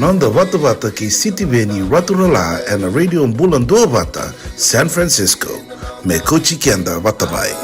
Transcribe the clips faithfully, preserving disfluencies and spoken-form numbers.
Noda vatavata kei Sitiveni Raturala ena Radio Bula Duavata, San Francisco. Me kauti keda vata mai.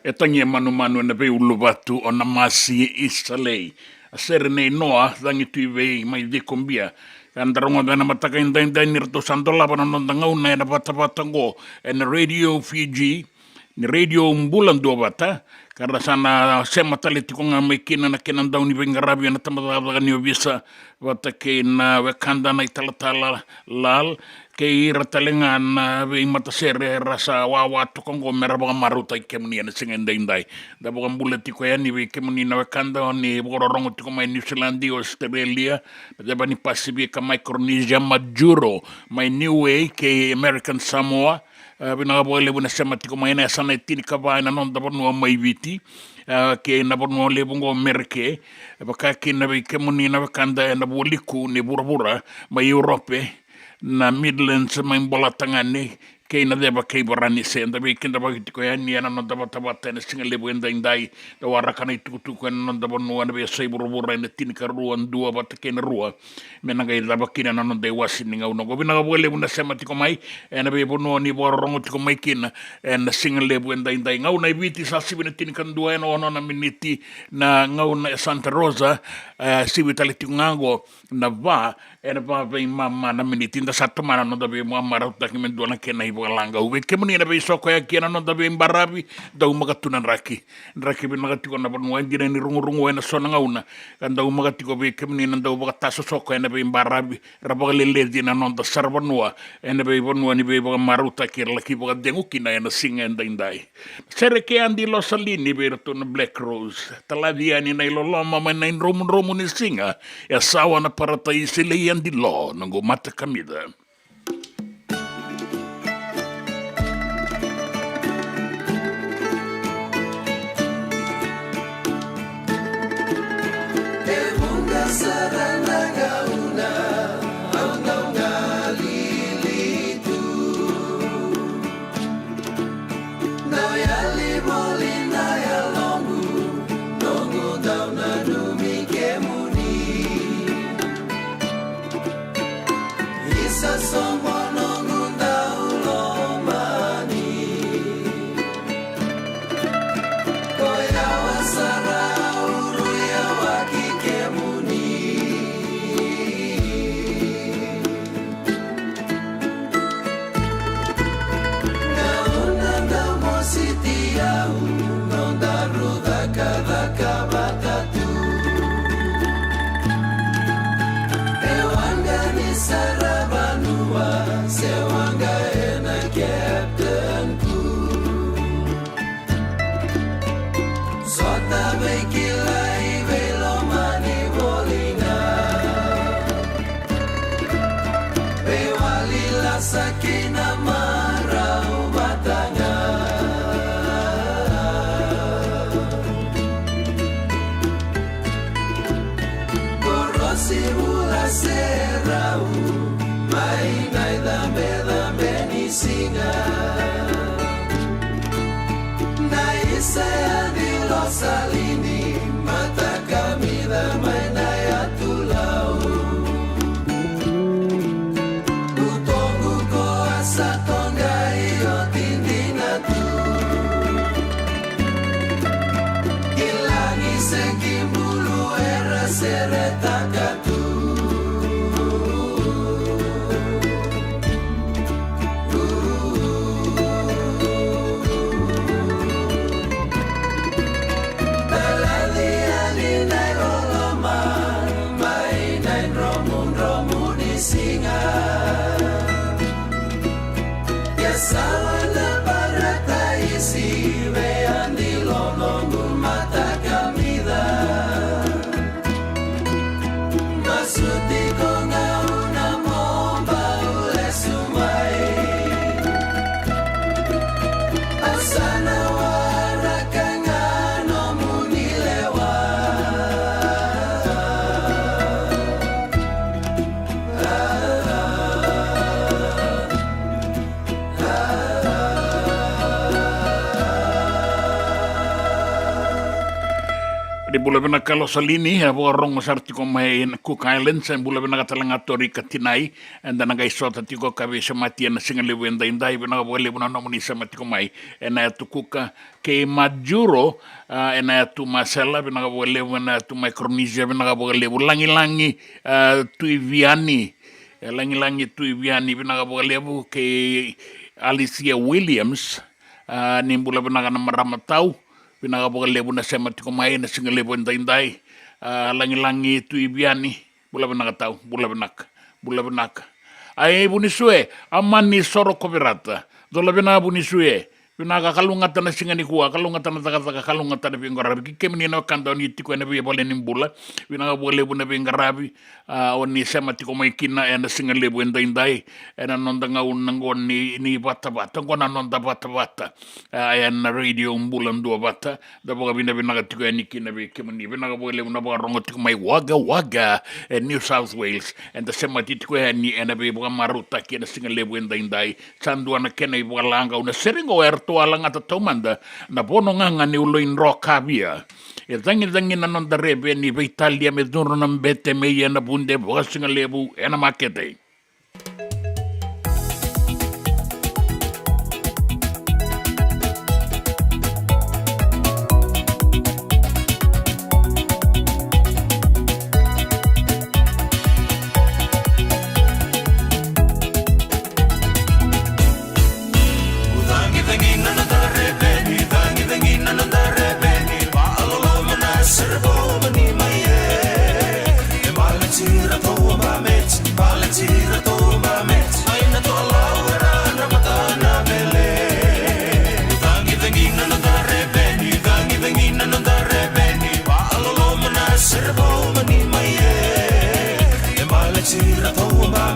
E tagi e manumanu ena veiuluvatu o Namasi Isalei. A sere nei Noa, cagi tu i vei mai Cikobia. Ka da rogoca ena mataka edaidai ni ratou sa dolava na noda gauna ena vatavata oqo ena Radio Fiji, ni Radio Bula Duavata, ka ra sa na sema tale tiko ga mai kina na kena dau ni veiqaravi ena tabacakacaka ni ovisa vata kei na wekada na italatala Lal, kei ira tale ga na veimatasere era sa wawa toka oqo me ra vakamarautaki kemuni ena siga edaidai. Da vakabula tiko yani vei kemuni na wekada o ni vakarorogo tiko mai Niusiladi, Australia, na ceva ni Pasifika, Micronesia, Majuro, mai Niue kei American Samoa. E, vinaka vakalevu na sema tiko mai ena yasana e tinikava ena noda vanua mai Viti, e, kei na vanua levu oqo Mereke, e, vaka kina vei kemuni na wekada ena vualiku ni vuravura mai Europe, na Midlands mai Bolatagane, kei na ceva kei Varanise. Da veikidavaki tiko yani ena noda vatavata ena siga levu edaidai. Da waraka na itukutuku ena noda vanua ena veiyasai vuravura ena tinikarua, dua vata kei na rua, me na qai cava kina na noda iwase ni gauna oqo. Vinaka vakalevu na sema tiko mai ena veivanua ni vakarorogo tiko mai kina ena siga levu edaidai. Gauna e Viti sa sivi na tinikadua ena ono na miniti. Na gauna e Santa Rosa, e, sivi tale tiko ga oqo na va ena va veimama na miniti. Da sa tomana na noda veimama rautaki me dua na kena Vakalagau vei kemuni na veisokoyaki ena noda veibaravi, daumaka tu na draki. Draki vinaka tiko na vanua e dina ni rugurugu ena so na gauna. Ka daumaka tiko vei kemuni na dau vakatasosoko ena veibaravi, ra vakaleleci na noda saravanua ena veivanua ni veivakamarautaki era laki vakacegu kina ena siga edaidai. Sere kei Adi Losalini vei iratou na Black Rose. Talaci yani na iloloma mai na idromudromu ni siga. E sawa na parataisi lei Adi Lo, noqu mata kamica. E vuqa sara na gauna au dau galili tu. Dau yali voli na yaloqu, noqu dau nanumi kemuni. Isa soqo noqu dau lomani. Ko yawa sara au rui yawaki kemuni. Gauna dau mositi au, noda rucakacaka vata tu. E waqa ni saravanua, se waqa ena captain ku. Sota veikilai veilomani voli ga. Veiwali lasa kina marau vata ga. Korosi vula se rau mai na icabecabe ni siga. Na isa ya ni Losalini, mata kamica mai na yatulau. Utoqu ko a sa toqai oti dina tu. Kilagi se kibulu era seretaka tu. Talaci yani na iloloma mai na idromudromu ni siga. Ia sawa na parataisi vei Adi Lo noqu mata kamica. Masuti ko gauna mo bau lesu mai. Au sa na waraka ga nomuni lewa. Ni bula vinaka Losalini, e vakarogo sara tiko mai na Cook Islands, e bula vinaka tale ga Tori Katinai, eda na qai sota tiko ka veisemati ena siga levu edaidai, vinaka vakalevu na nomuni sema tiko mai ena yatu Kuka, kei Majuro, a, ena yatu Masela, vinaka vakalevu ena yatu Micronesia, vinaka vakalevu Lagilagi, a, Tuiviani, e, Lagilagi Tuiviani, vinaka vakalevu kei Alicia Williams, a, ni bula vinaka na marama tau, vinaka vakalevu na sema tiko mai ena siga levu edaidai, a, Lagilagi Tuiviani, bula vinaka tau, bula vinaka, bula vinaka. Ai, Vunisue, a mani soro kovirata. Cola vinaka Vunisue. Vinaka, kalougata na siga nikua, kalougata na cakacaka, kalougata na veiqaravi. Kei kemuni na wekada o ni tiko ena veivale ni bula. Vinaka vakalevu na veiqaravi, a, o ni sema tiko mai kina ena siga levu edaidai. Ena noda gauna qo ni, ni vatavata, qo na noda vatavata. A, ena Radio Bula Duavata. Da vakavinavinaka tiko yani kina vei kemuni. Vinaka vakalevu na vakarogo tiko mai Wagga Wagga, e New South Wales. Eda semati tiko yani ena veivakamarautaki ena siga levu edaidai. Sa dua na kena ivakalagau na sere qo eratou a lagata taumada na Vono Gaga ni Uloi Drokavia. E cagicagi na noda reve ni veitalia me curu na bete me ia na vude vakasigalevu ena makete.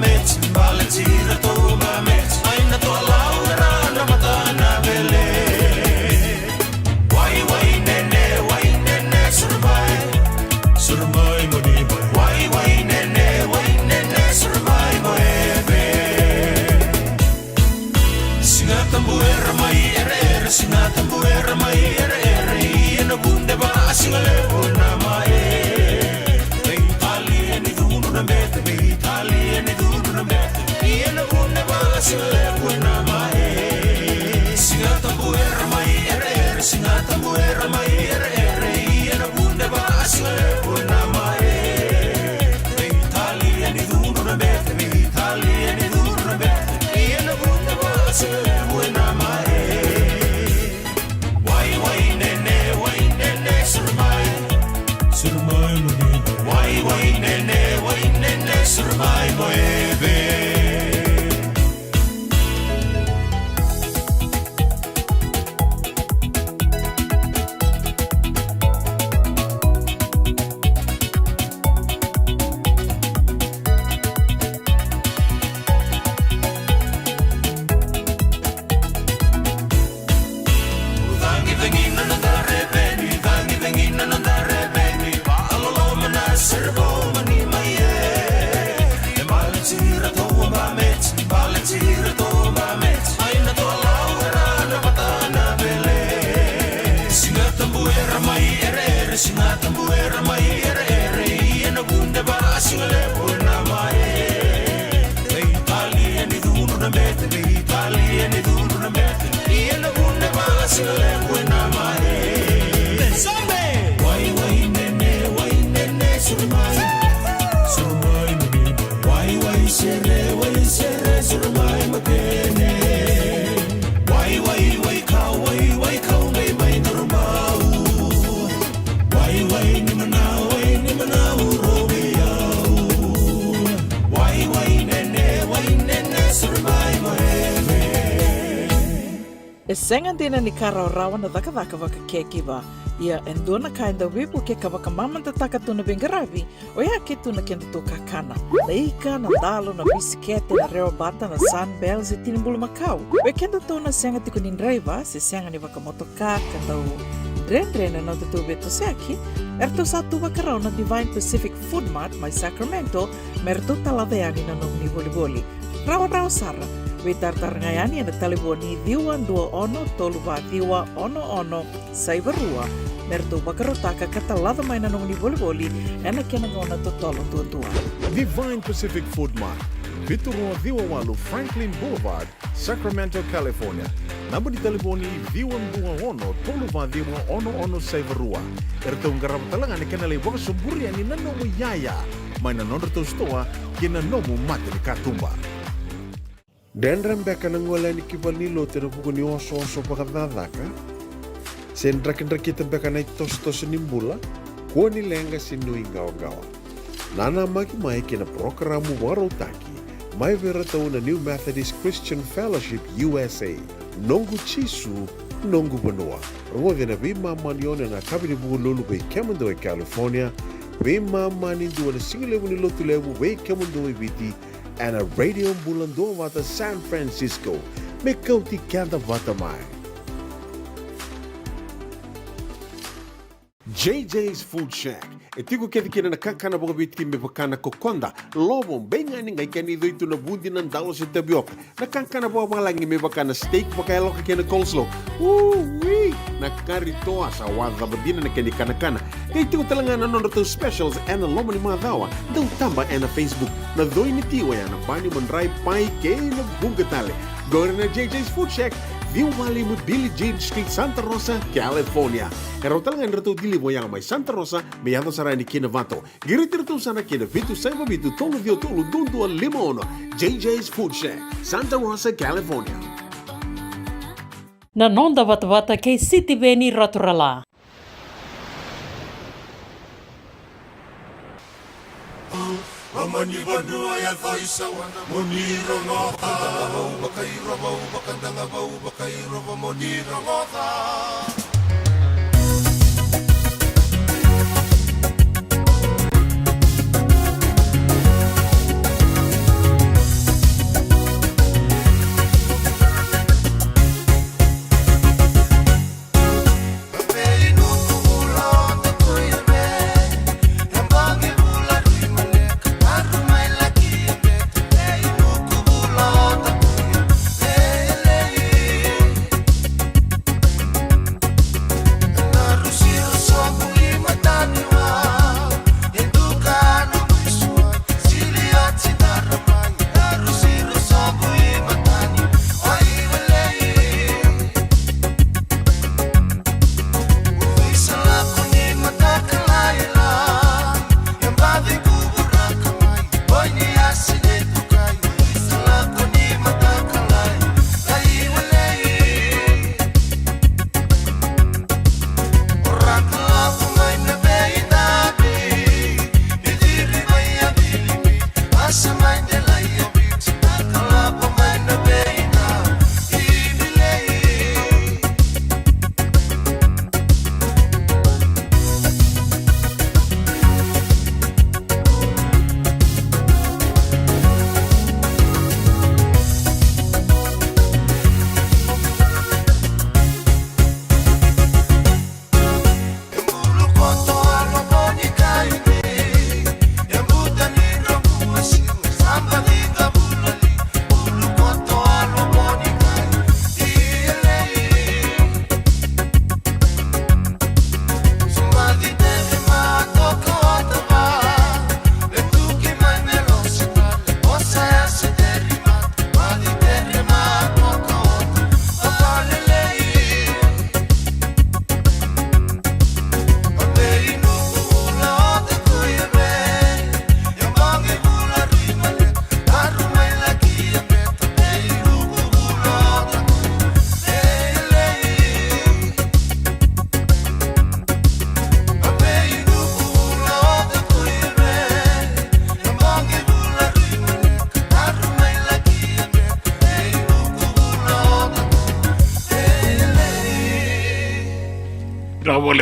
Meti, baleti iratou na meti, mai na toalau era na mata na vele. Wai, wai, nene, wai, nene, suru mai. Suru mai mo ni mai. Wai, wai, nene, wai, nene, suru mai mo eve. Siga Tabu era mai ereere, Siga Tabu era mai ereere, ia na vude va a siga levu na mae. Veitalia ni cudru na bete, veitalia ni cudru na bete, ia na vude va a siga levu na mae. Siga Tabu era mai ereere, Siga Tabu era mai ereere, ia na vude va a siga levu na mae. Veitalia ni cudru na bete, veitalia ni cudru na bete, ia na vude va a siga levu na mae. Wai, wai, nene, wai, nene, suru mai. Suru mai mo ni. Wai, wai, nene, wai, nene, suru mai mo eve. Cagicagi na noda reveni, cagicagi na noda reveni, vaaloloma na ceremony mai e. E baleti iratou na meti, baleti iratou na meti, mai na toalau era na mata na vele. Siga Tabu era mai ereere, Siga Tabu era mai ereere, ia na vude va a siga levu na mae. Veitalia ni cudru na bete, veitalia ni cudru na bete, ia na vude va a siga levu na mae. Wai, wai, nene, wai, nene, suru mai. Suru mai mo ni mai. Wai, wai, sere, wai, sere, suru mai mo kene. Wai, wai, wai, kau, wai, wai, kau, mai, mai, durumau. Wai, wai, ni manau, wai, ni manau, rovi au. Wai, wai, nene, wai, nene, suru mai mo eve. E sega dina ni ka rawarawa na cakacaka vaka caregiver. Ia e dua na ka e dau veivukei ka vakamamadataka tu na veiqaravi, oya ke tu na kedatou kakana. Na ika, na dalo, na bisikete, na rewa bata, na Sunbell, se tini bulumakau. Vei kedatou na sega tiko ni draiva, se sega ni vakamotoka, ka dau dredre na nodatou veitosoyaki, eratou sa tu vakarau na Divine Pacific Food Mart mai Sacramento, me ratou talaca yani na nomuni volivoli. Rawarawa sara, veitaratara ga yani ena talevoni ciwa dua ono tolu va ciwa ono ono saiva rua, me ratou vakarautaka ka talaca mai na nomuni volivoli ena kena gauna totolo duadua. Divine Pacific Food Mart, vitu rua ciwa walu Franklin Boulevard, Sacramento, California. Naba ni talevoni ciwa dua ono tolu va ciwa ono ono saiva rua. Eratou qarava tale ga na kena lai vakasoburi yani na nomu iyaya mai na nodratou sitoa kei na nomu mata ni katuba. Dredre beka na gole yani ki valenilotu ena vuku ni osooso vakacakacaka? Se drakidrakita beka na itosotoso ni bula? Kua ni leqa se nuiqawaqawa. Nanamaki mai ki na parokaramu vakarautaki mai vei iratou na New Methodist Christian Fellowship U S A, Noqu Jisu, Noqu Vanua. Rogoci ena veimama ni ono ena yakavi ni Vukelulu vei kemudou e California, veimama ni dua na sigalevu ni Lotulevu vei kemudou e Viti, ena Radio Bula Duavata San Francisco. Me kauti keda vata mai. J J's Food Shack. E tiko kece kina na kakana vakaviti me vaka na kokoda, lovo, beigani, qai kena icoitu na vudi, na dalo se tavioka. Na kakana vakavalagi me vaka na steak vakayaloka kei na coleslaw. Ui! Na kari toa, sa wacava dina na kena ikanakana. Qai tiko tale ga na nodratou specials ena loma ni macawa. Dau taba ena Facebook. Na coi ni ti oya na bani, madrai, pai kei na vuqa tale. Qori na J J's Food Shack, ciwa walu lima Billie Jean Street, Santa Rosa, California. E rawa tale ga ni ratou deliver oya mai Santa Rosa me yaco sara yani ki Novato. Qiriti iratou sara ki na vitu saiva vitu tolu ciwa tolu dua dua lima ono. J J's Food Shack, Santa Rosa, California. Na noda vatavata kei Sitiveni Raturala. Moni vanua ya Toisawana, moni rogoca. Vakadaga vau vakairova, vakadaga vau vakairova, moni rogoca.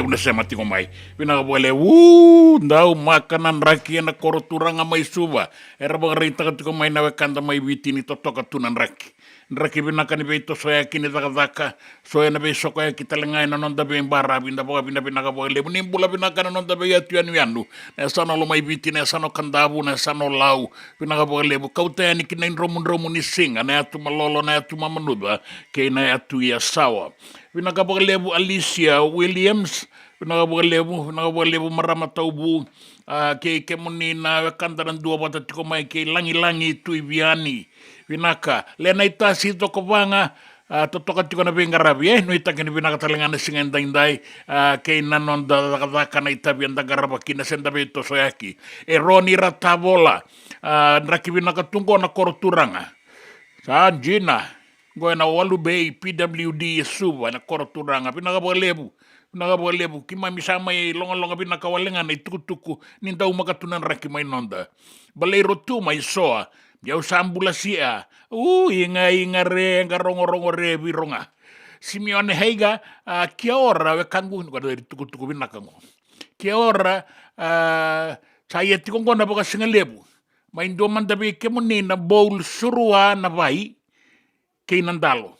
Au na sema tiko mai. Vinaka vakalevu, daumaka na draki ena koro turaga mai Suva. Era vakaraitaka tiko mai na wekada mai Viti ni totoka tu na draki. Draki vinaka ni veitosoyaki ni cakacaka, so ena veisokoyaki tale ga ena noda veibaravi, da vakavinavinaka vakalevu. Ni bula vinaka na noda veiyatu yanuyanu, na yasana o Lomaiviti, na yasana o Kadavu, na yasana o Lau. Vinaka vakalevu, kauta yani ki na idromudromu ni siga, na yatu Malolo, na yatu Mamanuca, kei na yatu Yasawa. Vinaka vakalevu Alicia Williams, vinaka vakalevu, vinaka vakalevu marama Tauvu, a, kei kemuni na wekada na duavata tiko mai kei Lagilagi Tuiviani. Vinaka, Lenaitasi Cokovaga, a, totoka tiko na veiqaravi, e, nuitaki ni vinaka tale ga na siga edaidai, a, kei na noda cakacaka na itavi eda qarava kina se da veitosoyaki. E Roni Ratavola, a, draki vinaka tu qo na koro turaga. Sa dina. Qo ena Walu Bay, P W D e Suva, ena koro turaga. Vinaka vakalevu, vinaka vakalevu. Keimami sa mai logaloga vinaka wale ga na itukutuku ni daumaka tu na draki mai noda. Baleiro tu mai Soa, ia au sa bula sia. U, iga, iga re, ga rogorogo re, viroga. Simeone Heiga, a, kia ora, wekaqu, ni koya na itukutuku vinaka qo. Kia ora, a, sa ia tiko qo na vakasigalevu. Mai dua mada vei kemuni na bowl Surua na Vai, kei na Dalo.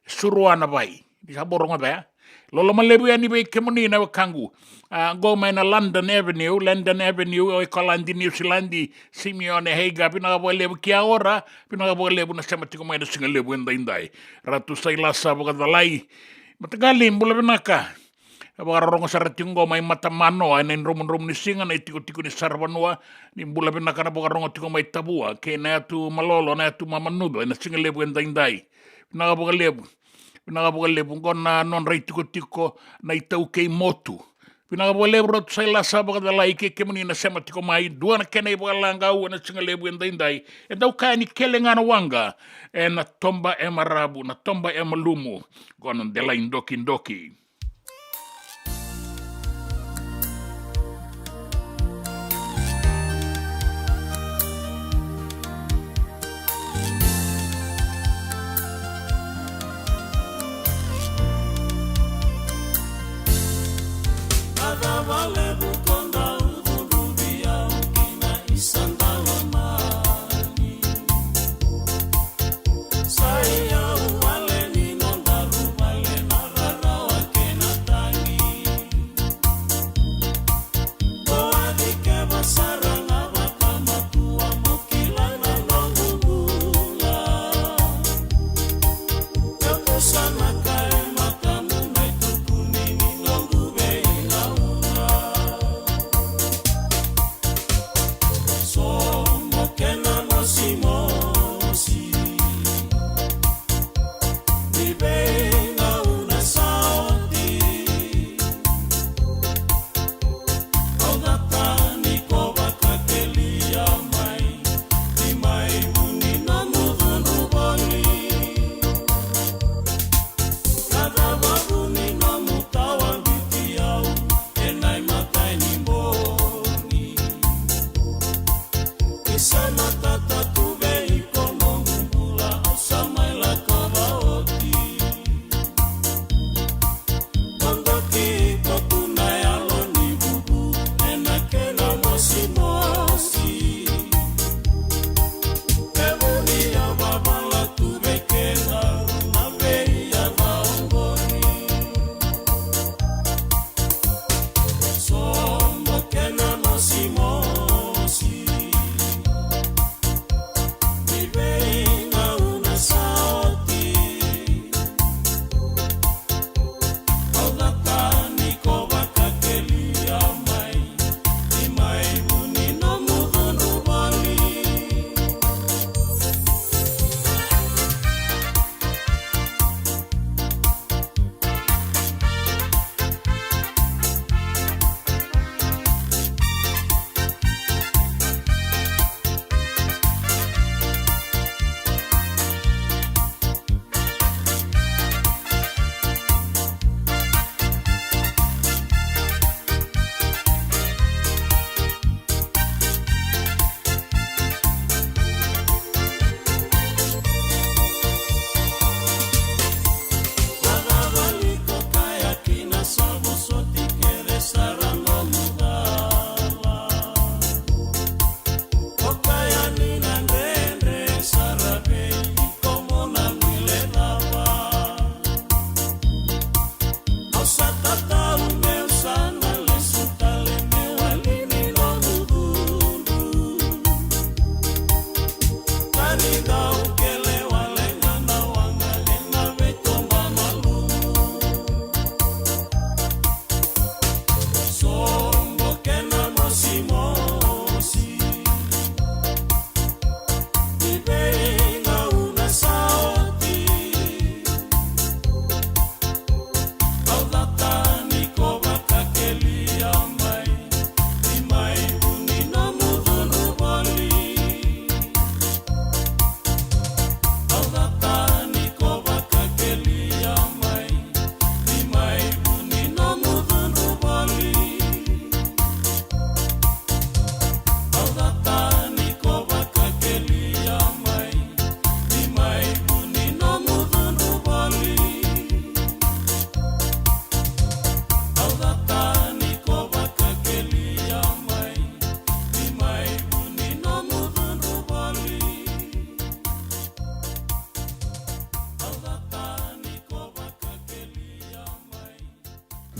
Surua na Vai. Ni sa bau rogoca ya. Loloma levu yani vei kemuni na wekaqu. A, qo mai na London Avenue, London Avenue, o Ikoladi, Niusiladi, Simeone Heiga, vinaka vakalevu kia ora, vinaka vakalevu na sema tiko mai na siga levu edaidai. Ratu Sailasa Vakacalai. Mataqali, bula vinaka. E vakarorogo sara tiko qo mai Matamanoa, ena idromudromu ni siga, na itikotiko ni saravanua, ni bula vinaka na vakarogo tiko mai Tavua, kei na yatu Malolo, na yatu Mamanuca, ena siga levu edaidai. Vinaka vakalevu. Vinaka vakalevu, qo na nodra itikotiko, na iTaukei Motu. Vinaka vakalevu Ratu Sailasa Vakacalai kei kemuni na sema tiko mai, dua na kena ivakalagau, ena siga levu edaidai. E dau kaya ni kele ga na waqa, ena toba e maravu, na toba e malumu, qo na delai dokidoki.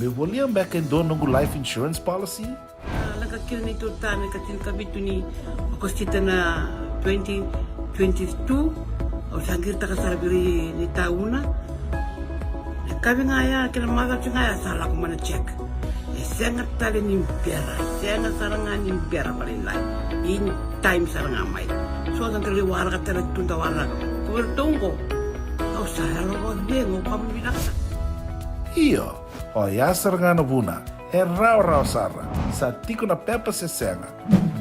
Me volia beka e dua noqu life insurance policy? A, lako kina na neitou ta na ika tinikavitu ni Okosita na twenty twenty-two. Au sa qiritaka sara vei ira na itauna. Na yakavi ga ya kei na macawa ga ya sa lako mai na check. E sega tale ni bera, sega sara ga ni bera vakalailai. In time sara ga mai. So da qai waraka tale tu da waraka. Ko vei ratou oqo. Au sa yalo vakacegu, au vakavinavinaka. Io, oya sara ga na vuna. E rawarawa sara, sa tiko na pepa se sega.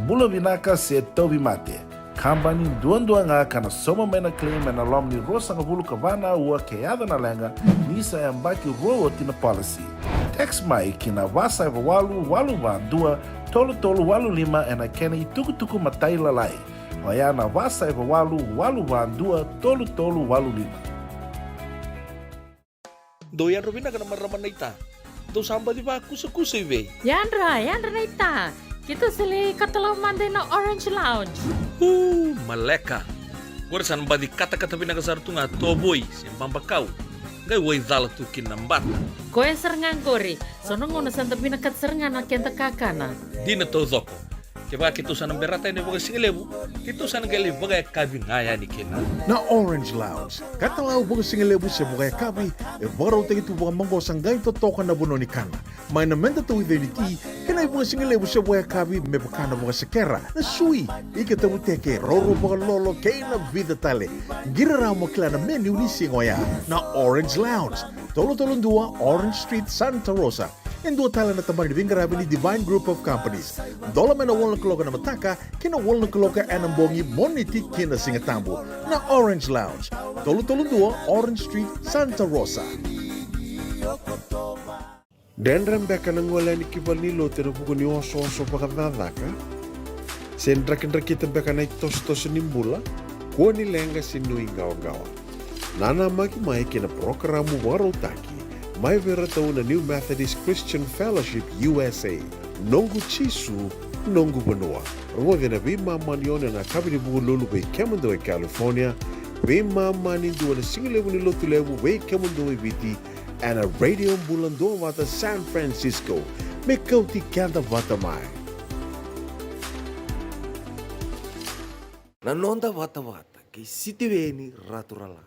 Bula vinaka se tauvimate. Kabani duadua ga ka na sauma mai na claim ena loma ni ruasagavulu ka va na aua ke yaco na leqa, ni sa yabaki rua oti na policy. Text mai ki na va saiva walu walu va dua tolu tolu walu lima ena kena itukutuku matailalai. Oya na va saiva walu walu va dua tolu tolu walu lima. Dou yadra vinaka na marama naita. Dou sa baci vakusakusa i vei? Yadra, yadra naita. Keitou sa lai katalau mada ina Orange Lounge. Uu, maleka. Qori sa na baci katakata vinaka sara tu ga tovoi se babakau. Qai waicala tu kina na bata. Koya sara ga qori. So na gauna sa da vinakata sara ga na keda kakana. Dina taucoko. Kevaka keitou sa na berata yani vakasigalevu, keitou sa na qai lai vakayakavi ga yani kina. Na Orange Lounge, katalau vakasigalevu se vakayakavi, e vakarautaki tu vakamaqosa qai totoka na vanua ni kana. Mai na meda tauica ni ti, kei na ivakasigalevu se vakayakavi me vaka na vakasekera, na sui, ika tavuteke, roro vakalolo, kei na vica tale. Qiri rawa mo kila na menu ni siga oya. Na Orange Lounge, tolu tolu dua Orange Street, Santa Rosa. E dua tale na tabana ni veiqaravi ni Divine Group of Companies. Dola mai na walu na kaloko ena mataka ki na walu na kaloko ena bogi, Moniti ki na Sigatabu. Na Orange Lounge, tolu tolu dua Orange Street, Santa Rosa. Dredre beka na gole yani ki valenilotu ena vuku ni osooso vakacakacaka? Se drakidrakita beka na itosotoso ni bula? Kua ni leqa se nuiqawaqawa. Nanamaki mai ki na parokaramu vakarautaki mai vei iratou na New Methodist Christian Fellowship U S A, Noqu Jisu, Noqu Vanua. Rogoci ena veimama ni ono ena yakavi ni Vukelulu vei kemudou e California, veimama ni dua ena sigalevu ni Lotulevu vei kemudou e Viti, ena Radio Bula Duavata San Francisco, me kauti keda vata mai. Na noda vatavata kei Sitiveni Raturala.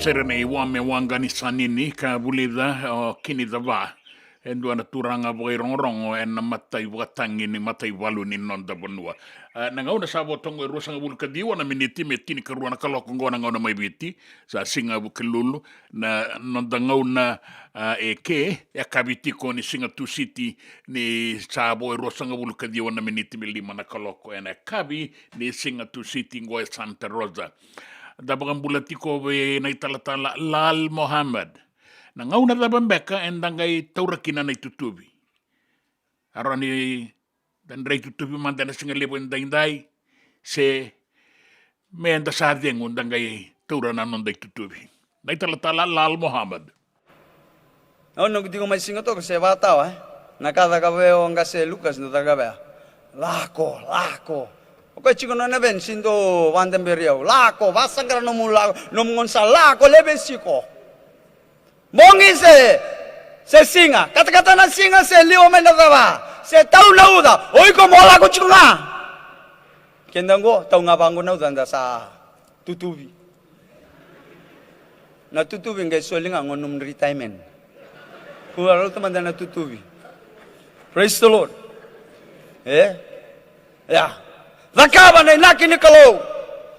Sere nei Wame Waqanisanini ka vulica o Kini Cava, e dua na turaga vakairogorogo ena matai vakatagi ni mataivalu ni noda vanua. A, na gauna sa vo toka oqo e ruasagavulu ka ciwa na miniti me tinikarua na kaloko oqo na gauna mai Viti. Sa siga Vukelulu, na noda gauna, a, eke, e yakavi tiko ni siga Tusiti, ni sa vo e ruasagavulu ka ciwa na miniti me lima na kaloko ena yakavi ni siga Tusiti oqo e Santa Rosa. Da vakabula tiko vei na italatala Lal Mohammed. Na gauna cava beka eda qai taura kina na itutuvi? A rawa ni da dra itutuvi mada ena siga levu edaidai, se me da sa cegu da qai taura na noda itutuvi? Na italatala Lal Mohammed. Au noqu tiko mai siga toka se vakatawa, e? Na ka caka vei au o qase Lukas, na caka vei au. Lako, lako. O koya tiko na nona veni, si dou vakadaberi au. Lako, vasaqara nomu lako, nomu gone sa lako, leve siko. Bogi se, se siga, katakata na siga se liwa mai na cava, se tau na uca, o iko mo lako tiko ga. Keda oqo, tau ga vaqo na uca, da sa tutuvi. Na tutuvi qai soli ga qo nomu retirement. Kua rauta mada na tutuvi. Praise the Lord. E? Ia. Cakava na inaki ni Kalou.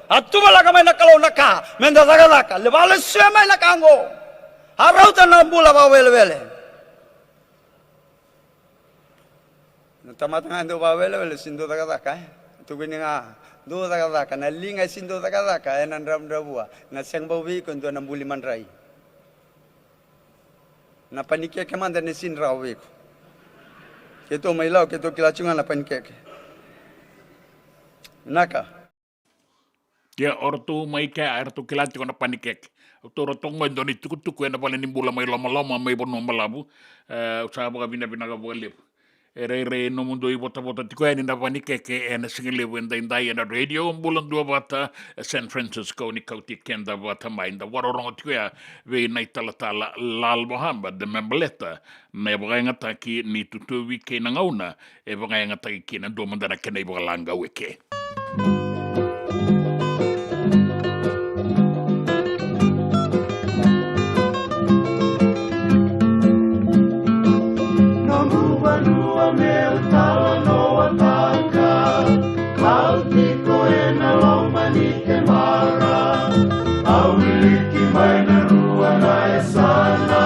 A tuvalaka mai na Kalou na ka me da cakacaka. Levu na lesu e mai na ka oqo. A rauta na bula vakawelewele. Na tamata ga e dau vakawelewele, si dau cakacaka, e? Tukuni ga, dau cakacaka. Na liga e si dau cakacaka, e na dravudravua. Na sega bau vei iko e dua na buli madrai. Na panikeke mada ne si drawa vei iko. Keitou mai Lau, keitou kila tiko ga na panikeke. Naka. Ia, o ratou mai kea, e ratou kila tiko na panikeke. Au taura toka qo e dua na itukutuku ena vale ni bula mai Lomaloma, mai Vanua Balavu. E, au sa vakavinavinaka vakalevu. E rairai nomudou ivotavota tiko yani na panikeke ena siga levu edaidai ena Radio Bula Duavata, e San Francisco, ni kauti keda vata mai. Da vakarorogo tiko ya vei na italatala Lal Mohammed, me baleta na vakayagataki ni tutuvi kei na gauna e vakayagataki kina. Dua mada na kena ivakalagau eke. Noqu vanua meu talanoataka, au tiko ena loma ni kemara. Au wiliki mai na rua na yasana,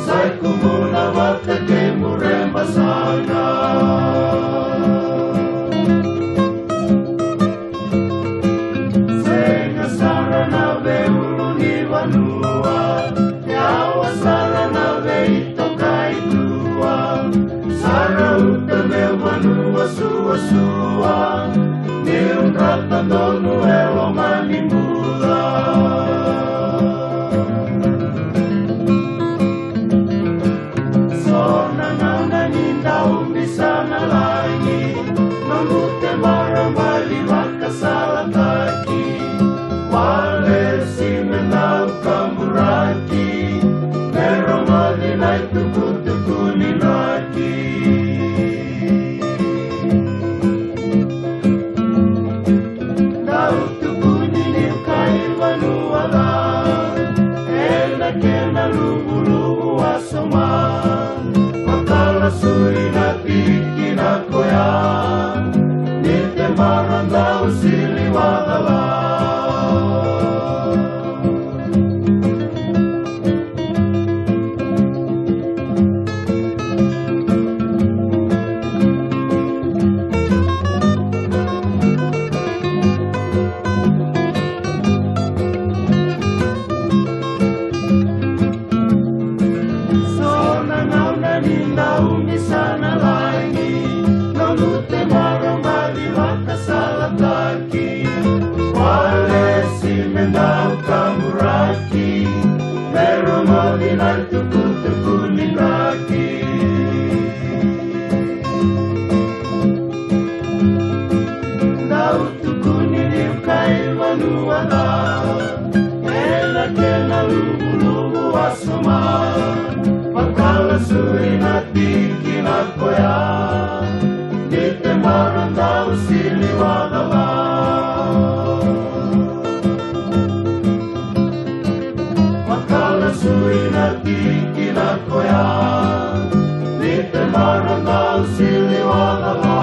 sa i kumuna vata kei Mureba sara. Sega sara na veiulunivanua, yawa sara na veitokaitua. Sa rauta meu vanua suasua, niu drata donu e loma ni bula. So na gauna ni dau bisanalaki, noqu tevara bali vakasalataki. Walesi me dau kaburaki, me rogoci na itukutuku ni draki. Dau tukuni ni kai vanua ca, ena kena luvuluvu wasoma. Vakala sui na tikina koya, ni tevara dau sili wacala. So na gauna ni dau bisanalaki, noqu tevara bali vakasalataki. Walesi me dau kaburaki, me rogoci na itukutuku ni draki. Dau tukuni ni kai vanua ca, ena kena luvuluvu wasoma. Vakala sui na tikina koya, ni te Sili vakacala. Vakala sui na tikina koya. Ni te marama sili vakacala.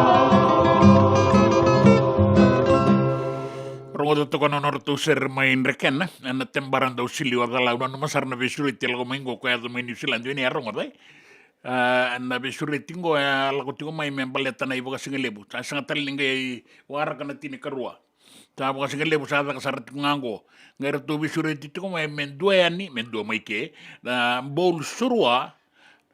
Rogoca toka na nodratou sere mai Drekena, ena tebara dau sili vakacala. Au nanuma sara na veisureti e lako mai qo, ko yaco mai Niusiladi, o ni a rogoca, e? A, na veisureti qo e a lako tiko mai me baleta na ivakasigalevu. Sa sega tale ni qai waraka na tinikarua. Sa vakasigalevu sa caka sara tiko ga qo. Qai ratou veisureti tiko mai me dua yani, me dua mai ke, na bowl surua,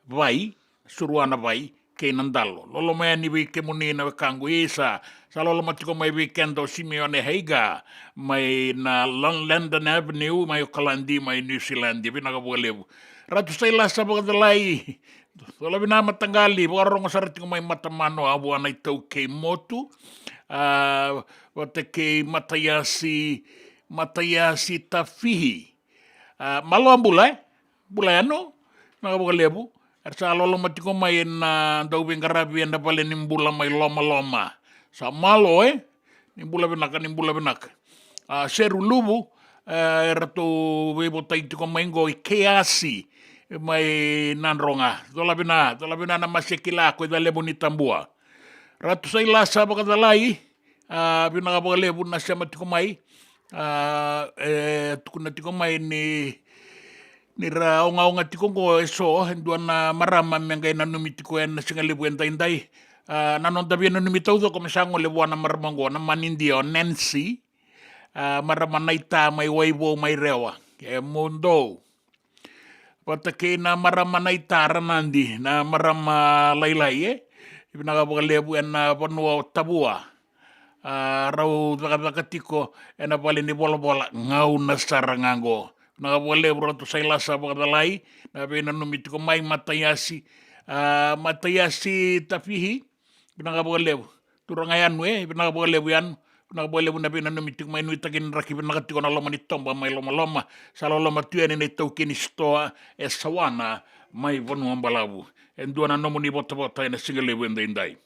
vai, surua na vai kei na dalo. Loloma yani vei kemuni na wekaqu, isa. Sa loloma tiko mai vei keda o Simeone Heiga mai na Lon-, London Avenue mai Okaladi mai Niusiladi. Vinaka vakalevu. Ratu Sailasa Vakacalai, cola vina mataqali, vakarorogo sara tiko mai Matamanoa vua na iTaukei Motu. A, vata kei Mataiasi, Mataiasi Tafihi. A, malo a bula, e? Bula yani, vinaka vakalevu. Era sa loloma tiko mai ena dau veiqaravi ena vale ni bula mai Lomaloma. Sa malo, e? Ni bula vinaka, ni bula vinaka. A, Seru Luvu, e, eratou veivotai tiko mai qo i Keiasi mai Nadroga. Cola vina, cola vina na Masekila ko i Calevu ni Tabua. Ratu Sailasa Vakacalai, a, vinaka vakalevu na sema tiko mai. A, e tukuna tiko mai ni, ni ra ogaoga tiko qo eso, e dua na marama me qai nanumi tiko ena sigalevu edaidai. A, na noda via nanumi taucoko me sa gole vua na marama qo, na manidia o Nancy. A, marama naita mai Waivou mai Rewa. E mudou. Vata kei na marama naita Ranadi, na marama lailai, e? Vinaka vakalevu ena vanua o Tavua. A, rau cakacaka tiko ena vale ni volavola, gauna sara ga qo. Vinaka vakalevu Ratu Sailasa Vakacalai, na veinanumi tiko mai Mataiasi. A, Mataiasi Tafihi, vinaka vakalevu. Turaga Yanu, e, vinaka vakalevu Yanu. Vinaka vakalevu na veinanumi tiko mai, nuitaki ni draki vinaka tiko na loma ni toba mai Lomaloma. Sa loloma tu yani na itaukei ni sitoa e Sawana mai Vanua Balavu. E dua na nomuni votavota ena sigalevu edaidai.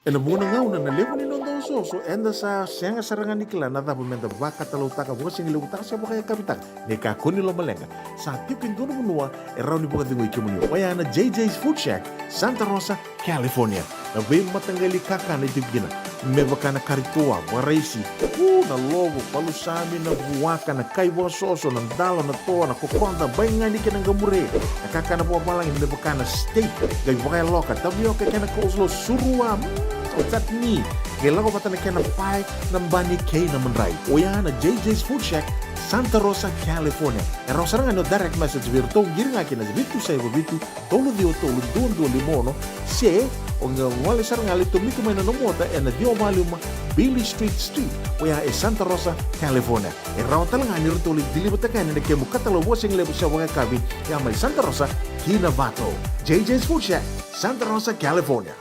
Ena vuqa na gauna na levu ni noda osooso, eda sa sega sara ga ni kila na cava meda vakatalautaka, vakasigalevu taka se vakayakavi taka. Ni kakua ni lomaleqa, sa tiko e dua na vanua e rawa ni vakacegui kemuni. Oya na J J's Food Shack, Santa Rosa, California. Na veimataqali kakana e tiko kina, me vaka na kari toa, vakaraisi, u, na lovo, palusami, na vuaka, na kai vakasoso, na dalo, na toa, na kokoda, baigani kei na qamure. Na kakana vakavalagi me vaka na steak, qai vakayaloka, tavioka kei na coleslaw, surua, mm, o chutney. Qai lako vata na kena pae, na bani kei na madrai. Oya na J J's Food Shack, Santa Rosa, California. E rawa sara ga ni o direct message vei iratou, qiri ga kina vitu saiva vitu, tolu ciwa tolu, dua dua lima ono, se o qai gole sara ga, lai tomika mai na nomu ota ena ciwa walu lima Beale Street Suite, oya e Santa Rosa, California. E rawa tale ga ni ratou lai deliver-taka yani na kemu katalau vakasigalevu se vakayakavi, ya mai Santa Rosa ki Novato. J J's Food Shack, Santa Rosa, California.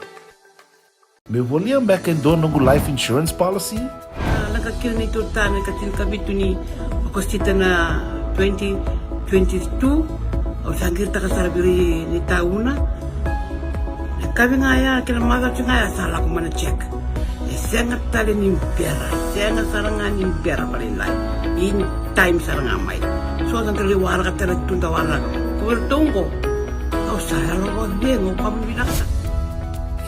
Meu volia beka e dua noqu life insurance policy? A, lako kina neitou tane ka tinikavitu ni Okosita na twenty twenty-two. Au sa qiritaka sara vei ira ni tauna. E kavi ga ya, kena macawa ga ya sa lako mai na check. E sega tale ni bera, e sega sara ga ni bera vakalailai. In time sara ga mai. So da qai waraka tale tu da waraka. Ko vei iratou qo, au sa yalo vakacegu, au kama vinaka sara.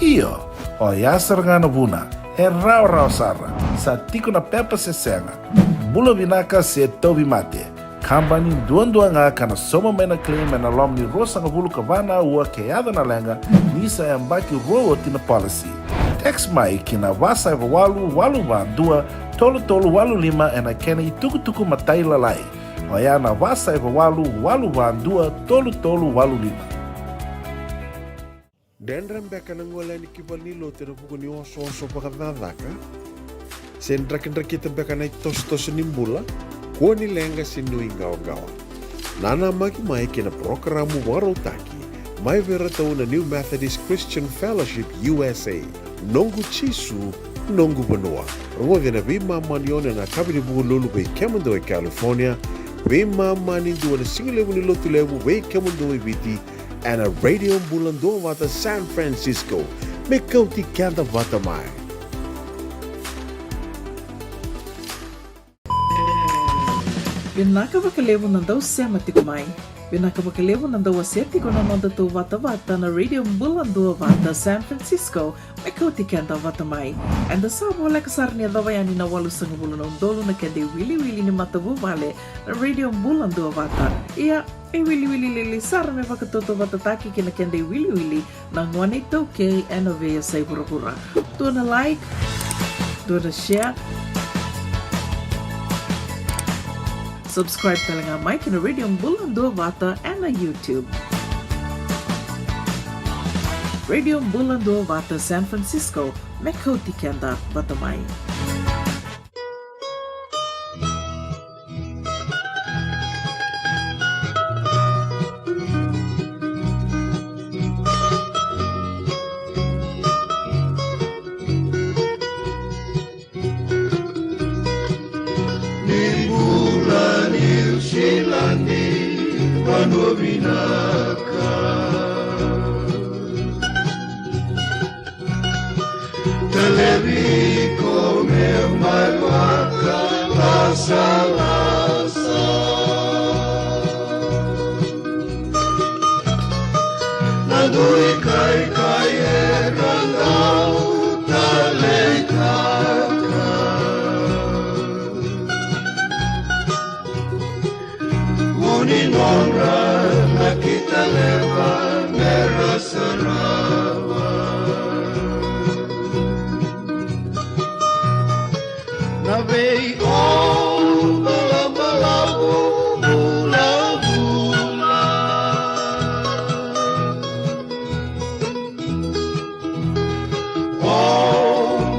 Io. Oya sara ga na vuna, e rawarawa sara, sa tiko na pepa se sega. Bula vinaka se tauvimate. Kabani duadua ga ka na sauma mai na claim ena loma ni ruasagavulu ka va na aua ke yaco na leqa, ni sa yabaki rua oti na policy. Text mai ki na va saiva walu, walu va dua, tolu tolu walu lima ena kena itukutuku matailalai. Oya na va saiva walu, walu va dua, tolu tolu walu lima. Dredre beka na gole yani ki valenilotu ena vuku ni osooso vakacakacaka? Se drakidrakita beka na itosotoso ni bula, kua ni leqa se nuiqawaqawa. Nanamaki mai ki na parokaramu vakarautaki mai vei iratou na New Methodist Christian Fellowship U S A, Noqu Jisu, Noqu Vanua. Rogoci ena veimama ni ono ena yakavi ni Vukelulu vei kemudou e California, veimama ni dua na sigalevu ni Lotulevu vei kemudou e Viti, ena Radio Bula Duavata San Francisco. Me kauti keda vata mai. Vinaka vakalevu na dau sema tiko mai. Vinaka vakalevu na dau wasea tiko na noda tou vatavata na Radio Bula Duavata San Francisco. Me kauti keda vata mai. Eda sa voleka sara ni yacova yani na walusagavulu na udolu na keda iwiliwili ni matavuvale na Radio Bula Duavata. Ia, e wiliwili lili sara me vakatautauvatataki kei na keda iwiliwili na gone iTaukei ena veiyasai vuravura. Dua na like, dua na share. Subscribe tale ga mai ki na Radio Bula Duavata ena YouTube. Radio Bula Duavata San Francisco, me kauti keda vata mai. Ni bula Niu Siladi, vanua vinaka. Talevi ko me mai vakalasalasa. Na dui kaikai era dau taleitaka. Vu ni nodra na kita leva mera sarava. Na vei o balabalavu vulavula. O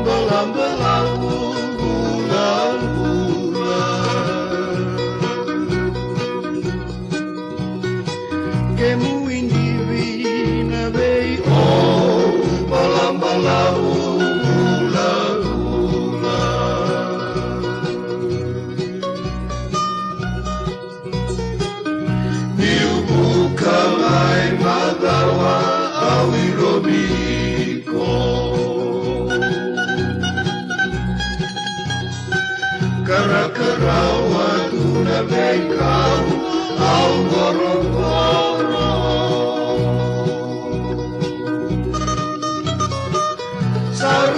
balabalavu vulavula. Kemu idivi na vei o balabalavu vulavula. Niu vuka mai macawa au irovi iko.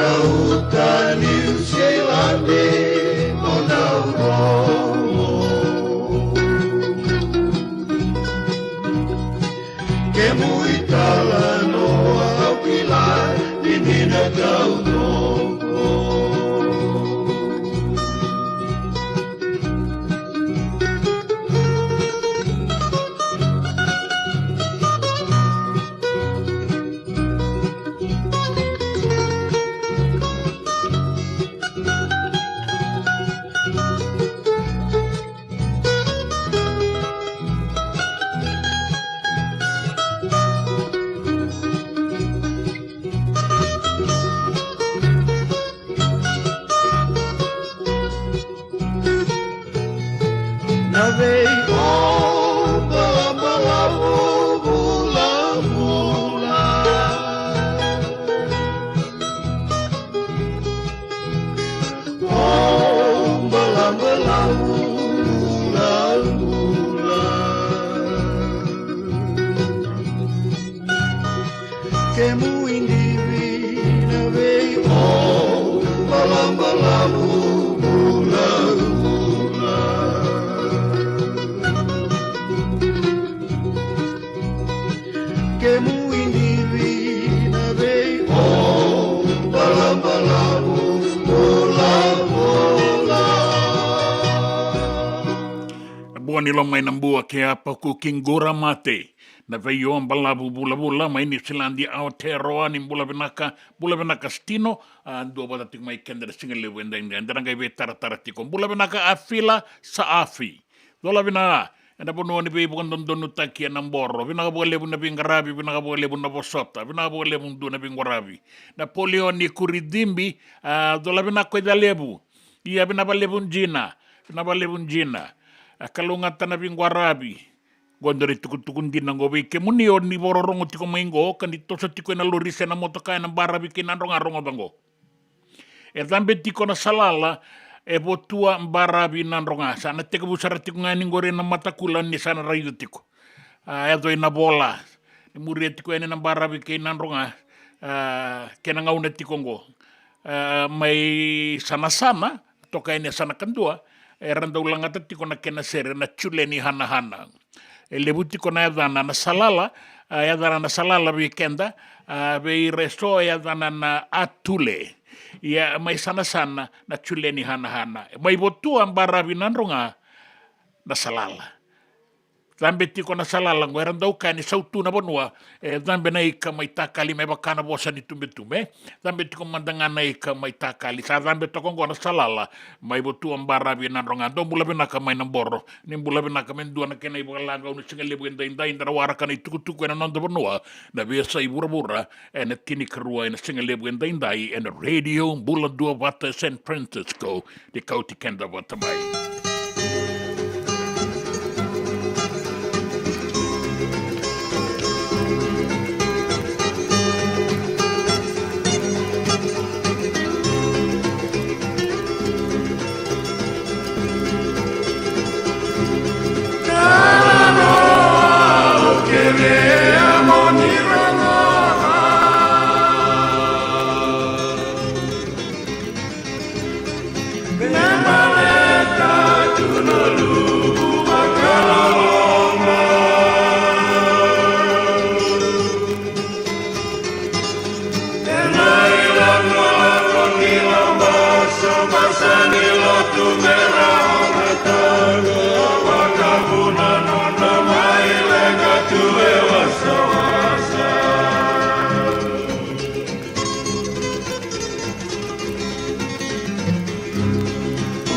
Uta Niu Siladi mo Naurogo. Kemu italanoa au kila ni ni na taucoko. Na vei o balabalavu vulavula. O balabalavu vulavula. Kemu idivi na vei o balabalavu vulavula. Kemu idivi na vei o balabalavu vulavula. Na bua ni lomai na bua ke a paku ki qura mate. Na vei o balavu vulavula mai Niu Siladi, Aotearoa, ni bula vinaka, bula vinaka Stino, a, dua vata tiko mai keda na siga levu edaidai, eda na qai veitaratara tiko. Bula vinaka Afila sa Afi. Cola vina, ena vanua ni veivakadodonutaki ena boro. Vinaka vakalevu na veiqaravi, vinaka vakalevu na vosota, vinaka vakalevu dua na veiqaravi. Napoleoni Kuridibi, a, cola vinaka ko Icalevu. Ia vinaka vakalevu Jina, vinaka vakalevu Jina. A, kalougata na veiqaravi. Qo dua na itukutuku dina qo vei kemuni o ni vakarorogo tiko mai qo, ka ni toso tiko ena lori se na motoka ena baravi kei Nadroga, rogoca qo. E cabe tiko na salala, e Votua baravi Nadroga. Sa na tekivu sara tiko ga yani qori ena matakula ni sa na raica tiko. A, yaco ina vola. Ni muria tiko yani na baravi kei Nadroga. A, kena gauna tiko qo. A, mai Sanasana, toka yani e Sanakadua, era dau lagata tiko na kena sere na Juleni Hanahana. E levu tiko na yacana na salala, a, yacana na salala vei keda, a, vei ira eso e yacana na Atule. Ia mai Sanasana na Juleni Hanahana. Mai Votua baravi Nadroga na salala. Cabe tiko na salala qo, era dau kaya ni sautu na vanua, e cabe na ika mai takali me vaka na vosa ni tubetube. Cabe tiko mada ga na ika mai takali, sa cabe toka qo na salala, mai Votua baravi Nadroga. Dou bula vinaka mai na boro, ni bula vinaka me dua na kena ivakalagau ni siga levu edaidai, da na waraka na itukutuku ena noda vanua, na veiyasai vuravura, ena tinikarua ena siga levu edaidai, ena Radio Bula Duavata San Francisco, ni kauti keda vata mai.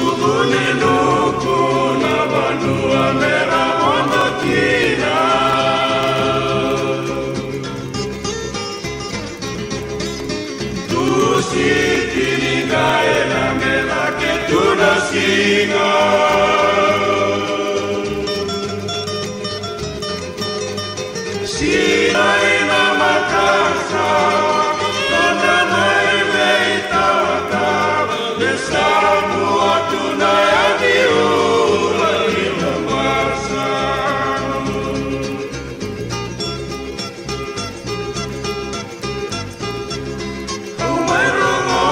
Uvu ni nuku na vanua me ra vodo kina. Tusi tini qai na me cake tu na siga. Sinai na makasa, noda mai veitawaka, me samu atu na yani ula ni na masa. Au mai rogo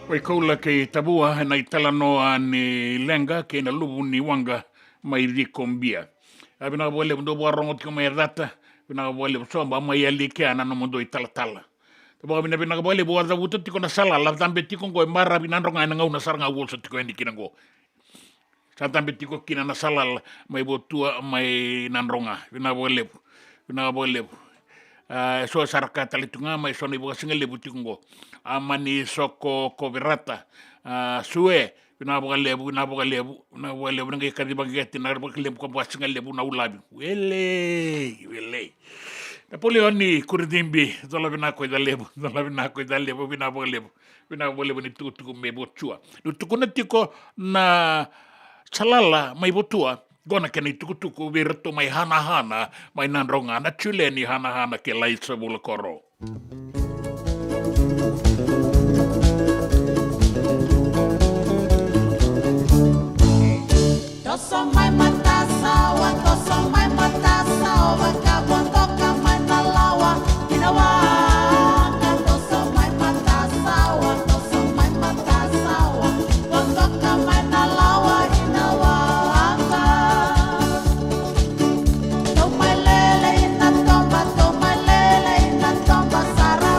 Waikoula kei Tavua ena italanoa ni leqa kei na luvu ni waqa mai Cikobia. A, vinaka vakalevu dou vakarorogo tiko mai Yacata. Vinaka vakalevu Soba mai Yali kea na nomudou italatala. Sa vakavinavinaka vakalevu, au a cavuta tiko na salala, cabe tiko oqo e Maravi Nadroga ena gauna sara ga au oso tiko yani kina oqo. Sa cabe tiko kina na salala mai Votua mai Nadroga. Vinaka vakalevu. Vinaka vakalevu. A, e so sara ka tale tu ga mai so na ivakasigalevu tiko oqo. A, mani soko ko Verata. A, Sue. Vinaka vakalevu, vinaka vakalevu, vinaka vakalevu, na qai kaci vaqeti na vakalevu ka vakasigalevu na ulavi. Welei, welei. Napoleoni Kuricibi, cola vinaka ko i Calevu, cola vinaka ko i Calevu, vinaka vakalevu. Vinaka vakalevu ni tukutuku mai Votua. Niu tukuna tiko na salala mai Votua, qo na kena itukutuku vei iratou mai Hanahana, mai Nadroga, na Juleni Hanahana kei Laisa Vulakoro. Toso mai matasawa, toso mai matasawa, ka vodoka mai na lawa, ina wa, ka toso mai matasawa, toso mai matasawa, vodoka mai na lawa, ina wa, ka. Tou mai lele ina toba, tou mai lele ina toba, sara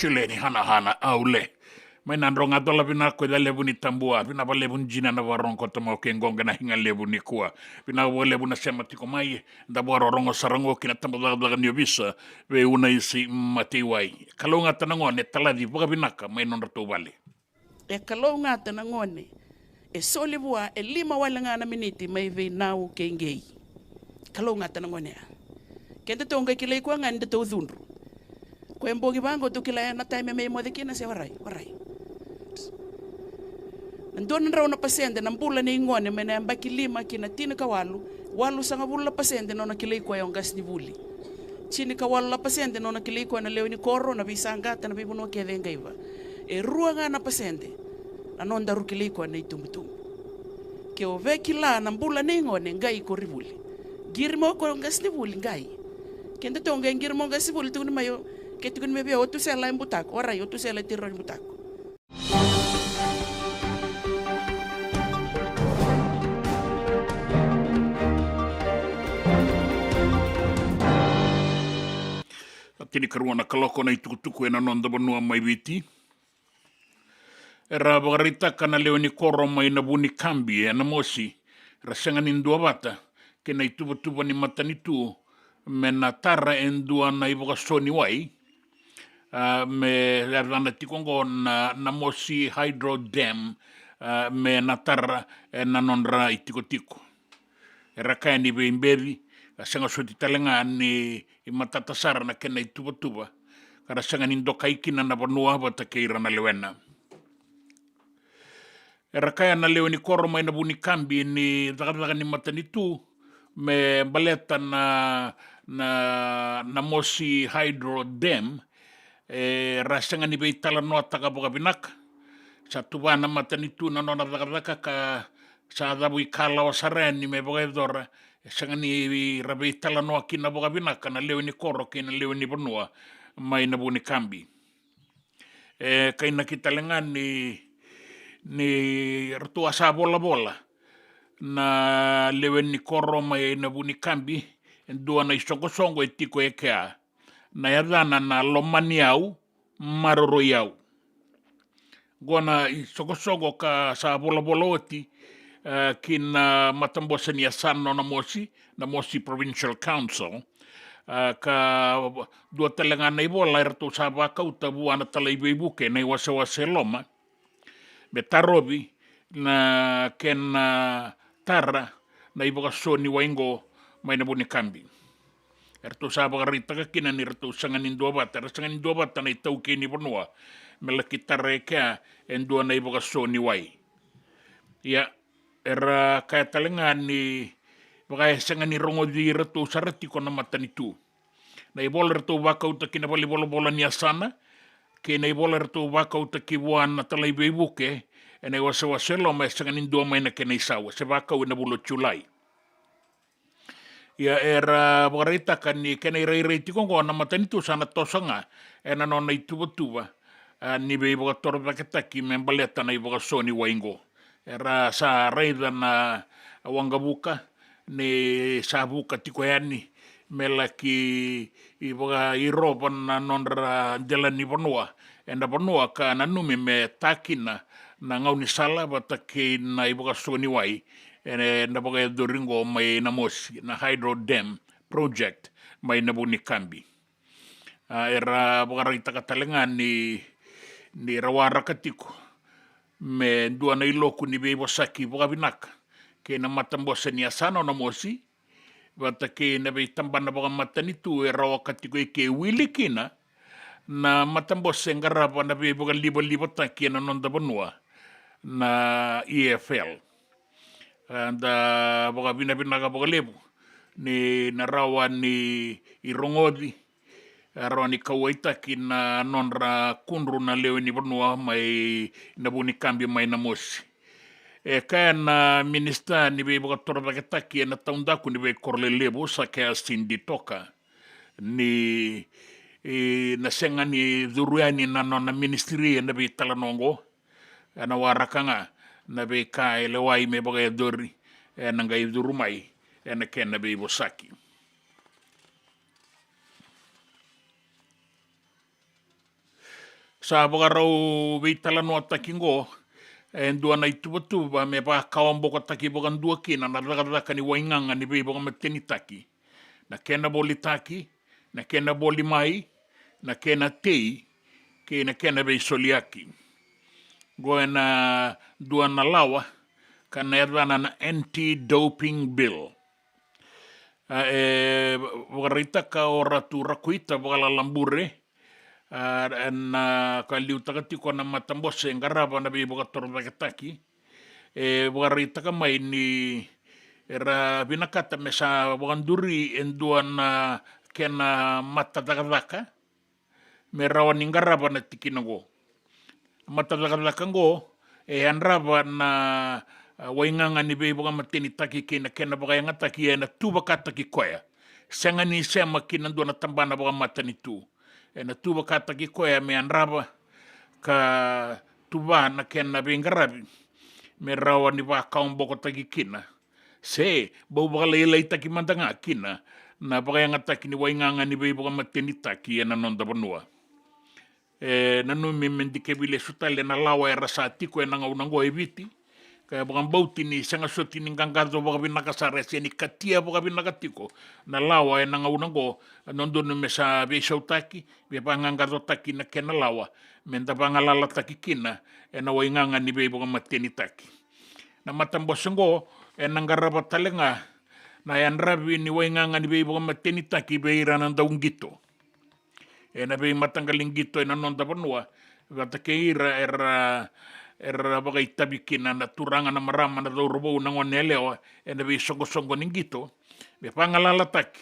Sileni hanahana aule. Mai na dro ga dola vinaka ko ya levu ni tabua, vinaka valevu ni jina na varogo ko tamau ke goge na higa levu ni kua. Vinaka valevu na sema tiko mai, da vakarorogo sara go ki na taba cakacaka ni ovisa, vei Unaisi Mateiwai. Kalougata na gone, talaci vakavinaka mai nodratou vale. E kalougata na gone, e soli vua e lima wale ga na miniti mai vei Nau kei Gei. Kalougata na gone ya. Kedatou qai kilai koya ga ni datou cudru. Koya e bogi vaqo tou kila ya na taimi me moce kina se warai, warai. Na dua na drau na pasede na bula nei gone mai na yabaki lima ki na tinikawalu, walusagavulu na pasede na nona kilai koya o qasenivuli. Tinikawalu na pasede na nona kilai koya na lewe ni koro, na veisaqata, na veivanua kece e qaiva. E rua ga na pasede na nodaru kilai koya na itubutubu. Ke o via kila na bula nei gone, qai ko Rivuli. Qiri mai o koya o qasenivuli, qai. Kedatou qai qiri mai o qasenivuli, tukuni mai o, ke tukuni mai vei au o Tusela e butako, warai o Tusela e tiro ni butako. Tinikarua na kaloko na itukutuku ena noda vanua mai Viti. Era vakaraitaka na lewe ni koro mai Navunikabi e Namosi, ra sega ni duavata kei na ituvatuva ni matanitu me na tara e dua na ivakaso ni wai, a, me yacana tiko oqo na Namosi Hydro Dam, a, me na tara ena nodra itikotiko. Era kaya ni veibeci, ka sega soti tale ga ni matata sara na kena ituvatuva, ka ra sega ni dokai kina na vanua vata kei ira na lewena. Era kaya na lewe ni koro mai Navunikabi ni cakacaka ni matanitu me baleta na, na, Namosi Hydro Dam, e, ra sega ni veitalanoataka vakavinaka. Sa tuva na matanitu na nona cakacaka ka sa cavuikalawa sara yani me vakayacora, e sega ni ra veitalanoa kina vakavinaka na lewe ni koro kei na lewe ni vanua mai Navunikabi. E kainaki tale ga ni, ni ratou a sa volavola na lewe ni koro mai Navunikabi e dua na isoqosoqo e tiko e kea, na yacana na Lomaniyau Maroroi Au. Qo na isoqosoqo ka sa volavola oti, e, ki na matabose ni yasana o Namosi, Namosi Provincial Council, e, ka dua tale ga na ivola eratou sa vakauta vua na talai veivuke na iwasewase e loma me tarovi na kena tara na ivakaso ni wai qo mai Navunikabi. Eratou sa vakaraitaka kina ni ratou sega ni duavata, era sega ni duavata na itaukei ni vanua me laki tara e kea e dua na ivakaso ni wai. Ia, era kaya tale ga ni vaka e sega ni rogoci iratou sara tiko na matanitu. Na ivola eratou vakauta ki na valenivolavola ni yasana kei na ivola eratou vakauta ki vua na talai veivuke ena iwasewase e loma, e sega ni dua mai na kena isau, e se vakau ena vula o Julai. Ia, era vakaraitaka ni kena irairai tiko oqo na matanitu sa na toso ga ena nona ituvatuva, a, ni veivakatorocaketaki me baleta na ivakaso ni wai qo. Era sa raica na waqavuka ni sa vuka tiko yani me laki vakairova na nodra dela ni vanua ena vanua ka nanumi me ta kina na gaunisala vata kei na ivakaso ni wai ena vakayacori qo mai Namosi, na Hydro Dam Project mai Navunikabi. A, era vakaraitaka tale ga ni, ni ra waraka tiko me dua na iloku ni veivosaki vakavinaka kei na matabose ni yasana o Namosi vata kei na veitabana vakamatanitu e rawa ka tiko i ke, wili kina na matabose e qarava na veivakalivalivataki ena noda vanua, na E F L. A, da vakavinavinaka vakalevu ni na rawa ni rogoci, a, rawa ni kauwaitaki na nodra kudru na lewe ni vanua mai Navunikabi mai Namosi. E kaya na minisita ni veivakatorocaketaki ena taudaku ni veikoro lelevu, Sakeas Ditoka, ni, e, na sega ni curu yani na nona ministry ena veitalanoa oqo, ena waraka ga na veika e lewai me vakayacori ena qai curu mai ena kena veivosaki. Sa vakarau veitalanoataki qo e dua na ituvatuva me vakawabokotaki vakadua kina na cakacaka ni waigaga ni veivakamatenitaki, na kena volitaki, na kena voli mai, na kena tei, kei na kena veisoliyaki. Qo ena dua na lawa ka na yacana na Anti-Doping Bill. A, e vakaraitaka o Ratu Rakuita Vakalalabure, a, ena ka liutaka tiko na matabose e qarava na veivakatorocaketaki, e vakaraitaka mai ni era vinakata me sa vakaduri e dua na kena matacakacaka me rawa ni qarava na tikina qo. Matacakacaka qo e yadrava na, a, waigaga ni veivakamatenitaki kei na kena vakayagataki ena tuvakataki koya. Sega ni sema ki na dua na tabana vakamatanitu. Ena tuvakataki koya me yadrava ka tuva na kena veiqaravi me rawa ni vakawabokotaki kina se bau vakalailaitaki mada ga kina na vakayagataki ni waigaga ni veivakamatenitaki ena noda vanua. E nanumi me dikevi lesu tale na lawa era sa tiko ena gauna oqo e Viti, ka e vakabauti ni sega soti ni qaqaco vakavinaka sara, e sega ni katia vakavinaka tiko na lawa ena gauna oqo. Dodonu me sa veisautaki, veivaqaqacotaki na kena lawa, me da vagalalataki kina ena waigaga ni veivakamatenitaki. Na matabose oqo ena qarava tale ga na yadravi ni waigaga ni veivakamatenitaki vei ira na dauqito ena veimataqali qito ena noda vanua, vata kei ira era, era vakaitavi kina na turaga, na marama, na cauravou, na gone yalewa ena veisoqosoqo ni qito, me vagalalataki,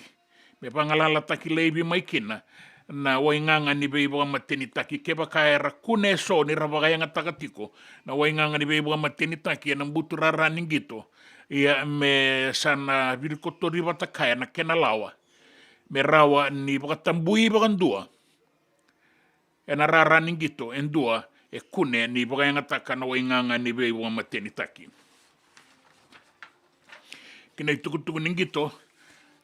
me vagalalataki laivi mai kina na waigaga ni veivakamatenitaki. Kevaka era kune eso ni ra vakayagataka tiko na waigaga ni veivakamatenitaki ena buturara ni qito, ia me sa na virikotori vata kaya na kena lawa me rawa ni vakatabui vakadua ena rara ni qito e dua e kune ni vakayagataka na waigaga ni veivakamatenitaki. Ki na itukutuku ni qito,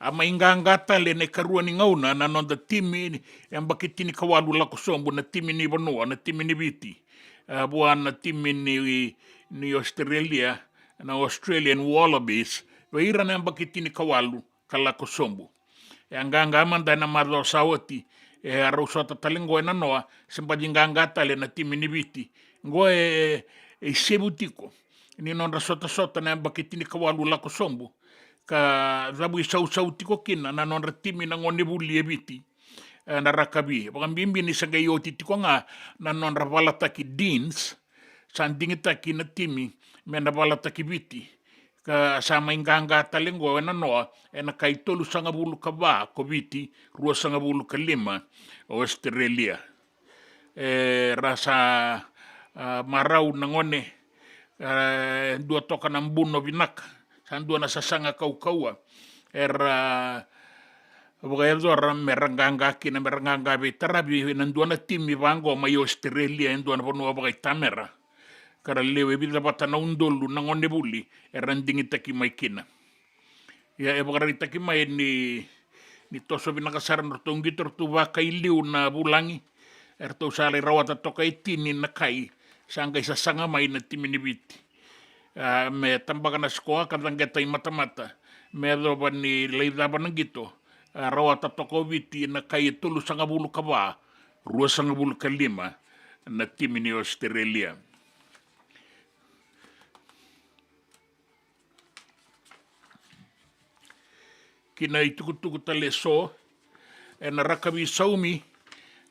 a mai qaqa tale ena ikarua ni gauna na noda timi ni yabaki tinikawalu lako sobu, na timi ni vanua, na timi ni Viti, a, vua na timi ni, ni Australia, na Australian Wallabies, vei ira na yabaki tinikawalu ka lako sobu. E a qaqa mada ena macawa sa oti, e a rau sota tale qo ena noa, se baci qaqa tale na timi ni Viti. Qo e, e isevu tiko ni nodra sotasota na yabaki tinikawalu lako sobu, ka cavuisausau tiko kina na nodra timi na gonevuli e Viti, e, na rakavi. Vakabibi ni se qai oti tiko ga na nodra valataki Deans, sa digitaki na timi me na valataki Viti, ka sa mai qaqa tale qo ena noa ena kai tolusagavulu ka va ko Viti, ruasagavulu ka lima o Australia. E, ra sa, a, marau na gone, e, dua toka na buno vinaka, sa dua na sasaga kaukauwa era vakayacora me ra qaqa kina, me ra qaqa veitaravi ena dua na timi vaqo mai Australia, e dua na vanua vakaitamera, ka ra lewe vica vata na udolu na gonevuli era digitaki mai kina. Ia e vakaraitaki mai ni, ni toso vinaka sara na ratou qito, ratou vakailiu na vulagi, eratou sa lai rawata toka e tini na kai sa qai sasaga mai na timi ni Viti. A, me tabaka na sikoa ka caqeta i matamata me yacova ni lai cava na qito, a, rawata toka o Viti na kai e tolusagavulu ka va, ruasagavulu ka lima na timi ni Australia. Ki na itukutuku tale eso, ena rakavi saumi,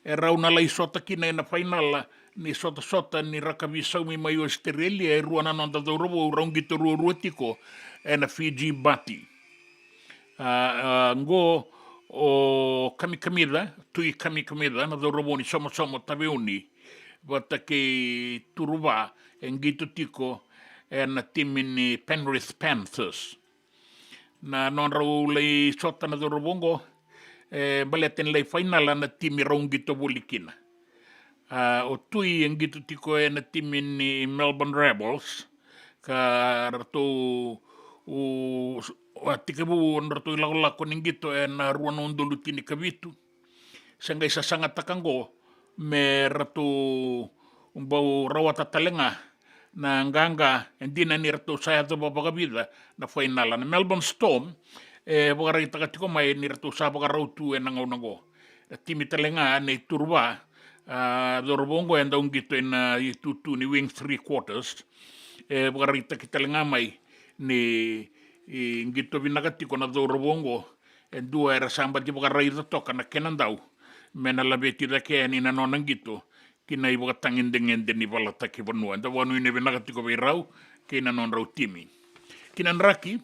e rau na lai sota kina ena fainala ni sotasota ni rakavi saumi mai Australia e rua na noda cauravou, rau qito ruarua tiko ena Fiji Bati. A, a, qo o Kamikamica, Tui Kamikamica, na cauravou ni Somosomo Taveuni, vata kei Turuva, e qito tiko ena timi ni Penrith Panthers. Na nodrau lai sota na cauravou qo, e, baleta ni lai fainala na timi rau qito voli kina. A, o Tui e qito tiko ena timi ni Melbourne Rebels, ka ratou, u, a tekivu na nodratou ilakolako ni qito ena rua na udolu tinikavitu. Se qai sasagataka qo me ratou bau rawata tale ga na qaqa, e dina ni ratou sa yacova vakavica na fainala. Na Melbourne Storm e vakaraitaka tiko mai ni ratou sa vakarau tu ena gauna oqo. Na timi tale ga nei Turuva, a, cauravou oqo e dau qito ena itutu ni wing three quarters, e vakaraitaki tale ga mai ni, i, qito vinaka tiko na cauravou oqo. E dua era sa baci vakaraica toka na kena dau me na laveti cake yani na nona qito ki na ivakatagedegede ni valataki vanua. Eda vakanuinui vinaka tiko vei rau kei na nodrau timi. Ki na draki,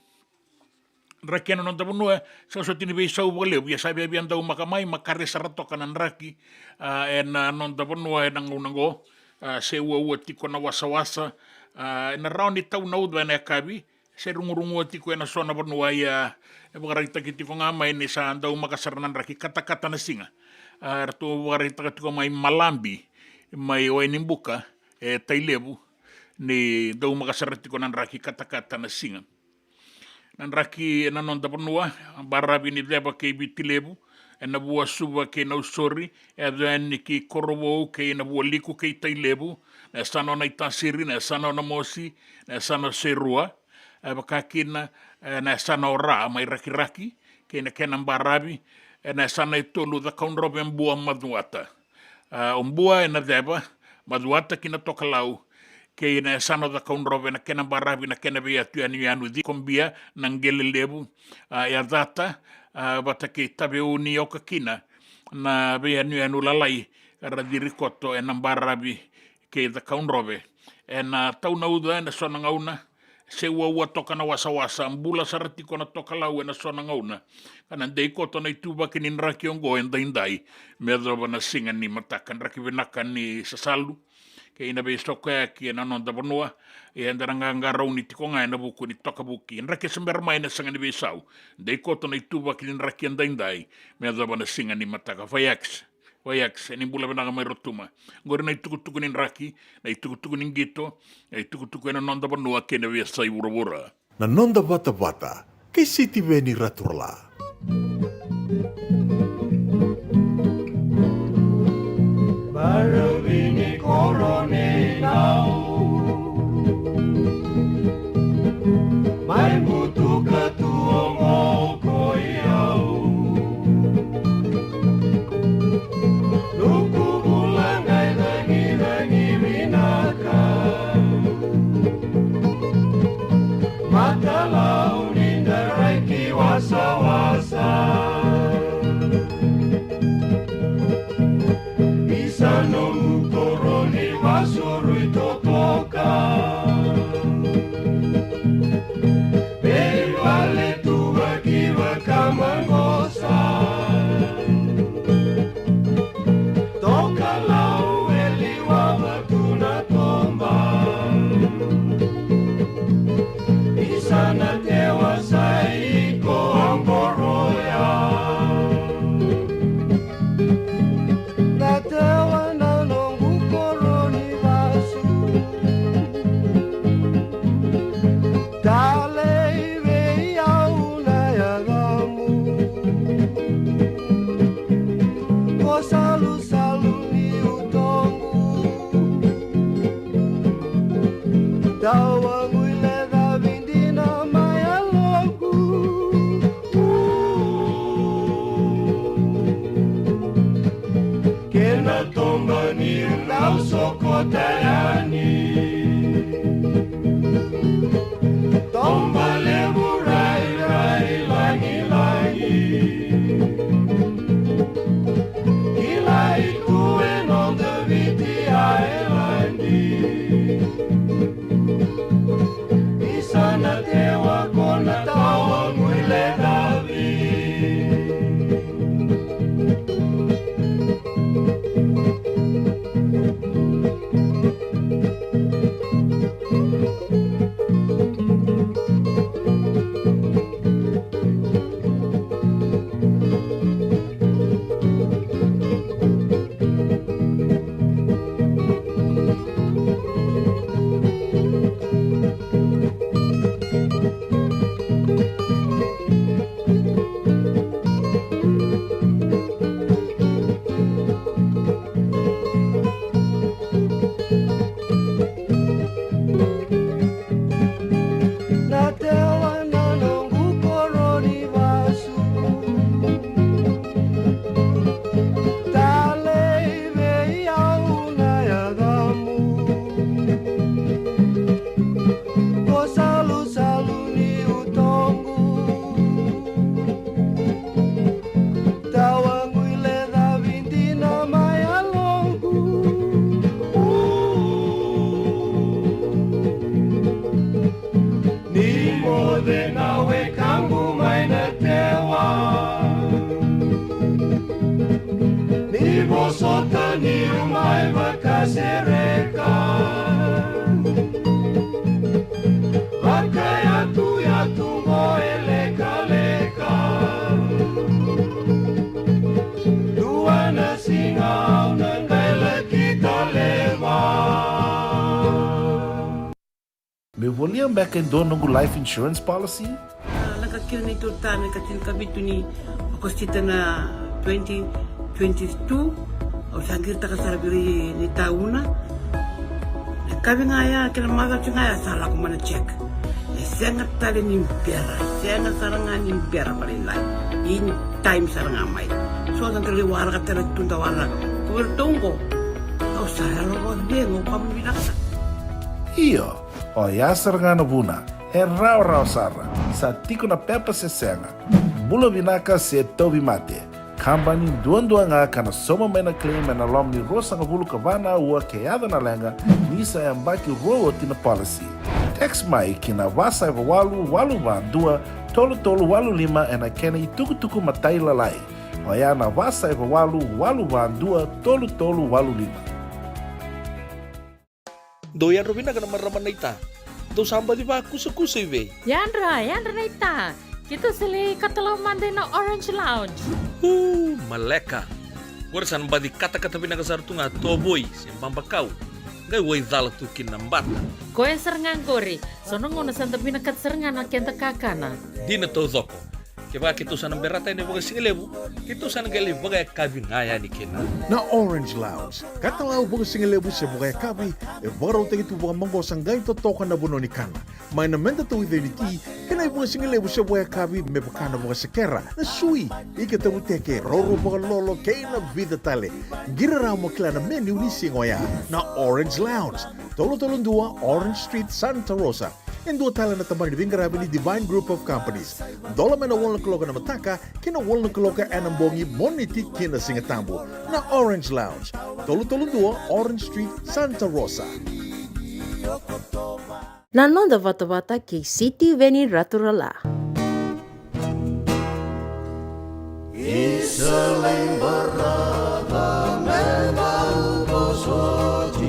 draki ena noda vanua, sa soti ni veisau vakalevu, ia sa viavia daumaka mai, makare sara toka na draki, a, ena noda vanua ena gauna oqo. A, se uaua tiko na wasawasa, a, ena rawa ni tau na uca ena yakavi, se rugurugua tiko ena so na vanua. Ia e vakaraitaki tiko ga mai ni sa daumaka sara na draki, katakata na siga. A, eratou vakaraitaka tiko mai Malabi, mai Wainibuka, e Tailevu, ni daumaka sara tiko na draki, katakata na siga. Na draki ena noda vanua, baravi ni Ceva kei Viti Levu, ena vua Suva kei Nausori, e yaco yani ki Korovou kei na vua Liku kei Tailevu, na yasana o Naitasiri, na yasana o Namosi, na yasana o Serua, e vaka kina, e, na yasana o Ra mai Rakiraki, kei na kena baravi, e, na yasana e tolu, Cakaudrove, Bua, Macuata. A, o Bua ena Ceva, Macuata ki na Tokalau, kei na yasana o Cakaudrove na kena baravi, na kena veiyatu yanuyanu, Cikobia, Naqelelevu, a, Yacata, a, vata kei Taveuni, oka kina na veiyanuyanu lalai, era ciri koto ena baravi kei Cakaudrove. Ena tau na uca ena so na gauna, se uaua toka na wasawasa, bula sara tiko na Tokalau ena so na gauna. Ka na dei koto na ituvaki ni draki oqo edaidai me yacova na siga ni mataka. Draki vinaka ni sasalu kei na veisokoyaki ena noda vanua. Ia eda na qaqarauni tiko ga ena vuku ni tokavuki. Draki se bera mai na sega ni veisau, dei koto na ituvaki ni draki edaidai me yacova na siga ni mataka. Vaiakis. Vaiakis, ni bula vinaka mai Rotuma. Oqori na itukutuku ni draki, na itukutuku ni qito, na itukutuku ena noda vanua kei na veiyasai vuravura. Na noda vatavata kei Sitiveni Raturala. Baravi ni koro ni nau, mai butuka tu oqo koi au. Nuku bula qai cagicagi vinaka, matalau ni daraki wasawasa. Isa nomu koro ni vasurui totoka. Vei vale tu vakivaka maqosa. Tokalau e liwava tu na toba. Isa na tewa sa iko oqoroya. Na tewa na noqu koro ni vasu. Talei vei au na yacamu. Ko salusalu ni utoqu. Tawaguilecavi dina mai yaloqu. Kena toba niu dau sokota yani. Toba levu rairai lagilagi. Kilai tu e noda Viti Ailadi. Isa na tewa ko na tawaguilecavi. Volia beka e dua noqu life insurance policy? A, lako kina na neitou ta na ka tinikavitu ni Okosita na twenty twenty-two. Au sa qiritaka sara vei ira na itauna. Na kavi ga ya kei na macawa ga ya sa lako mai na check. E sega tale ni bera, sega sara ga ni bera vakalailai. In time sara ga mai. So da dau waraka tale tu da waraka. Ko vei ratou oqo. Au sa yalo vakacegu, au kama vinaka sara. Io, oya sara ga na vuna. E rawarawa sara. Sa tiko na pepa se sega. Bula vinaka se tauvimate. Kabani duadua ga ka na sauma mai na claim ena loma ni ruasagavulu ka va na aua ke yaco na leqa ni sa yabaki rua oti na policy. Text mai ki na va saiva walu walu va dua tolu tolu walu lima ena kena itukutuku matailalai. Oya na va saiva walu walu va dua tolu tolu walu lima. Dou yadra vinaka na marama naita. Dou sa baci vakusakusa i vei? Yadra, yadra naita. Keitou sa lai katalau mada ina Orange Lounge. Uu, maleka. Qori sa na baci katakata vinaka sara tu ga tovoi se babakau. Qai waicala tu kina na bata. Koya sara ga qori. So na gauna sa da vinakata sara ga na keda kakana. Dina taucoko. Kevaka keitou sa na berata yani vakasigalevu, keitou sa na qai lai vakayakavi ga yani kina. Na Orange Lounge, katalau vakasigalevu se vakayakavi, e vakarautaki tu vakamaqosa qai totoka na vanua ni kana. Mai na meda tauica ni ti, kei na ivakasigalevu se vakayakavi me vaka na vakasekera, na sui, ika tavuteke, roro vakalolo, kei na vica tale. Qiri rawa mo kila na menu ni siga oya. Na Orange Lounge, tolu tolu dua Orange Street, Santa Rosa. E dua tale na tabana ni veiqaravi ni Divine Group of Companies. Dola mai na walu na kaloko ena mataka ki na walu na kaloko ena bogi, Moniti ki na Sigatabu. Na Orange Lounge, tolu tolu dua Orange Street, Santa Rosa. Na noda vatavata kei Sitiveni Raturala. Isa lai baraka me bau vosoti,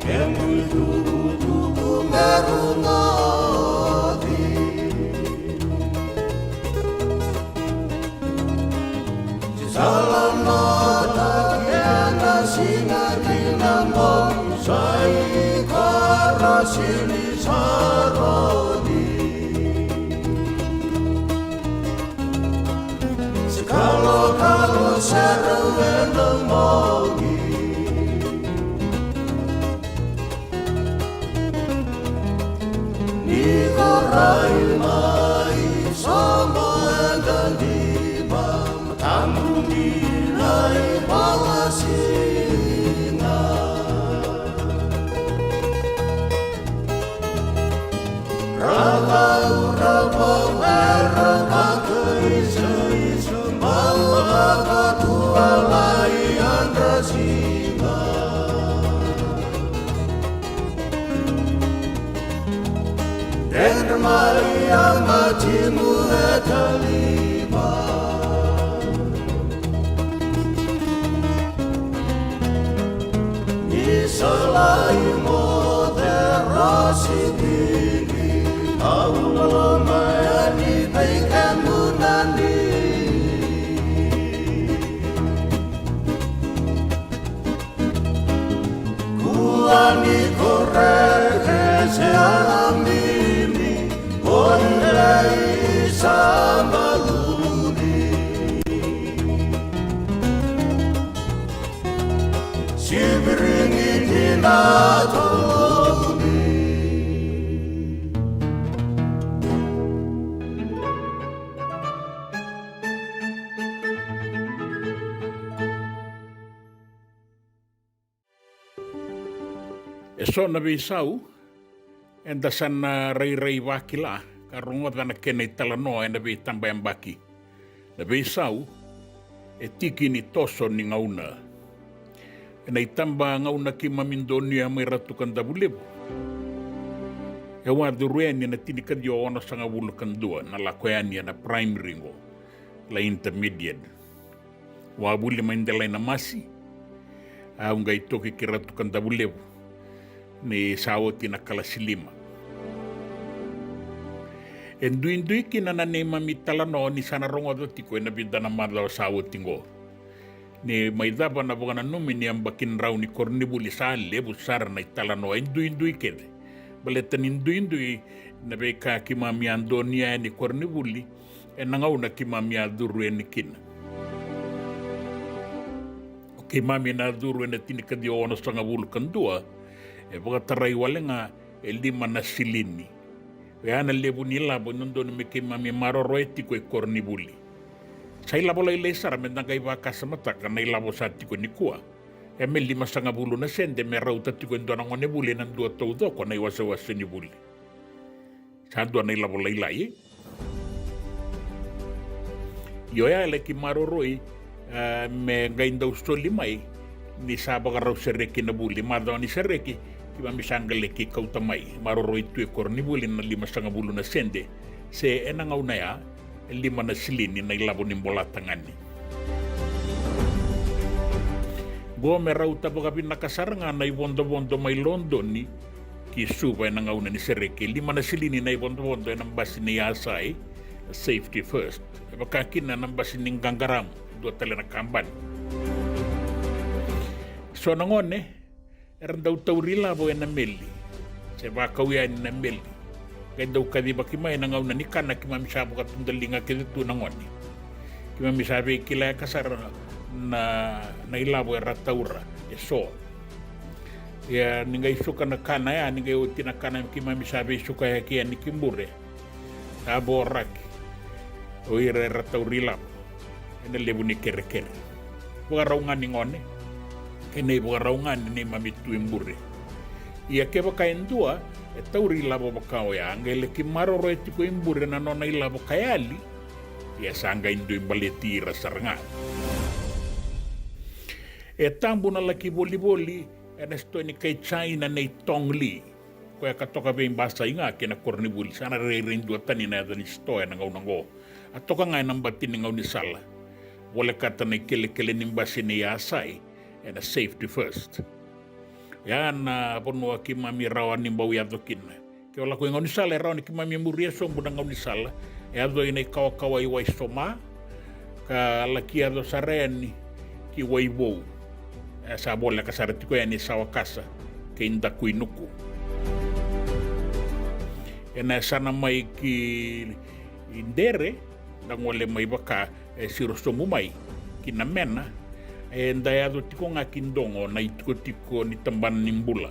me muitukutuku me rugoci. Sa lomata kena siga ki na bogi, sa i koro sili sa rodi. Se kalokalo sara ena bogi. Ni ko rai mai sobo eda diva, matamu ni na ivalasina. Rau, rau, rau, era vakaisaiso, bau vakatua lai yadra siga. Dredre mai a matimu e taliva. Ni sa lai moce rosi vili, au loloma yani vei kemuni. Kua ni koreke se alabimi, ko i lei sa baluni. Sivirini ni na toloni. E so na veisau eda sa na rairai vakila ka rogoca na kena italanoa ena veitabayabaki. Na veisau e tiki ni toso ni gauna. Ena itaba gauna keimami donuya mai Ratu Kadavulevu, e wacuru yani ena tinikaciwa onosagavulu ka dua na lako yani ena primary qo, lai intermediate. Wavuli mai Delainamasi, au qai toki ki Ratu Kadavulevu ni sa oti na kalasi lima. E duidui kina na neimami talanoa ni sa na rogoca tiko ena vica na macawa sa oti qo. Ni mai cava na vakananumi ni yabaki drau ni koronivuli, sa levu sara na italanoa e duidui kece. Baleta ni duidui na veika keimami a donuya yani koronivuli ena gauna keimami a curu yani kina. O keimami na curu ena tinikaciwa onosagavulu ka dua, e vakatarai wale ga e lima na silini. Oya na levu ni lavo e dodonu me keimami maroroya tiko e koronivuli. Sa ilavo lailai sara me da qai vakasamataka na ilavo sa tiko nikua. E me limasagavulu na sede me rauta tiko e dua na gonevuli ena dua taucoko na iwasewase ni vuli. Sa dua na ilavo lailai. Io, oya e laki maroroi, e, me qai dau soli mai ni sa vakarau sereki na vuli. Macawa ni sereki, keimami sa qai laki kauta mai, maroroi tu e koronivuli na limasagavulu na sede. Se ena gauna ya, e lima na silini na ilavo ni bolatagane. Qo me rauta vakavinaka sara ga na ivodovodo mai Lodoni ki Suva ena gauna ni sereki. E lima na silini na ivodovodo ena basi ni Yasai, Safety First. E vaka kina na basi ni Qaqaramu, dua tale na kabani. So na gone era dau tauri lavo ena meli, se vakau yani na meli, qai dau kacivaki mai na gauna ni kana. Keimami sa vakatudaliga kece tu na gone. Keimami sa veikilaka sara na, na ilavo era taura e so. Ia ni qai suka na kana ya, ni qai oti na kana, keimami sa veisukayaki yani ki bure. Sa voraki o ira era tauri lavo ena levu ni kerekere. Vakarau ga ni gone kei na ivakarau ga ni neimami tu i bure. Ia kevaka e dua e tauri lavo vaka oya, qai laki maroroya tiko i bure na nona ilavo ka yali, ia sa qai dui baleti ira sara ga. E tabu na laki volivoli ena sitoa ni kai China nei Tong Li. Koya ka toka vei Basai ga kei na koronivuli, sa na rairai duatani na yaca ni sitoa ena gauna oqo. A toka ga ena bati ni gaunisala, volekata na ikelekele ni basi ni Yasai ena Safety First. Oya na vanua keimami rawa ni bau yaco kina. Ke o lako i gaunisala, e rawa ni keimami muria sobu na gaunisala, e yaco ina ikawakawa i Waisoma, ka laki yaco sara yani ki Waivou. E sa voleka sara tiko yani Sawakasa kei Dakuinuku. Ena yasana mai ki Dere, da gole mai vaka e siro sobu mai ki Namena, eda yaco tiko ga ki Dogo, na itikotiko ni Tabana ni Bula.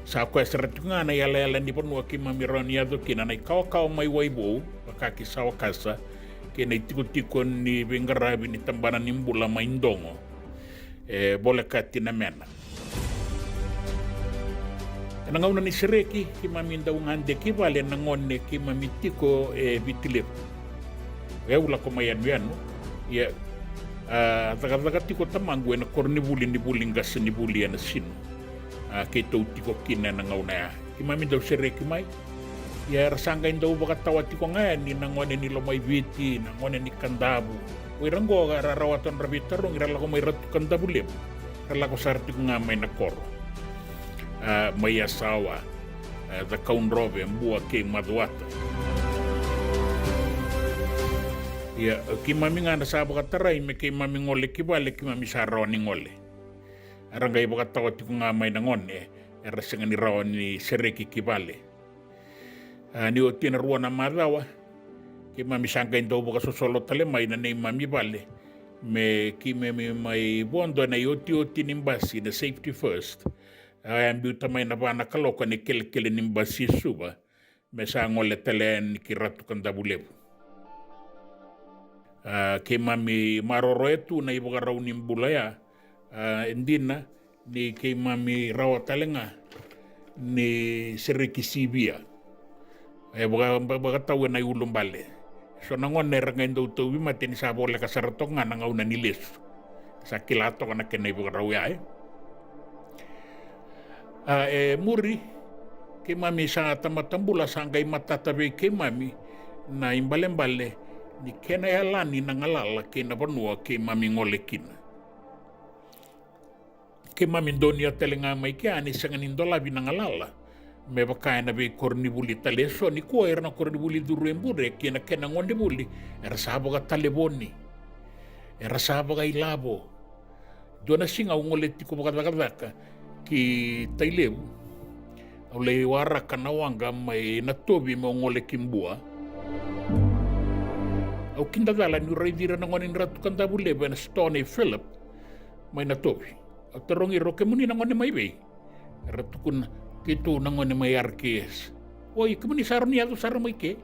Sa koya sara tiko ga na iyalayala ni vanua keimami rawa ni yaco kina, na ikawakawa mai Waivou vaka ki Sawakasa, kei na itikotiko ni veiqaravi ni Tabana ni Bula mai Dogo, e volekati Namena. Ena gauna ni sereki, keimami dau gade ki vale na gone keimami tiko e Viti Levu. Au lako mai yanuyanu, ia a cakacaka tiko tamaqu ena koronivuli ni vuli qasenivuli e Nasinu. A keitou tiko kina ena gauna ya. Keimami dau sereki mai. Ia era sa qai dau vakatawa tiko ga yani na gone ni Lomaiviti, na gone ni Kadavu. O ira oqo era rawata nodra veitarogi, ra lako mai Ratu Kadavulevu, ra lako sara tiko ga mai na koro. A, mai Yasawa, a, Cakaudrove, Bua kei Macuata. Ia keimami ga na sa vakatarai me keimami gole ki vale, keimami sa rawa ni gole. Era qai vakatawa tiko ga mai na gone era sega ni rawa ni sereki ki vale. A, ni oti na rua na macawa, keimami sa qai dau vakasosolo tale mai na neimami vale me keimami mai vodo ena iotioti ni basi na Safety First. A, e a biuta mai na va na kaloko ena ikelekele ni basi e Suva, me sa gole tale yani ki Ratu Kadavulevu. A, keimami maroroya tu na ivakarau ni bula ya. A, e dina ni keimami rawa tale ga ni sereki sivia. E vaka, vaka, vakatau ena iulubale. So na gone era qai dau tauvimate ni sa voleka sara toka ga na gauna ni lesu. Sa kila toka na kena ivakarau ya, e. A, e muri, keimami sa tamata bula, sa qai matata vei keimami na ibalebale ni kena yalani na galala kei na vanua keimami gole kina. Keimami donuya tale ga mai kea ni sega ni dolavi na galala me vaka ena veikoronivuli tale e so. Nikua ira na koronivuli curu e bure kei na kena gonevuli era sa vakatalevoni, era sa vakailavo. Dua na siga au gole tiko vakacakacaka ki Tailevu, Au lai waraka na waqa mai Natovi meu gole ki Bua. Au kidacala niu raici ira na gone ni Ratu Kadavulevu ena sitoa nei Philip mai Natovi. Au tarogi ira, o kemuni na gone mai vei? Era tukuna, keitou na gone mai R K S. Oi, kemuni sa rawa ni yaco sara mai ke?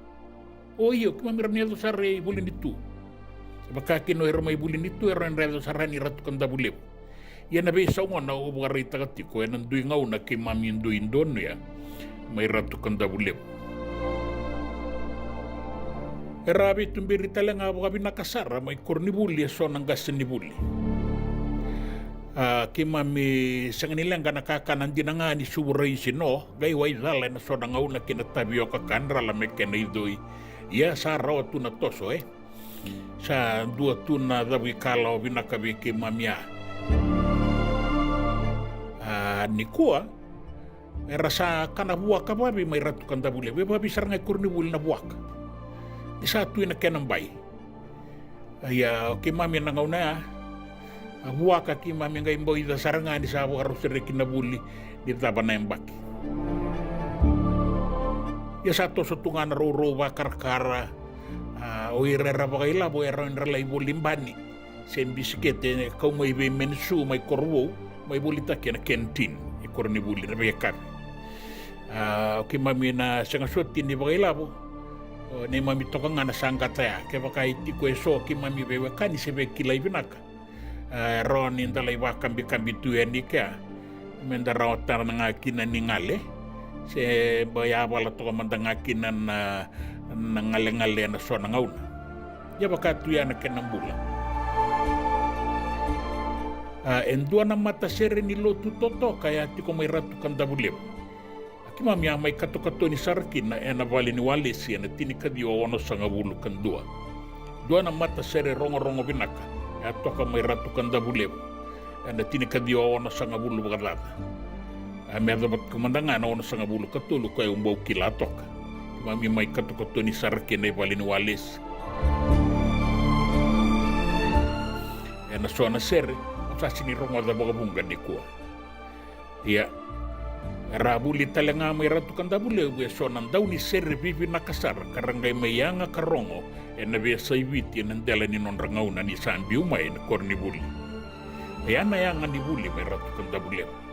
O io, keimami rawa ni yaco sara i Vulinitu. E vaka kina o ira mai Vulinitu era rawa ni ra yaco sara yani i Ratu Kadavulevu. Ia na veisau gona au vakaraitaka tiko ena dui gauna keimami dui donuya mai Ratu Kadavulevu. Era veituberi tale ga vakavinaka sara mai koronivuli eso na qasenivuli. A, keimami sega ni leqa na kakana dina ga ni suvu raisi no qai waicala ena so na gauna kei na tavioka kadrala me kena icoi. Ia sa rawa tu na toso, e. Sa dua tu na cavuikalawa vinaka vei keimami a. A, nikua era sa kana vuaka vakavi mai Ratu Kadavulevu, e vakavi sara ga i koronivuli na vuaka. Ni sa tu ina kena bai. Ia o keimami ena gauna ya, a vuaka keimami qai bau ica sara ga ni sa vakarau sereki na vuli ni cava na yabaki. Ia sa toso tu ga na rourou vakarakara. A, o ira era vakailavo era rawa ni ra lai voli bani se bisikete e kau mai vei Menisu mai Korovou, mai volitaki ena kentin i koronivuli na veiyakavi. A, o keimami na sega soti ni vakailavo, o neimami toka ga na saqata ya. Kevaka e tiko eso keimami veiwekani se veikilai vinaka, e rawa ni da lai vakabikabi tu yani kea, me da rawa tara ga kina ni gale, se ba yavala toka mada ga kina na, na galegale ena so na gauna. Ia vaka tu ya na kena bula. A, e dua na matasere ni lotu totoka e a tiko mai Ratu Kadavulevu. A keimami a mai katokatoni sara kina ena vale ni Walesi ena tinikaciwa onosagavulu ka dua. Dua na matasere rogorogo vinaka e a toka mai Ratu Kadavulevu ena tinikaciwa onosagavulu vakacaca. A me yacova tiko mada ga na onosagavulu ka tolu koya au bau kila toka. Keimami mai katokatoni sara kina i vale ni Walesi. Ena so na sere au sa sini rogoca vakavuqa nikua. Ia, era a vuli tale ga mai Ratu Kadavulevu eso na daunisere vivinaka sara ka ra qai mai yaga ka rogo ena veiyasai Viti ena dela ni nodra gauna ni sa biu mai na koronivuli. E a na yaga ni vuli mai Ratu Kadavulevu.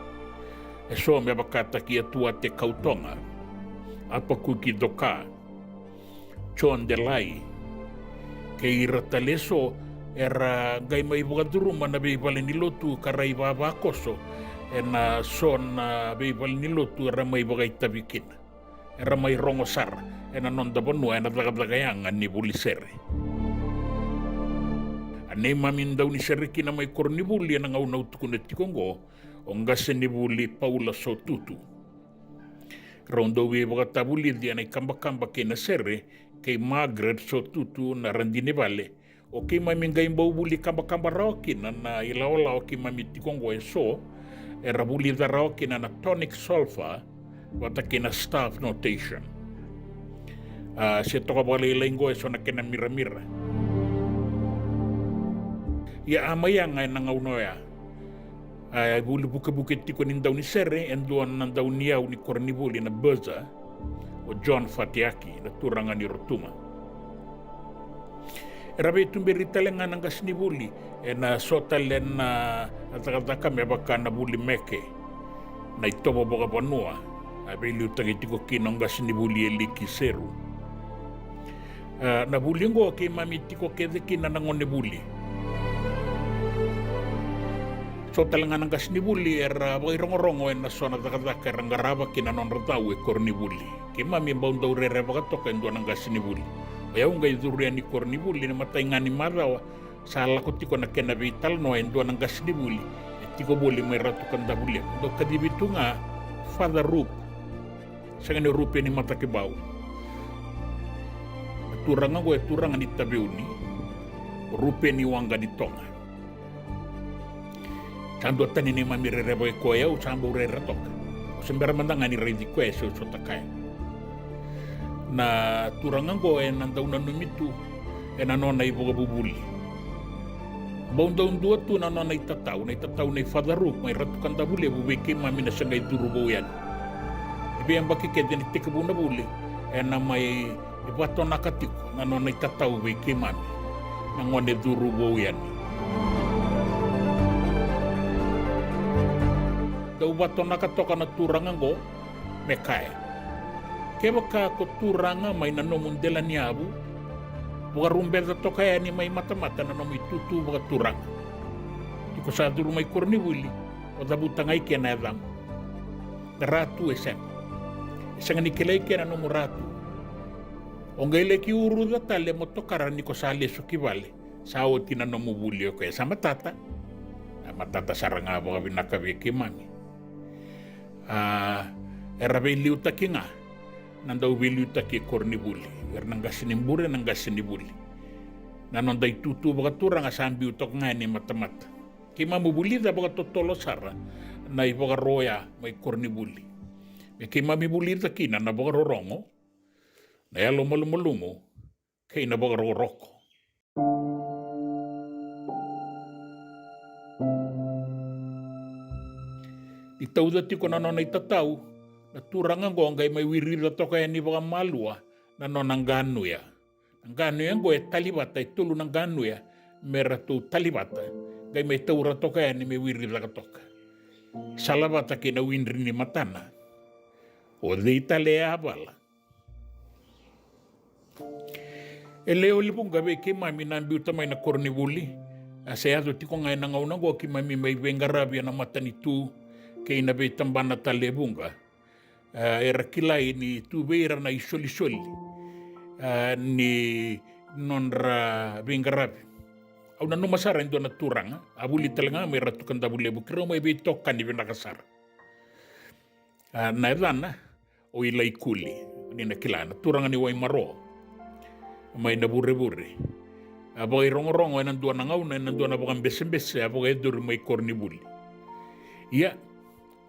Eso me vakataki Atuate Kautoga, Apakuki Coka, John Delai, kei ira tale eso era qai mai vakacuruma na veivale ni lotu ka ra ivavakoso ena so na veivale ni lotu era mai vakaitavi kina. Era mai rogo sara ena noda vanua ena cakacaka yaga ni vuli sere. A neimami daunisere kina mai koronivuli ena gauna au tukuna tiko oqo, o qasenivuli Paula Sotutu. Rau dau veivakatavulici ena ikabakaba kei na sere kei Margaret Sotutu na radinivale. O keimami qai bau vuli kabakaba rawa kina na ilawalawa keimami tiko oqo eso, era vulica rawa kina na tonic solfa vata kei na staff notation. A, se toka vakalailai oqo eso na kena miramira. Ia a mai yaga ena gauna oya. A, e vuli vukevuke tiko ni daunisere e dua na dauniyau ni koronivuli na Buzzer, o John Fatiaki, na turaga ni Rotuma. Era veituberi tale ga na qasenivuli ena so tale na cakacaka me vaka na vuli meke, na itovo vakavanua, a veiliutaki tiko kina o qasenivuli Eliki Seru. A, na vuli oqo keimami tiko kece kina na gone vuli. So tale ga na qasenivuli era vakairogorogo ena so na cakacaka era qarava kina na nodra cau e koronivuli. Keimami bau dau rerevaka toka e dua na qasenivuli. O yau qai curu yani koronivuli ena imatai ga ni macawa, sa lako tiko na kena veitalanoa e dua na qasenivuli e tiko voli mai Ratu Kadavulevu. Dau kacivi tu ga Father Rupe. Sega ni Rupe ni Matakibau. Na turaga oqo e turaga ni Taveuni, Rupe ni Waqa ni Toga. Sa dua tani neimami rerevaki koya, au sa bau rere toka. Au se bera mada ga ni raici koya e se au sota kaya. Na turaga oqo ena dau nanumi tu ena nona ivakavuvuli. Bau dau dua tu na nona itatau, na itatau nei Father Rupe mai Ratu Kadavulevu vei keimami na se qai curu vou yani. Veiyabaki kece ni tekivu na vuli, ena mai vatonaka tiko na nona itatau vei keimami na gone curu vou yani. Dau vatonaka toka na turaga oqo me kaya, kevaka ko turaga mai na nomu dela ni yavu, vakarubeca toka yani mai matamata na nomu itutu vakaturaga. Tiko sa curu mai koronivuli, o cavuta ga i ke na yacaqu. Na ratu e sega. E sega ni kilai ke na nomu ratu. O qai laki uruca tale mo tokara ni ko sa lesu ki vale. Sa oti na nomu vuli o koya, sa matata. A matata sara ga vakavinaka vei keimami. A, era veiliutaki ga na dau veiliutaki e koronivuli. Era na qase ni bure, na qase ni vuli. Na noda itutu vakaturaga sa biu toka ga yani matamata. Keimami vulica vakatotolo sara na ivakaro oya mai koronivuli. Me keimami vulica kina na vakarorogo, na yalo malumalumu, kei na vakarokoroko. Ni tauca tiko na nona itatau, na turaga oqo qai mai wirica toka yani vakamalua na nona qanuya. Na qanuya oqo e talivata, e tolu na qanuya me ratou talivata. Qai mai taura toka yani me wiri caka toka. Salavata kei na widri ni matana. O cei tale e a vala? E lewe ni vuqa vei keimami na biuta mai na koronivuli. A se yaco tiko ga ena gauna oqo keimami mai veiqaravi ena matanitu kei na veitabana tale e vuqa. A, era kilai ni tu vei ira na isolisoli, a, ni nodra veiqaravi. Au nanuma sara e dua na turaga, a vuli tale ga mai Ratu Kadavulevu, keirau mai veitokani vinaka sara. A, na yacana o Ilaikuli, ni na kila, na turaga ni Waimaro, mai Navurevure. A vakairogorogo ena dua na gauna, ena dua na vakabesebese a vakayacori mai koronivuli. Ia,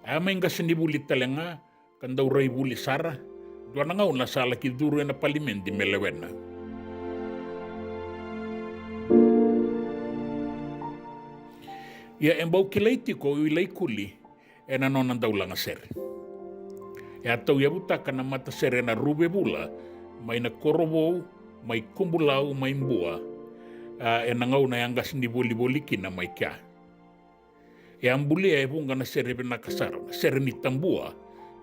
a mai qasenivuli tale ga, ka dau rai vuli sara, dua na gauna sa laki curu ena palimedi me lewena. Ia e bau kilai tiko o Ilaikuli ena nona dau lagasere. E a tauyavutaka na matasere na Ruvevula mai na Korovou, mai Kubulau, mai Bua, a, ena gauna e a qasenivolivoli kina mai kea. E a bulia e vuqa na sere vinaka sara, na sere ni Tabua,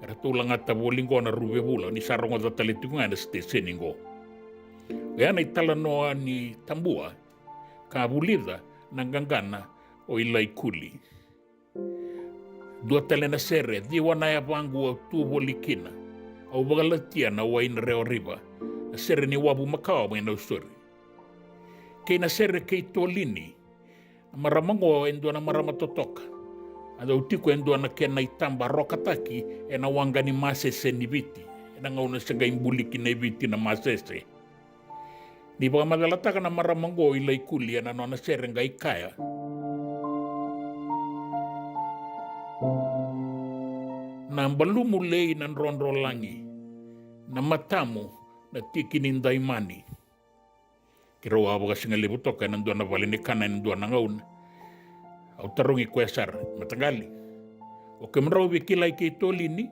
eratou lagata voli qo na Ruvevula, ni sa rogoca tale tiko ga ena siteseni qo. Oya na italanoa ni Tabua, ka vulica na qaqana o Ilaikuli. Dua tale na sere, ciwa na yavaqu au tu voli kina, au vakalatia na wai na Rewa River, na sere ni Wavu Makawa mai Nausori. Kei na sere kei Tolini, na marama qo e dua na marama totoka. A dau tiko e dua na kena itaba rokataki ena waqa ni masese ni Viti. Ena gauna se qai buli kina e Viti na masese. Ni vakamacalataka na marama qo o Ilaikuli ena nona sere qai kaya. Na balumu lei na drodrolagi. Na matamu na tiki ni daimani. Keirau a vakasigalevu toka ena dua na vale ni kana ena dua na gauna. Au tarogi koya sara, mataqali, o kemudrau via kilai kei Tolini?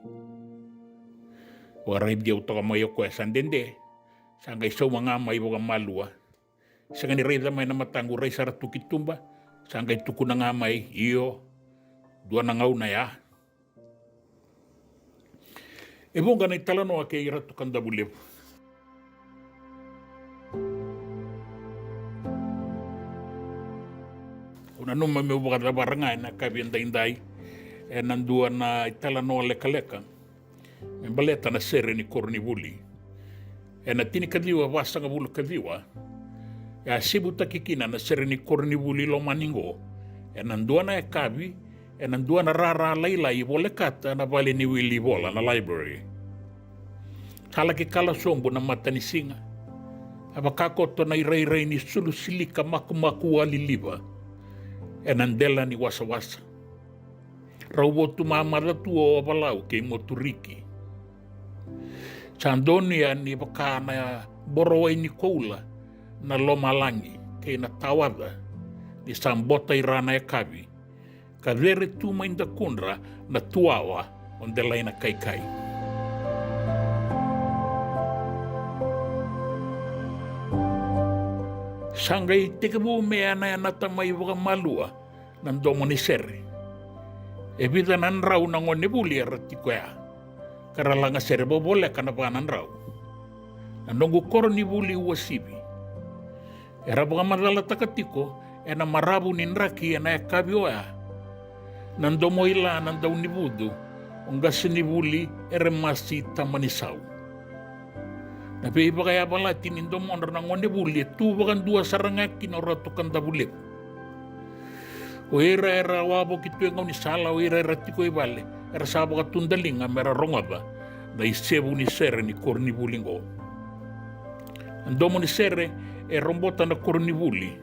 Vakaraici au toka mai o koya sa dede, sa qai sauma ga mai vakamalua. Sega ni raica mai na mataqu, rai sara tu ki tuba, sa qai tukuna ga mai, io, dua na gauna ya. E vuqa na italanoa kei Ratu Kadavulevu. Au nanuma meu vakacavara ga ena yakavi edaidai ena dua na italanoa lekaleka me baleta na sere ni koronivuli. Ena tinikaciwa vasagavulu kaciwa, e a sivutaki kina na sere ni koronivuli lomani qo ena dua na yakavi, ena dua na rara lailai i volekata na vale ni wili vola, na library. Sa laki kala sobu na matanisiga. A vakakoto na irairai ni sulu silika makumaku waliliva ena dela ni wasawasa. Rau votu mamaca tu o Ovalau kei Moturiki. Sa donuya ni vaka na borowai ni koula na lomalagi kei na tawaca ni sa bota i ra na yakavi, ka cere tu mai dakudra na tuwawa o Delainakaikai. Sa qai tekivu me yanayanata mai vakamalua na domo ni sere. E vica na drau na gonevuli era tiko ya, ka ra laga sere vovoleka na va na drau. Na noqu koronivuli uasivi. Era vakamacalataka tiko ena maravu ni draki ena yakavi oya na domo ila na daunivucu o qasenivuli Eremasi Tamanisau. Na veivakayavalati ni domodra na gonevuli e tu vakadua sara ga kina o Ratu Kadavulevu. O ira era wavoki tu e gaunisala, o ira era tiko i vale, era sa vakatudaliga mera rogoca na isevu ni sere ni koronivuli qo. Na domo ni sere e robota na koronivuli,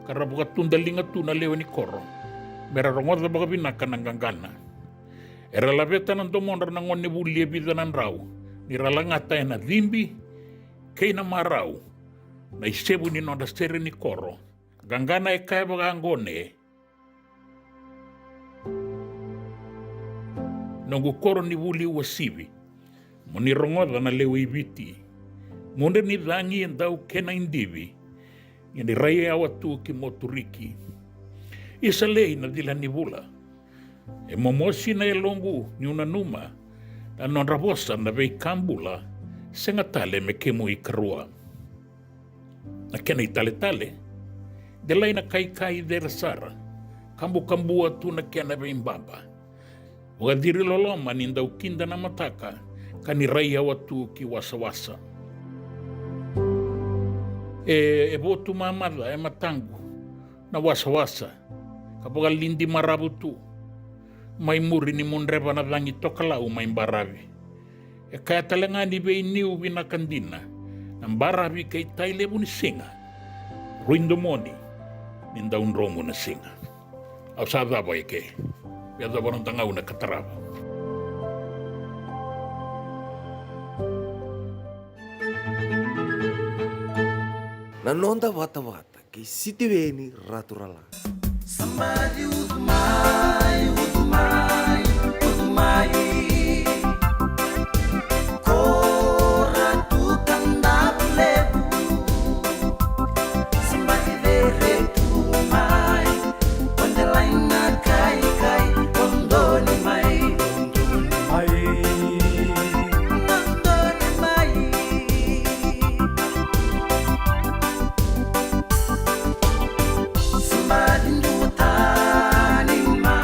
ka ra vakatudaliga tu na lewe ni koro mera rogoca vakavinaka na qaqana. Era laveta na domodra na gonevuli e vica na drau, ni ra lagata ena cibi kei na marau na isevu ni nodra sere ni koro. Qaqana e kaya vaka qo ne: Noqu koronivuli uasivi, mo ni rogoca na lewe i Viti. Mudre ni cagi e dau kena idivi, ia ni rai yawa tu ki Moturiki. Isa lei na cila ni vula, e momosi na yaloqu niu nanuma na nodra vosa na veika bula, sega tale me kemu ikarua. Na kena italetale, delai na kaikai cere sara, kabukabua tu na kena veibaba. Vakaciri loloma ni dau kida na mataka, ka ni rai yawa tu ki wasawasa. E, e votu mamaca e mataqu na wasawasa, ka vakalidi maravu tu. Mai muri ni mudreva na cagi tokalau mai baravi. E kaya tale ga ni veiniu vinaka dina na baravi kei tai levu ni siga. Rui domoni ni dau dromu na siga. Au sa cava eke. Via cava noda gauna ka tarava. Na noda vatavata kei Sitiveni Raturala. Somebody utu mai, utu mai, utu mai. Ko Ratu Kadavulevu. Somebody vere tu mai. O delai na kaikai, o doni mai, o doni mai. Somebody duatani mai.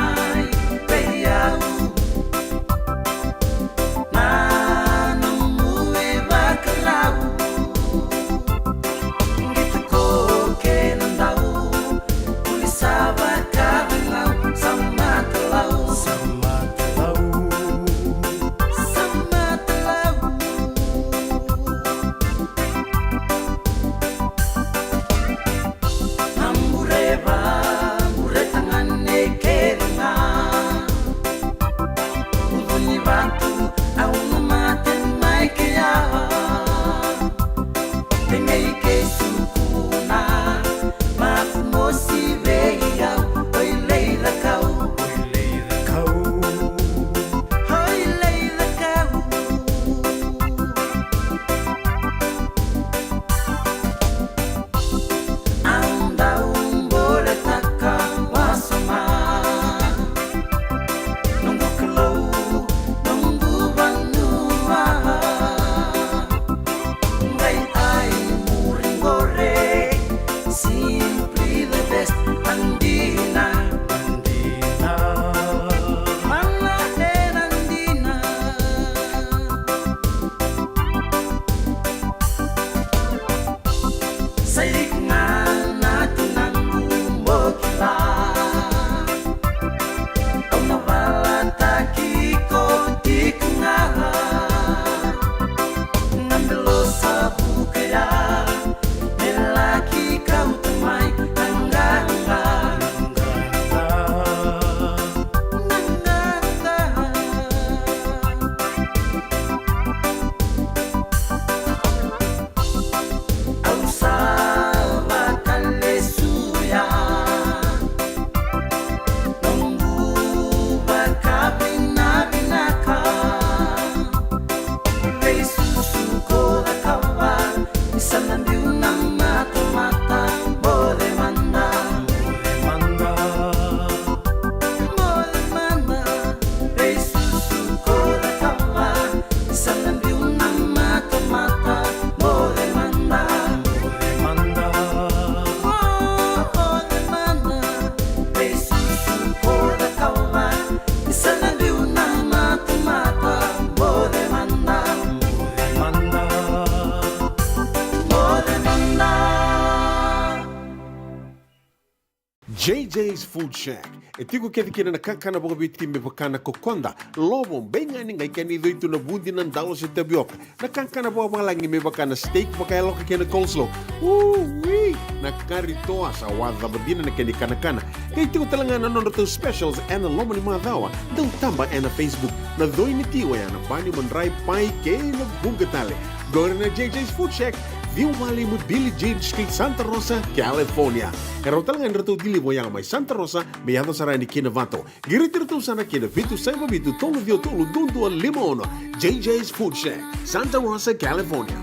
J J's Food Shack. E tiko kece kina na kakana vakaviti me vaka na kokoda, lovo, beigani, qai kena icoi tu na vudi, na dalo se tavioka. Na kakana vakavalagi me vaka na steak vakayaloka kei na coleslaw. Ui! Na kari toa sa wacava dina na kena ikanakana. Qai tiko tale ga na nodratou specials ena loma ni macawa. Dau taba ena Facebook. Na coi ni ti oya na bani, madrai, pai kei na vuqa tale. Qori na J J's Food Shack, ciwa walu lima Billie Jean Street, Santa Rosa, California. E rawa tale ga ni ratou deliver oya mai Santa Rosa me yaco sara yani ki Novato. Qiriti iratou sara ki na vitu saiva vitu tolu ciwa tolu dua dua lima ono. J J's Food Shack, Santa Rosa, California.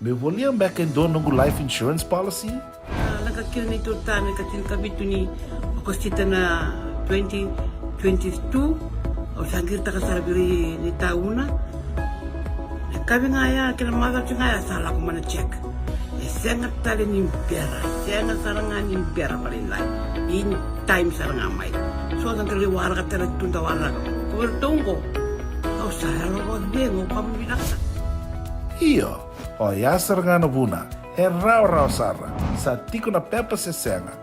Meu volia beka e dua noqu life insurance policy? A, lako kina na neitou ta na ika tinikavitu ni Okosita na twenty twenty-two. Au sa qiritaka sara vei ira na itauna. Na yakavi ga ya kei na macawa ga ya sa lako mai na check. E sega tale ni bera, sega sara ga ni bera vakalailai. In time sara ga mai. So da qai waraka tale tu, da waraka. Ko iratou qo, au sa yalo vakacegu, au vakavinavinaka sara. Io, oya sara ga na vuna. E rawarawa sara. Sa tiko na pepa se sega.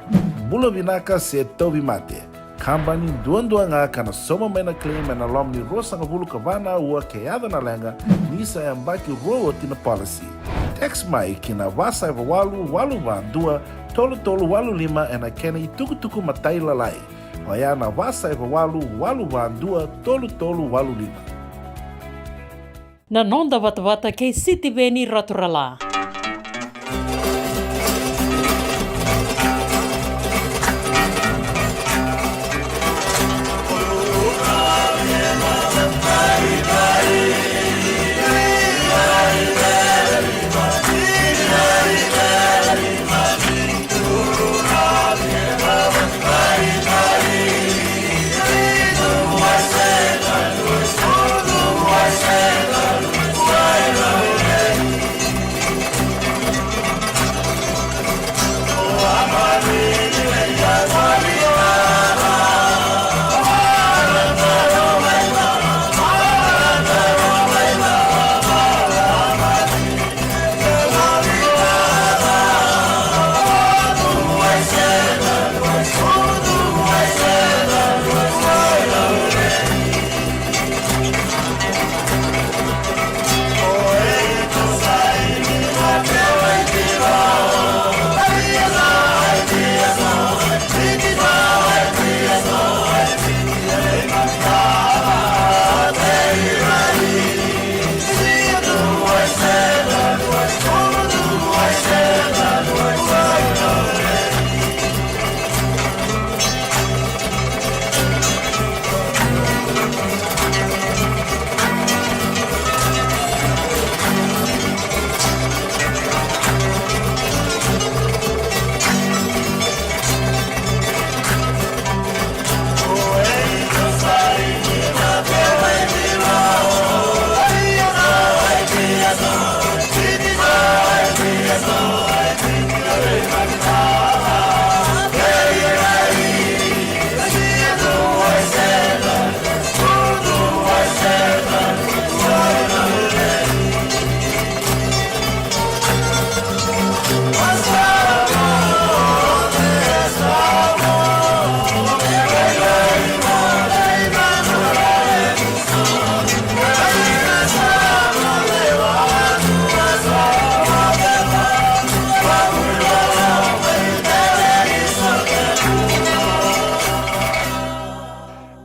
Bula vinaka se tauvimate. Kabani duadua ga ka na sauma mai na claim ena loma ni ruasagavulu ka va na aua ke yaco na leqa, ni sa yabaki rua oti na policy. Text mai ki na va saiva walu walu va dua tolu tolu walu lima ena kena itukutuku matailalai. Oya na va saiva walu walu va dua tolu tolu walu lima. Na noda vatavata kei Sitiveni Raturala.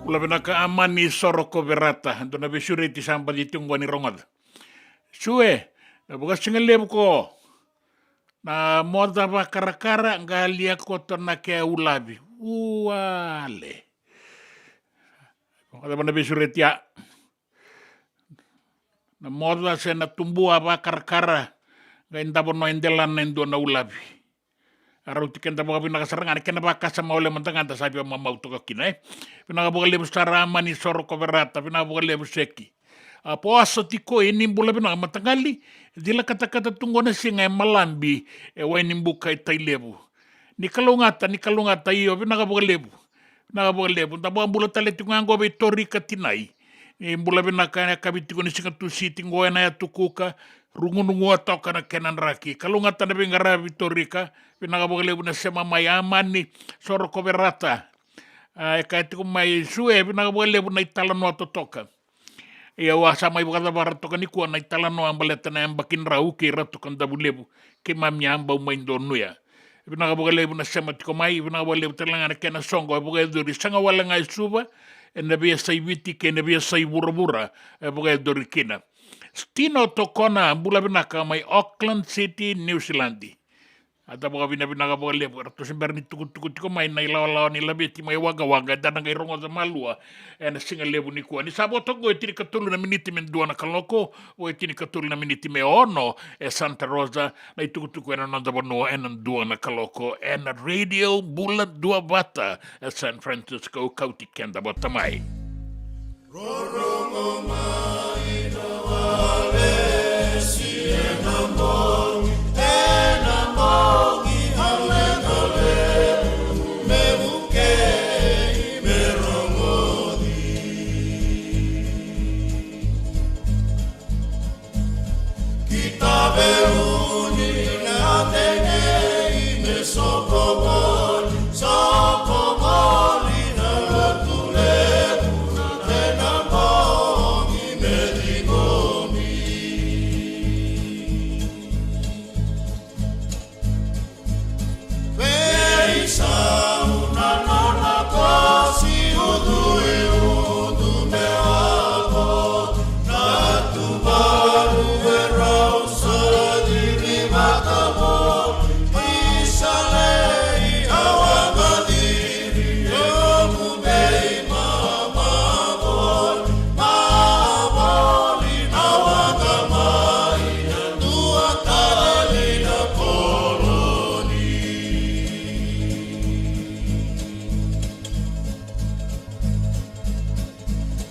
Bula vinaka Amani Sorokoverata, dua na veisureti sa baci tiko qo ni rogoca. Sue, na vakasigalevu ko. Na moca vakarakara, qai lia koto na ke ulavi. Uale. Moca vana veisureti ya. Na moca se na tubua vakarakara, qai davo no e delana e dua na ulavi. A rauti keda vakavinaka sara ga na kena vakasama ole mada ga da sa via mamau toka kina, e. Vinaka vakalevu sara Amani Sorokoverata, vinaka vakalevu Seki. A po aso tiko e ni bula vinaka mataqali, cila katakata tu qo na siga e Malabi, e Wainibuka e Tailevu. Ni kalougata, ni kalougata, io, vinaka vakalevu. Vinaka vakalevu. Da vakabula tale tiko ga qo vei Torika Tinai. Ni bula vinaka ena yakavi tiko ni siga Tusiti qo ena yatu Kuka, rugurugu toka na kena draki. Kalougata na veiqaravi Torika, vinaka vakalevu na sema mai. Amani Sorokoverata, a, e kaya tiko mai Sue, vinaka vakalevu na italanoa totoka. Ia au a sa mai vakacavara toka nikua na italanoa baleta na yabaki drau kei Ratu Kadavulevu, keimami a bau mai donuya. Vinaka vakalevu na sema tiko mai, vinaka vakalevu tale ga na kena soqo, e vakayacori sega wale ga e Suva, ena veiyasai Viti kei na veiyasai vuravura, e vakayacori kina. Stino Tokona, bula vinaka mai Auckland City, New Zealand. A da vakavinavinaka vakalevu, eratou se bera ni tukutuku tiko mai na ilawalawa ni laveti mai Wagga Wagga, eda na qai rogoca malua ena siga levu nikua. Ni sa vo toka qo e tinikatolu na miniti me dua na kaloko, vo e tinikatolu na miniti me ono e Santa Rosa, na itukutuku ena noda vanua ena dua na kaloko, ena Radio Bula Duavata e San Francisco, kauti keda vata mai. Rorogo mai na walesi ena bogi, ena bogi, a leqa levu me vukei me rogoci. Ki Taveuni na tegei me soko voli, soko voli na lotu levu, ena bogi me ciqomi. Veisau na nona kosi, ucui ucu me wavo, na tuvalu e rau sa ciri vata voli, isa lei a waqa ciri, e omu vei mama voli, ma voli na waqa mai na dua tale na koloni.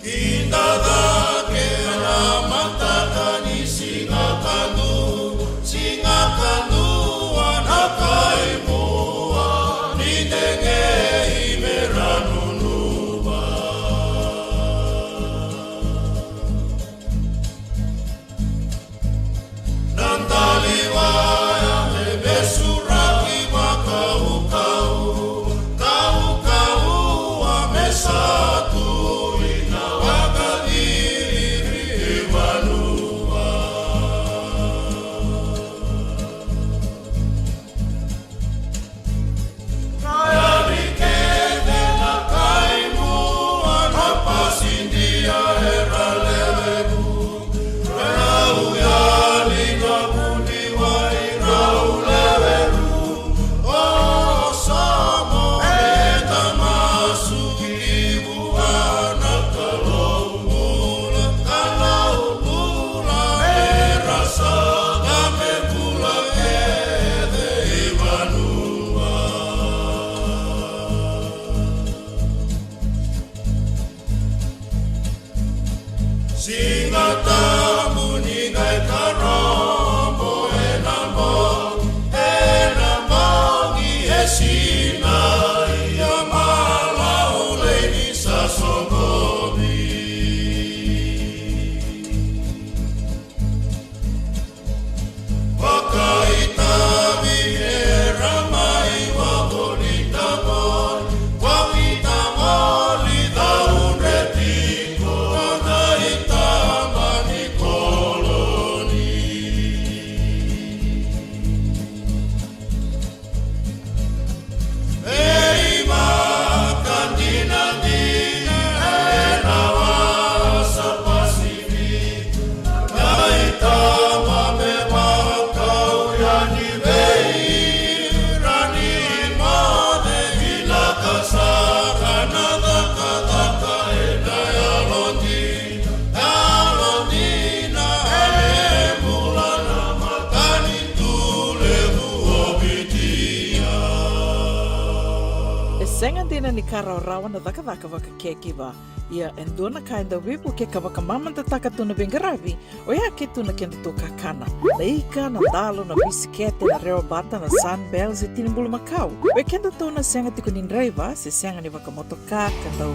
Kida cake na mataka ni siga kadua, siga kadua na kaimua ni tegei me ra nunuva. Na daliwaya e vesuraki vakaukau, kaukauwa me sa tu ina vakaciri e vanua. Na yali kece na kaimua na pasidia era lewe vu, rau yali na vuniwai rau lewe vu. O Samoa e tamasu ki vua na Kalou bula, Kalou bula, era saga me bula kece i vanua. Siga Tabu ni qai karobo ena bogi, ena bogi e sinai, a malaulei ni sa soqovi. Vakaitavi era mai wavolita voli, wavolita voli, caudre tiko na itaba ni koloni. Ei, vakadinadina ena wasa Pasifika, na itaba me vakau yani vei ira ni moce, vinaka sara na cakacaka ena yalodina. Yalodina e bula na matanitu levu o Viti. E sega dina ni ka rawarawa na cakacaka vakacaregiver. Ia e dua na ka e dau veivukei ka vakamamadataka tu na veiqaravi, oya ke tu na kedatou kakana. Na ika, na dalo, na bisikete, na rewabata, na Sunbells, e tini bulumakau. Vei kedatou na sega tiko ni draiva se sega ni vakamotoka, ka dau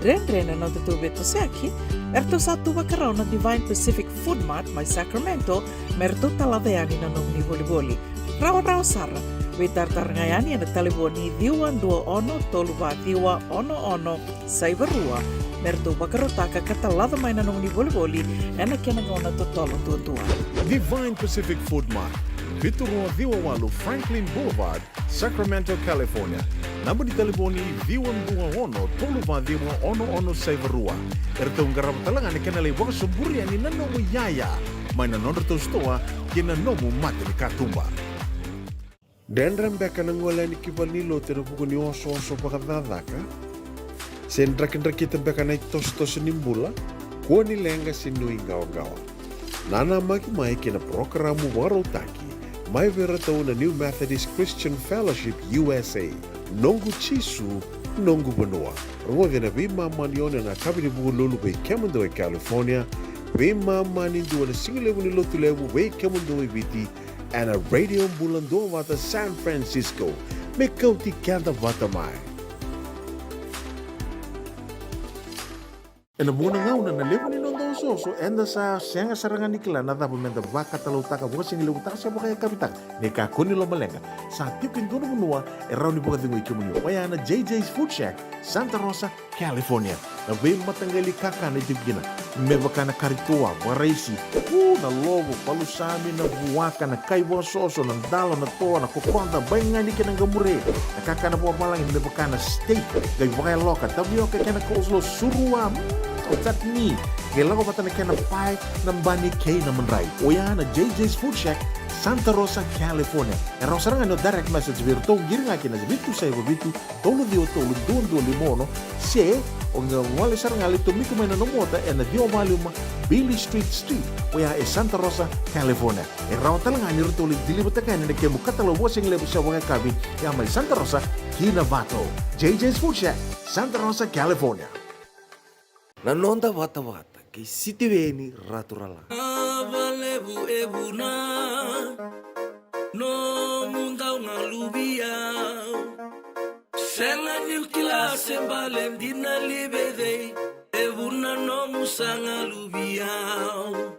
Dredre na nodatou veitosoyaki, eratou sa tu vakarau na Divine Pacific Food Mart mai Sacramento me ratou talaca yani na nomuni volivoli. Rawarawa sara, veitaratara ga yani ena talevoni ciwa dua ono tolu va ciwa ono ono saiva rua me ratou vakarautaka ka talaca mai na nomuni volivoli ena kena gauna totolo duadua. Divine Pacific Food Mart, vitu rua ciwa walu Franklin Boulevard, Sacramento, California. Naba ni talevoni ciwa dua ono tolu va ciwa ono ono saiva rua. Eratou qarava tale ga na kena lai vakasoburi yani na nomu iyaya mai na nodratou sitoa ki na nomu mata ni katuba. Dredre beka na gole yani ki valenilotu ena vuku ni osooso vakacakacaka? Se drakidrakita beka na itosotoso ni bula? Kua ni leqa se nuiqawaqawa. Nanamaki mai ki na parokaramu vakarautaki mai vei iratou na New Methodist Christian Fellowship U S A, Noqu Jisu, Noqu Vanua. Rogoci ena veimama ni ono ena yakavi ni Vukelulu vei kemudou e California, veimama ni dua ena sigalevu ni Lotulevu vei kemudou e Viti, ena Radio Bula Duavata San Francisco. Me kauti keda vata mai. Ena vuqa na gauna na levu ni noda osooso, eda sa sega sara ga ni kila na cava meda vakatalautaka, vakasigalevutaka se vakayakavitaka. Ni kakua ni lomaleqa, sa tiko e dua na vanua e rawa ni vakacegui kemuni, oya na J J's Food Shack, Santa Rosa, California. Na veimataqali kakana e tiko kina, me vaka na kari toa, vakaraisi, u, na lovo, palusami, na vuaka, na kai vakasoso, na dalo, na toa, na kokoda, baigani kei na qamure, na kakana vakavalagi me vaka na steak, qai vakayaloka, tavioka kei na coleslaw, surua, mm, o chutney, qai lako vata na kena pae, na bani kei na madrai. Oya na J J's Food Shack, Santa Rosa, California. E rawa sara ga ni o direct message vei iratou, qiri ga kina vitu saiva vitu, tolu ciwa tolu, dua dua lima ono, se o qai gole sara ga, lai tomika mai na nomu ota ena ciwa va lima Beale Street Suite, oya e Santa Rosa, California. E rawa tale ga ni ratou lai deliver-taka yani na kemu katalau vakasigalevu se vakayakavi, ya mai Santa Rosa ki Novato. J J's Food Shack, Santa Rosa, California. Na noda vatavata kei Sitiveni Raturala. Ava levu e vuna nomu dau galuvi au. Sega niu kila se bale dina li vei cei, e vuna nomu sa galuvi au.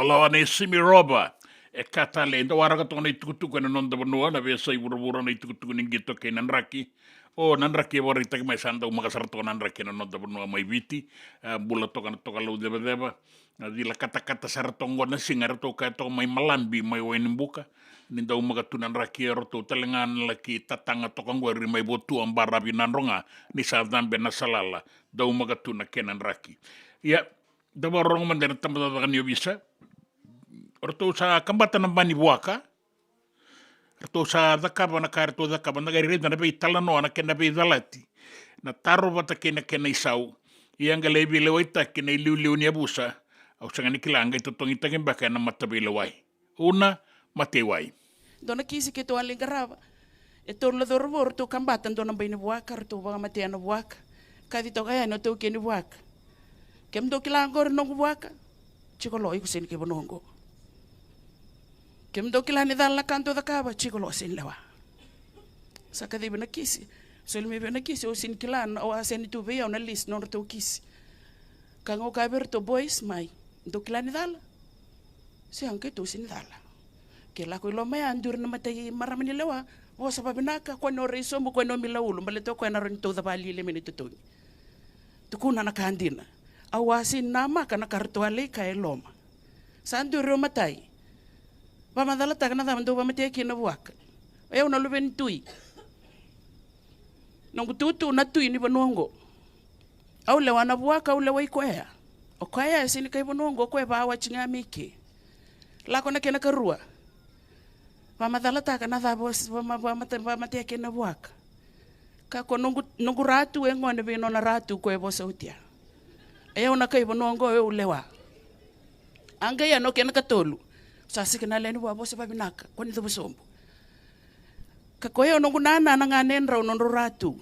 Lawa nei Simi Roba. E ka tale, e dau waraka toka na itukutuku ena noda vanua, na veiyasai vuravura, na itukutuku ni qito kei na draki. O na draki e vakaraitaki mai, sa dau maka sara toka na draki ena noda vanua mai Viti. E, bula toka na tokalau cevaceva. Na cila katakata sara toka qo na siga, eratou kaya toka mai Malabi, mai Wainibuka. Ni dau maka tu na draki, eratou tale ga na laki tataga toka qori mai Votua, baravi Nadroga, ni sa cabe na salala. Dau maka tu na kena draki. Ia, da vakarorogo mada ena tabacakacaka ni ovisa. O ratou sa kabata na ba ni vuaka. Ratou sa cakava na ka ratou cakava, da qai raica na veitalanoa, na kena veicalati, na taro vata kei na kena isau. Ia qai lai veilewaitaki na iliuliu ni yavusa. Au sega ni kila, qai totogitaki beka ena mataveilewai. Una, mataiwai. Dua na kisi keitou a lai qarava. E tolu na cauravou ratou kabata dua na bai ni vuaka, ratou vakamatea na vuaka. Kaci toka yani o taukei ni vuaka. Kemudou kila qori noqu vuaka? Jiko lo, iko sega ni kai vanua qo. Kemudou kila ni cala na ka dou cakava? Jiko lo, sega ni lewa. Sa kacivi na kisi. Soli mai vei au na kisi, au sega ni kila, au a send tu vei au na list nodratou kisi. Ka qo kaya vei iratou, boys, mai. Dou kila ni cala? Sega, keitou sega ni cala. Ke lako i loma ya, duri na matai marama ni lewa, vosa vavinaka, kua ni o rai sobu, kua ni o mila ulu, baleta o koya na rawa ni tauca vakalialia mai na itotogi. Tukuna na ka dina. Au a sega ni namaka na ka ratou a lai kaya e loma. Sa duri o matai. Vakamacalataka na cava dou vakamatea kina na vuaka. O yau na luve ni tui. Noqu tutu na tui ni vanua oqo. Au lewa na vuaka, au lewai koya. O koya e sega ni kai vanua oqo, o koya e vakawati ga mai ke. Lako na kena karua. Vakamacalataka na cava o s-, vama-, vamate-, vamatea kina na vuaka. Ka ko noqu, noqu ratu e gone vei nona ratu ko e vosa oti ya. E au na kai vanua oqo, e au lewa. A qai ya na kena katolu. Sa sega na lewe ni vua, vosa vavinaka, ko ni cuva sobu. Ka ko e au noqu nana na ganedrau nodrau ratu.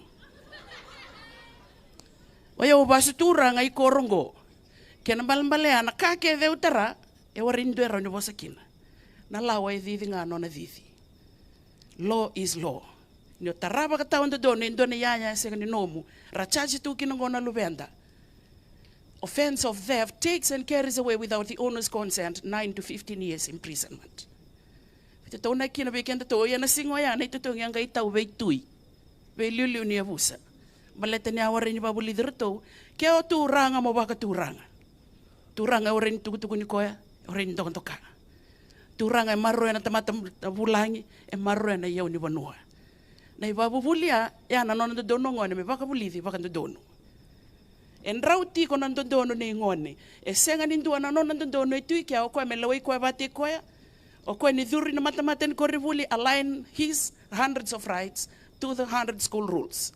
O yau vasu turaga i koro oqo. Kena balebale ya na ka kece au tara, e warai ni dua e rawa ni vosa kina. Na lawa e cici ga nona cici. Law is law. Ni o tara vakatawadodonu e dua na iyaya e sega ni nomu, ra charge tu kina qo na luveda. Offence of theft takes and carries away without the owner's consent nine to fifteen years imprisonment. Veitataunaki kina vei kedatou, ia na siga oya na itotogi a qai tau veitui, veiliuliu ni yavusa. Baleta ni a warai ni vakavulici iratou, ke o turaga mo vakaturaga. Turaga e warai ni tukutukuni koya, e warai ni dokadoka. Turaga e maroroya na tamata vulagi, e maroroya na iyau ni vanua. Na ivakavuvuli ya, ya na nona dodonu o gone me vakavulici vakadodonu. E drau tiko na dodonu nei gone. E sega ni dua na nona dodonu e tu i kea, o koya me lewai koya vata i koya. O koya ni curu i na matamata ni koronivuli, align his hundreds of rights to the hundred school rules.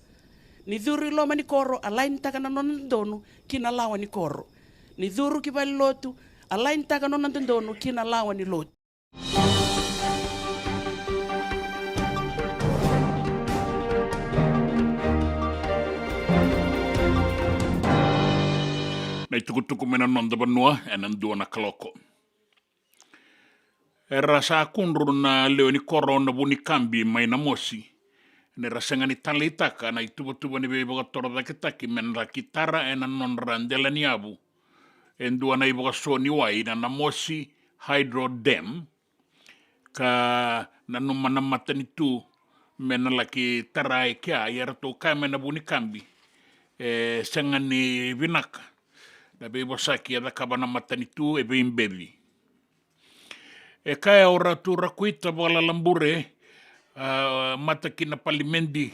Ni curu i loma ni koro, align-taka na nona dodonu ki na lawa ni koro. Ni curu ki valenilotu, align-taka na nona dodonu ki na lawa ni lotu. Na itukutuku mai na noda vanua ena dua na kaloko. Era sa kudru na lewe ni koro na Vunikabi mai Namosi, ni ra sega ni taleitaka na ituvatuva ni veivakatorocaketaki me na laki tara ena nodra dela ni yavu e dua na ivakaso ni wai na Namosi Hydro Dam, ka nanuma na matanitu me na laki tara e kea. Ia eratou kaya mai na Vunikabi, e sega ni vinaka na veivosaki e cakava na matanitu, e veibeci. E kaya o Ratu Rakuita Vakalalabure, a, mata ki na palimedi,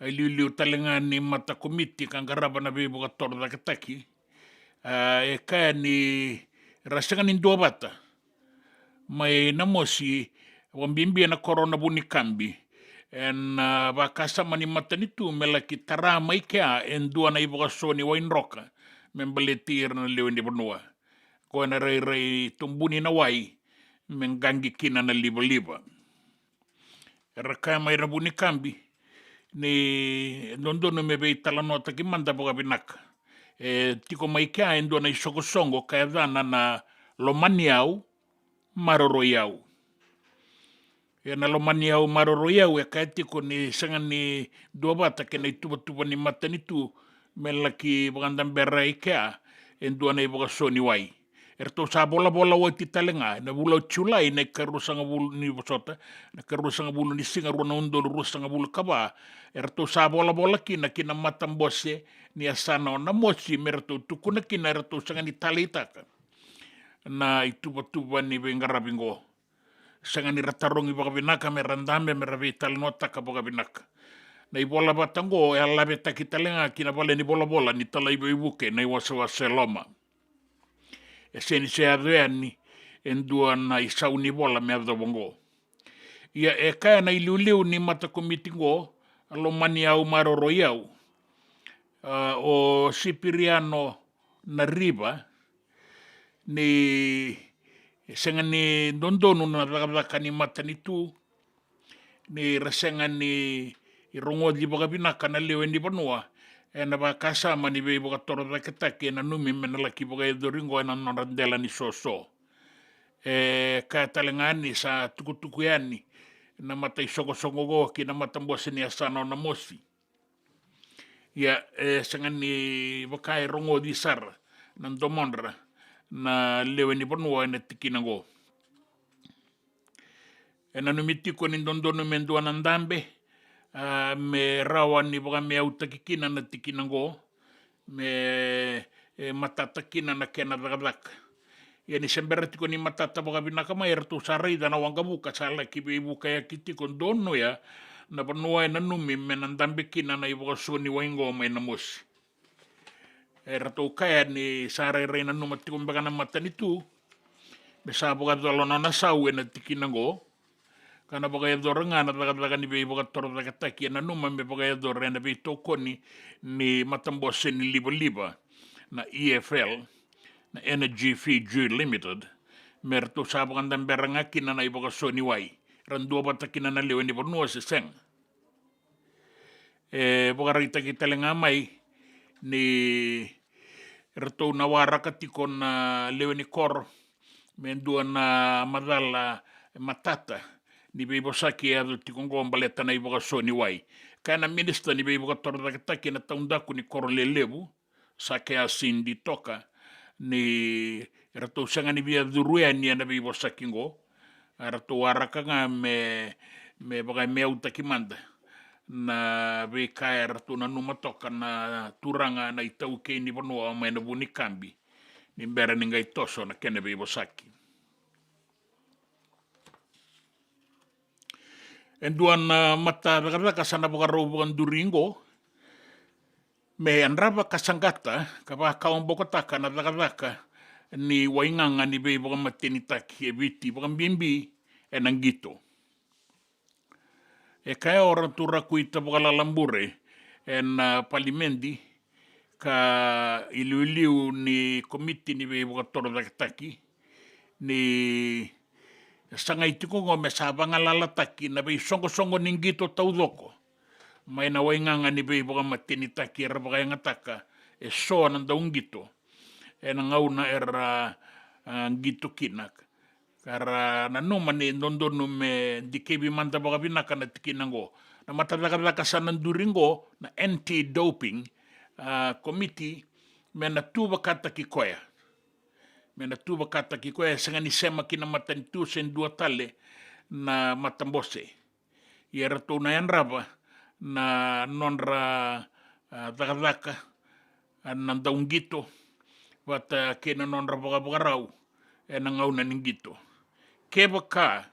a, iliuliu tale ga ni mata komiti ka qarava na veivakatorocaketaki. A, e kaya ni ra sega ni duavata mai Namosi, vakabibi ena koro na Vunikabi, ena, a, vakasama ni matanitu me laki tara mai kea e dua na ivakaso ni wai droka me baleti ira na lewe ni vanua. Koya na rairai tubuni na wai me qaqi kina na livaliva. Era kaya mai na Vunikabi ni dodonu me veitalanoataki mada vakavinaka. E tiko mai kea e dua na isoqosoqo ka yacana na Lomani Au, Maroroi Au. Ia na Lomani Au, Maroroi Au e kaya tiko ni sega ni duavata kei na ituvatuva ni matanitu me laki vakadabera e kea e dua na ivakaso ni wai. eratou sa volavola oti tale ga ena vula o Julai, na ikaruasagavulu ni vosota, na ikaruasagavulu ni siga rua na udolu ruasagavulu ka va, eratou sa volavola kina ki na matabose ni yasana o Namosi me ratou tukuna kina eratou sega ni taleitaka na ituvatuva ni veiqaravi qo. Sega ni ra tarogi vakavinaka me ra dabe me ra veitalanoataka vakavinaka. Na ivola vata qo e a lavetaki tale ga ki na vale ni volavola ni Talai Veivuke na iwasewase e Loma. E sega ni se yaco yani e dua na isau ni vola me yacova qo. Ia e kaya na iliuliu ni matakomiti qo, a lomani au, maroroi au, a, o Sipiriano Nariva, ni sega ni dodonu na cakacaka ni matanitu, ni ra sega ni rogoci vakavinaka na lewe ni vanua ena vakasama ni veivakatorocaketaki e nanumi me na laki vakayacori qo ena nodra dela ni soso. E kaya tale ga ni sa tukutuku yani na mataisoqosoqo qo ki na matabose ni yasana o Namosi. Ia e sega ni vaka e rogoci sara na domodra na lewe ni vanua ena tikina qo. E nanumi tiko ni dodonu me dua na dabe, a, me rawa ni vakameautaki kina na tikina qo, me, e, matata kina na kena cakacaka. Ia ni se bera tiko ni matata vakavinaka mai, eratou sa raica na waqavuka sa laki veivukayaki tiko, donuya na vanua e nanumi me na dabe kina na ivakaso ni wai qo mai Namosi. Eratou kaya ni sa rairai nanuma tiko beka na matanitu me sa vakacala nona sau ena tikina qo, ka na vakayacora ga na cakacaka ni veivakatorocaketaki e nanuma me vakayacora ena veitokoni ni matabose ni livaliva na E F L, na Energy Fiji Limited, me ratou sa vakadabera ga kina na ivakaso ni wai, ra duavata kina na lewe ni vanua se sega. E vakaraitaki tale ga mai ni ratou na waraka tiko na lewe ni koro me dua na macala matata ni veivosaki e yaco tiko qo baleta na ivakaso ni wai. Kaya na minisita ni veivakatorocaketaki ena taudaku ni koro lelevu, Sakea Cindy Toka, ni ratou sega ni via curu yani ena veivosaki qo, a ratou waraka ga me, me vakameautaki mada na veika e ratou nanuma toka na turaga na itaukei ni vanua mai na Vunikabi ni bera ni qai toso na kena veivosaki. E dua na mata cakacaka sa na vakarau vakaduri qo me yadrava ka saqata ka vakawabokotaka na cakacaka ni waigaga ni veivakamatenitaki e Viti, vakabibi ena qito. E kaya o Ratu Rakuita Vakalailai Bure ena palimedi ka iliuliu ni komiti ni veivakatorocaketaki ni sagai tiko qo me sa vagalalataki na veisoqosoqo ni qito taucoko mai na waigaga ni veivakamatenitaki era vakayagataka e so na dauqito ena gauna era, a, qito kina. Ka ra nanuma ni dodonu me dikevi mada vakavinaka na tikina qo. Na mata cakacaka sa na duri qo na anti-doping, a, komiti me na tu vakataki koya. Me na tu vakataki koya, e sega ni sema ki na matanitu se dua tale na matabose. Ia ratou na yadrava na nodra, a, cakacaka, a, na dauqito vata kei na nodra vakavakarau ena gauna ni qito. Kevaka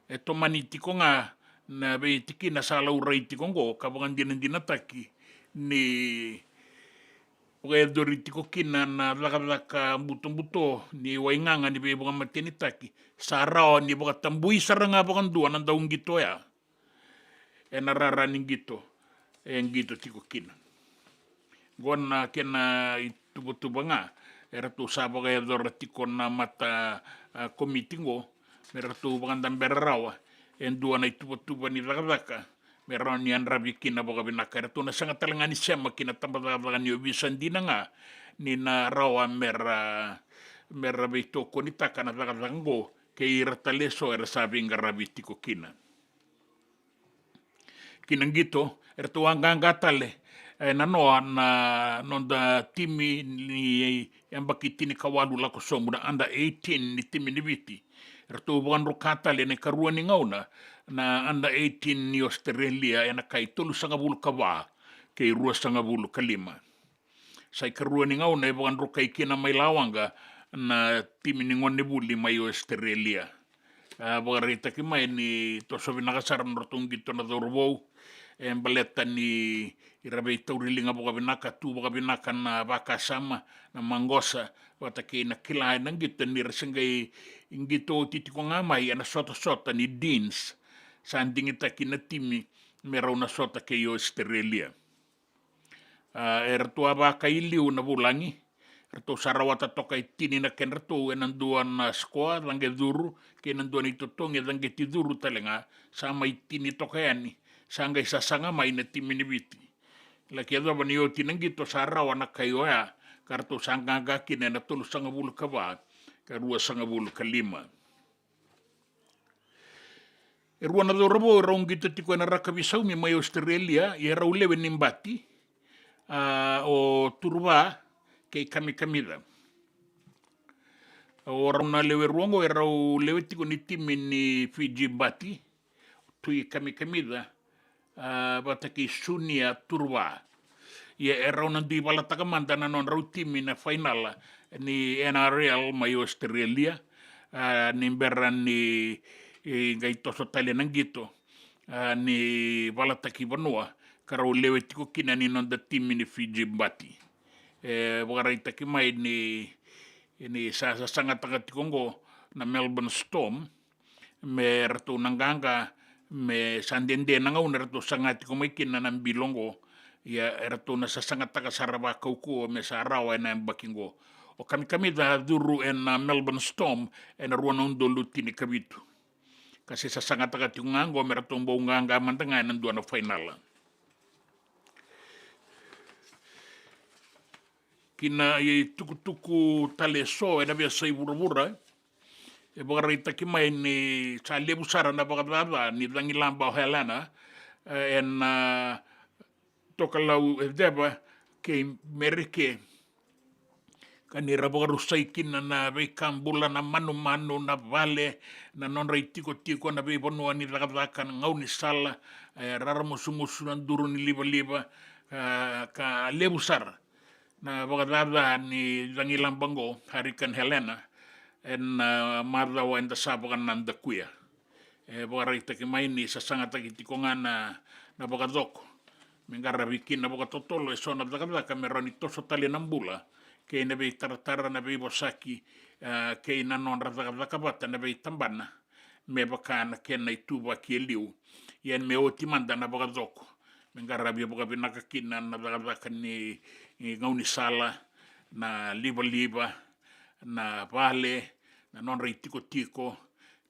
e tomani tiko ga na veitikina sa laurai tiko qo ka vakadinadinataki ni vakayacori tiko kina na cakacaka butobuto ni waigaga ni veivakamatenitaki, sa rawa ni vakatabui sara ga vakadua na dauqito oya ena rara ni qito e qito tiko kina. Qo na kena ituvatuva ga e ratou sa vakayacora tiko na mata, a, komiti qo me ratou vakadabera rawa e dua na ituvatuva ni cakacaka me rawa ni yadravi kina vakavinaka. E ratou na sega tale ga ni sema ki na tabacakacaka ni ovisa dina ga ni na rawa me ra, me ra veitokonitaka na cakacaka qo kei ira tale eso era sa veiqaravi tiko kina. Ki na qito, e ratou a qaqa tale e nanoa na noda timi ni yabaki tinikawalu lako sobu, na under eighteen ni timi ni Viti. Eratou vakadruka tale ena ikarua ni gauna na under eighteen ni Australia ena kai tolusagavulu ka va kei ruasagavulu ka lima. Sa ikarua ni gauna e vakadrukai kina mai Lawaqa na timi ni gonevuli mai Australia. A vakaraitaki mai ni toso vinaka sara na nodratou qito na cauravou, e baleta ni ra veitauriliga vakavinaka, tu vakavinaka na vakasama, na maqosa, vata kei na kila ena qito, ni ra se qai qito oti tiko ga mai ena sotasota ni Deans. Sa digitaki na timi me rau na sota kei Australia. A, eratou a vakailiu na vulagi. Eratou sa rawata toka e tini na kedratou ena dua na sikoa, caqe curu, kei na dua na itotogi e caqeti curu tale ga. Sa mai tini toka yani, sa qai sasaga mai na timi ni Viti. Laki yacova ni oti na qito sa rawa na kai oya, ka ratou sa qaqa kina ena tolusagavulu ka va ka ruasagavulu ka lima. E rua na cauravou erau qito tiko ena rakavi saumi mai Australia, ia erau lewe ni bati, a, o Turuva kei Kamikamica. O rau na lewe rua oqo erau lewe tiko ni timi ni Fiji Bati, Tui Kamikamica, a, vata kei Sunia Turuva. Ia erau na dui valataka mada na nodrau timi na fainala ni N R L mai Australia, a, ni bera ni, e, qai toso tale na qito, a, ni valataki vanua, ka rau lewe tiko kina ni noda timi ni Fiji Bati. E vakaraitaki mai ni, ni sa, sa sasagataka tiko oqo na Melbourne Storm, me ratou na qaqa, me sa dede na gauna eratou saga tiko mai kina na bilo oqo. Ia eratou na sasagataka sara vakaukauwa me sa rawa ena yabaki oqo. O Kamikamica a curu ena Melbourne Storm ena rua na udolu tinikavitu. Ka se sasagataka tiko ga oqo me ratou bau qaqa mada ga ena dua na fainala. Ki na itukutuku tale eso ena veiyasai vuravura, e vakaraitaki mai ni sa levu sara na vakacaca ni cagilaba o Helena, e, ena, a, tokalau e ceva kei Mereke. Ka ni ra vakarusai kina na veika bula, na manumanu, na vale, na nodra itikotiko, na veivanua ni cakacaka, na gaunisala, e, raramusumusu, na duru ni livaliva, a, ka levu sara na vakacaca ni cagilaba oqo, Hurricane Helena, ena, a, macawa eda sa vakanadakuya. E vakaraitaki mai ni sasagataki tiko ga na, na vakacoko me qaravi kina vakatotolo eso na cakacaka me rawa ni toso tale na bula kei na veitaratara, na veivosaki, a, kei na nodra cakacaka vata na veitabana, me vaka na kena ituvaki e liu. Ia me oti mada na vakacoko me qaravi vakavinaka kina na cakacaka ni, ni gaunisala, na livaliva, na vale, na nodra itikotiko,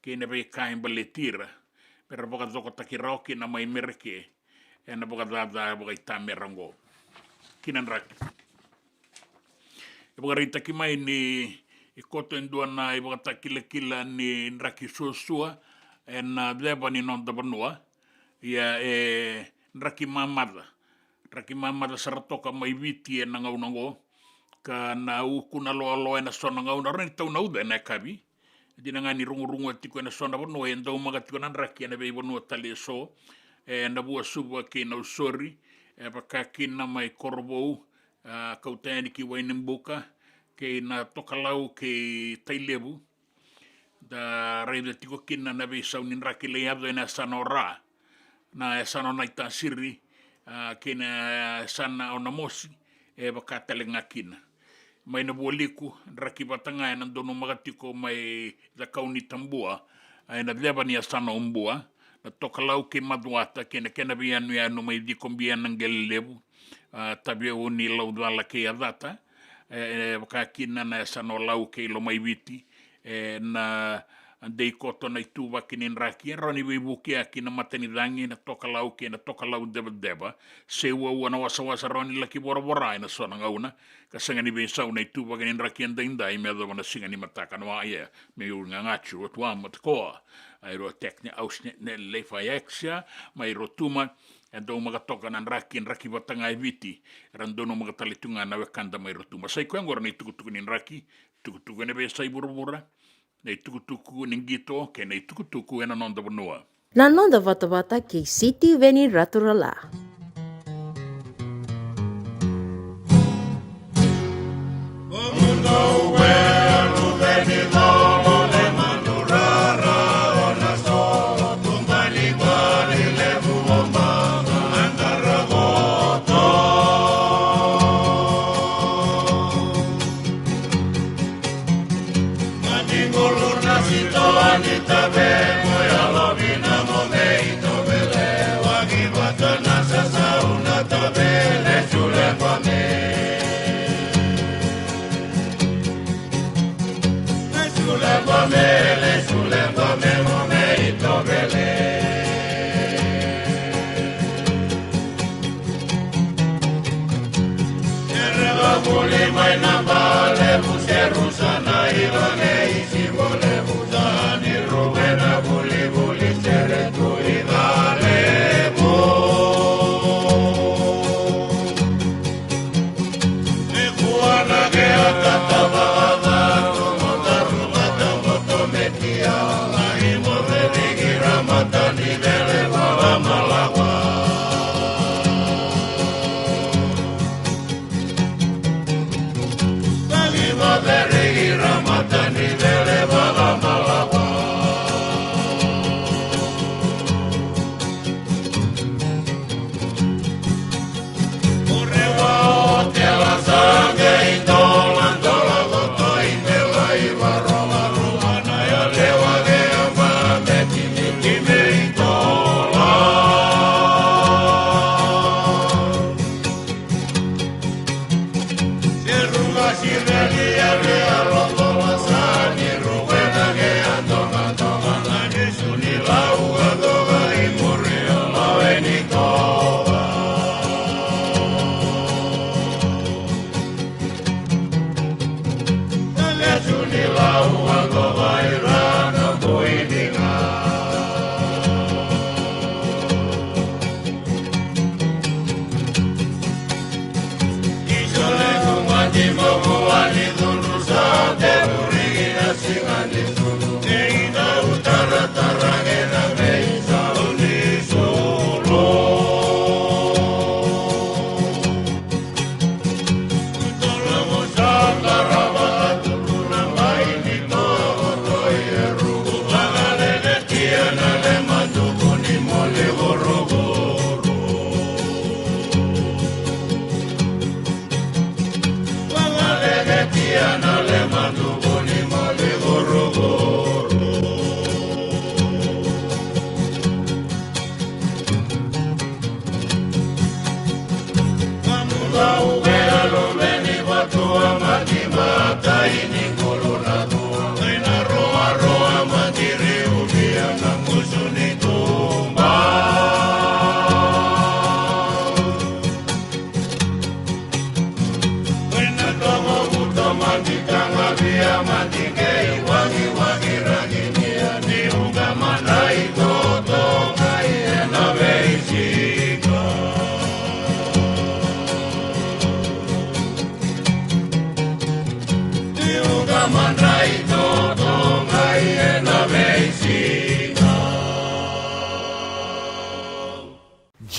kei na veika e baleti ira, me ra vakacokotaki rawa kina mai Mereke ena vakacaca vakaitamera oqo. Ki na draki. E vakaraitaki mai ni koto e dua na ivakatakilakila ni draki suasua ena ceva ni noda vanua. Ia e draki mamaca. Draki mamaca sara toka mai Viti ena gauna oqo. Ka na uku na loaloa ena so na gauna, rawa ni tau na uca ena yakavi. E dina ga ni rugurugua tiko ena so na vanua, e daumaka tiko na draki ena veivanua tale eso, e Navuasuva kei Nausori, e vaka kina mai Korovou, a, kauta yani ki Wainibuka, kei Natokalau kei Tailevu. Da raica tiko kina na veisau ni draki lai yaco ena yasana o Ra, na yasana o Naitasiri, a, kei na yasana o Namosi, e vaka tale ga kina. Mai Navualiku, draki vata ga ena donumaka tiko mai Cakaunitabua, a, ena ceva ni yasana o Bua, Natokalau kei Macuata, kei na kena veiyanuyanu mai Cikobia, Naqelelevu, a, Taveuni, Laucala kei Yacata, e, e vaka kina na yasana o Lau kei Lomaiviti, e, na dei koto na ituvaki ni draki, e rawa ni veivukiyaki na matanicagi, Natokalau kei Natokalau Cevaceva, se uaua na wasawasa rawa ni laki voravora ena so na gauna, ka sega ni veisau na ituvaki ni draki edaidai me yacova na siga ni mataka. Na wa ia, me uri gagati, Rotuama, Takoa, ai Rotekne, Ausne, ne Leifa, Yaxia, mai Rotuma, E dau maka toka na draki, draki vata ga e Viti, era donumaka tale tu ga na wekada mai Rotuma. Sa i koya oqori na itukutuku ni draki, tukutuku ena veiyasai vuravura, na itukutuku ni qito kei na itukutuku ena noda vanua. Na noda vatavata kei Sitiveni Raturala.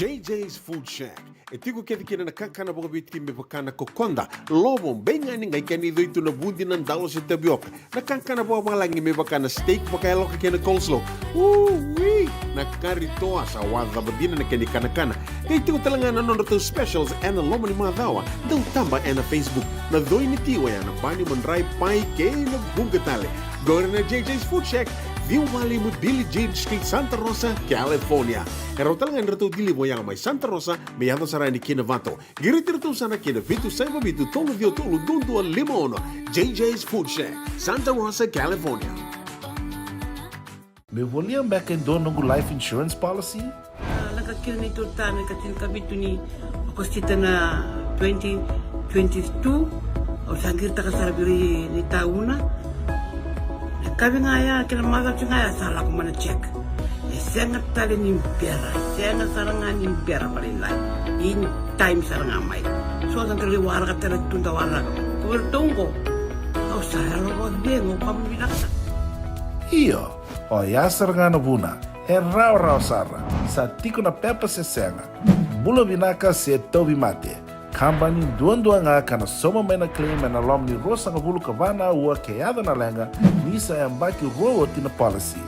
J J's Food Shack. E tiko kece kina na kakana vakaviti me vaka na kokoda, lovo, beigani, qai kena icoi tu na vudi, na dalo se tavioka. Na kakana vakavalagi me vaka na steak vakayaloka kei na coleslaw. Ui! Na kari toa sa wacava dina na kena ikanakana. Qai tiko tale ga na nodratou specials ena loma ni macawa. Dau taba ena Facebook. Na coi ni ti oya na bani, madrai, pai kei na vuqa tale. Qori na J J's Food Shack, ciwa walu lima Billie Jean Street, Santa Rosa, California. E rawa tale ga ni ratou deliver oya mai Santa Rosa me yaco sara yani ki Novato. Qiriti iratou sara ki na vitu saiva vitu tolu ciwa tolu dua dua lima ono. J J's Food Shack, Santa Rosa, California. Meu volia beka e dua noqu life insurance policy? A, lako kina na neitou retirement ena ika tinikavitu ni Okosita na twenty twenty-two. Au sa qiritaka sara vei ira na itauna. Na yakavi ga ya kei na macawa ga ya sa lako mai na check. E Sega tale ni bera, sega sara ga ni bera vakalailai. In time sara ga mai. So sa da lai waraka tale tu da waraka. Ko vei ratou oqo, au sa yalo vakacegu, au vakavinavinaka sara. Io, oya sara ga na vuna. E rawarawa sara, sa tiko na pepa se sega. Bula vinaka se tauvimate. Kabani duadua ga ka na sauma mai na claim ena loma ni ruasagavulu ka va na aua ke yaco na leqa, ni sa yabaki rua oti na policy.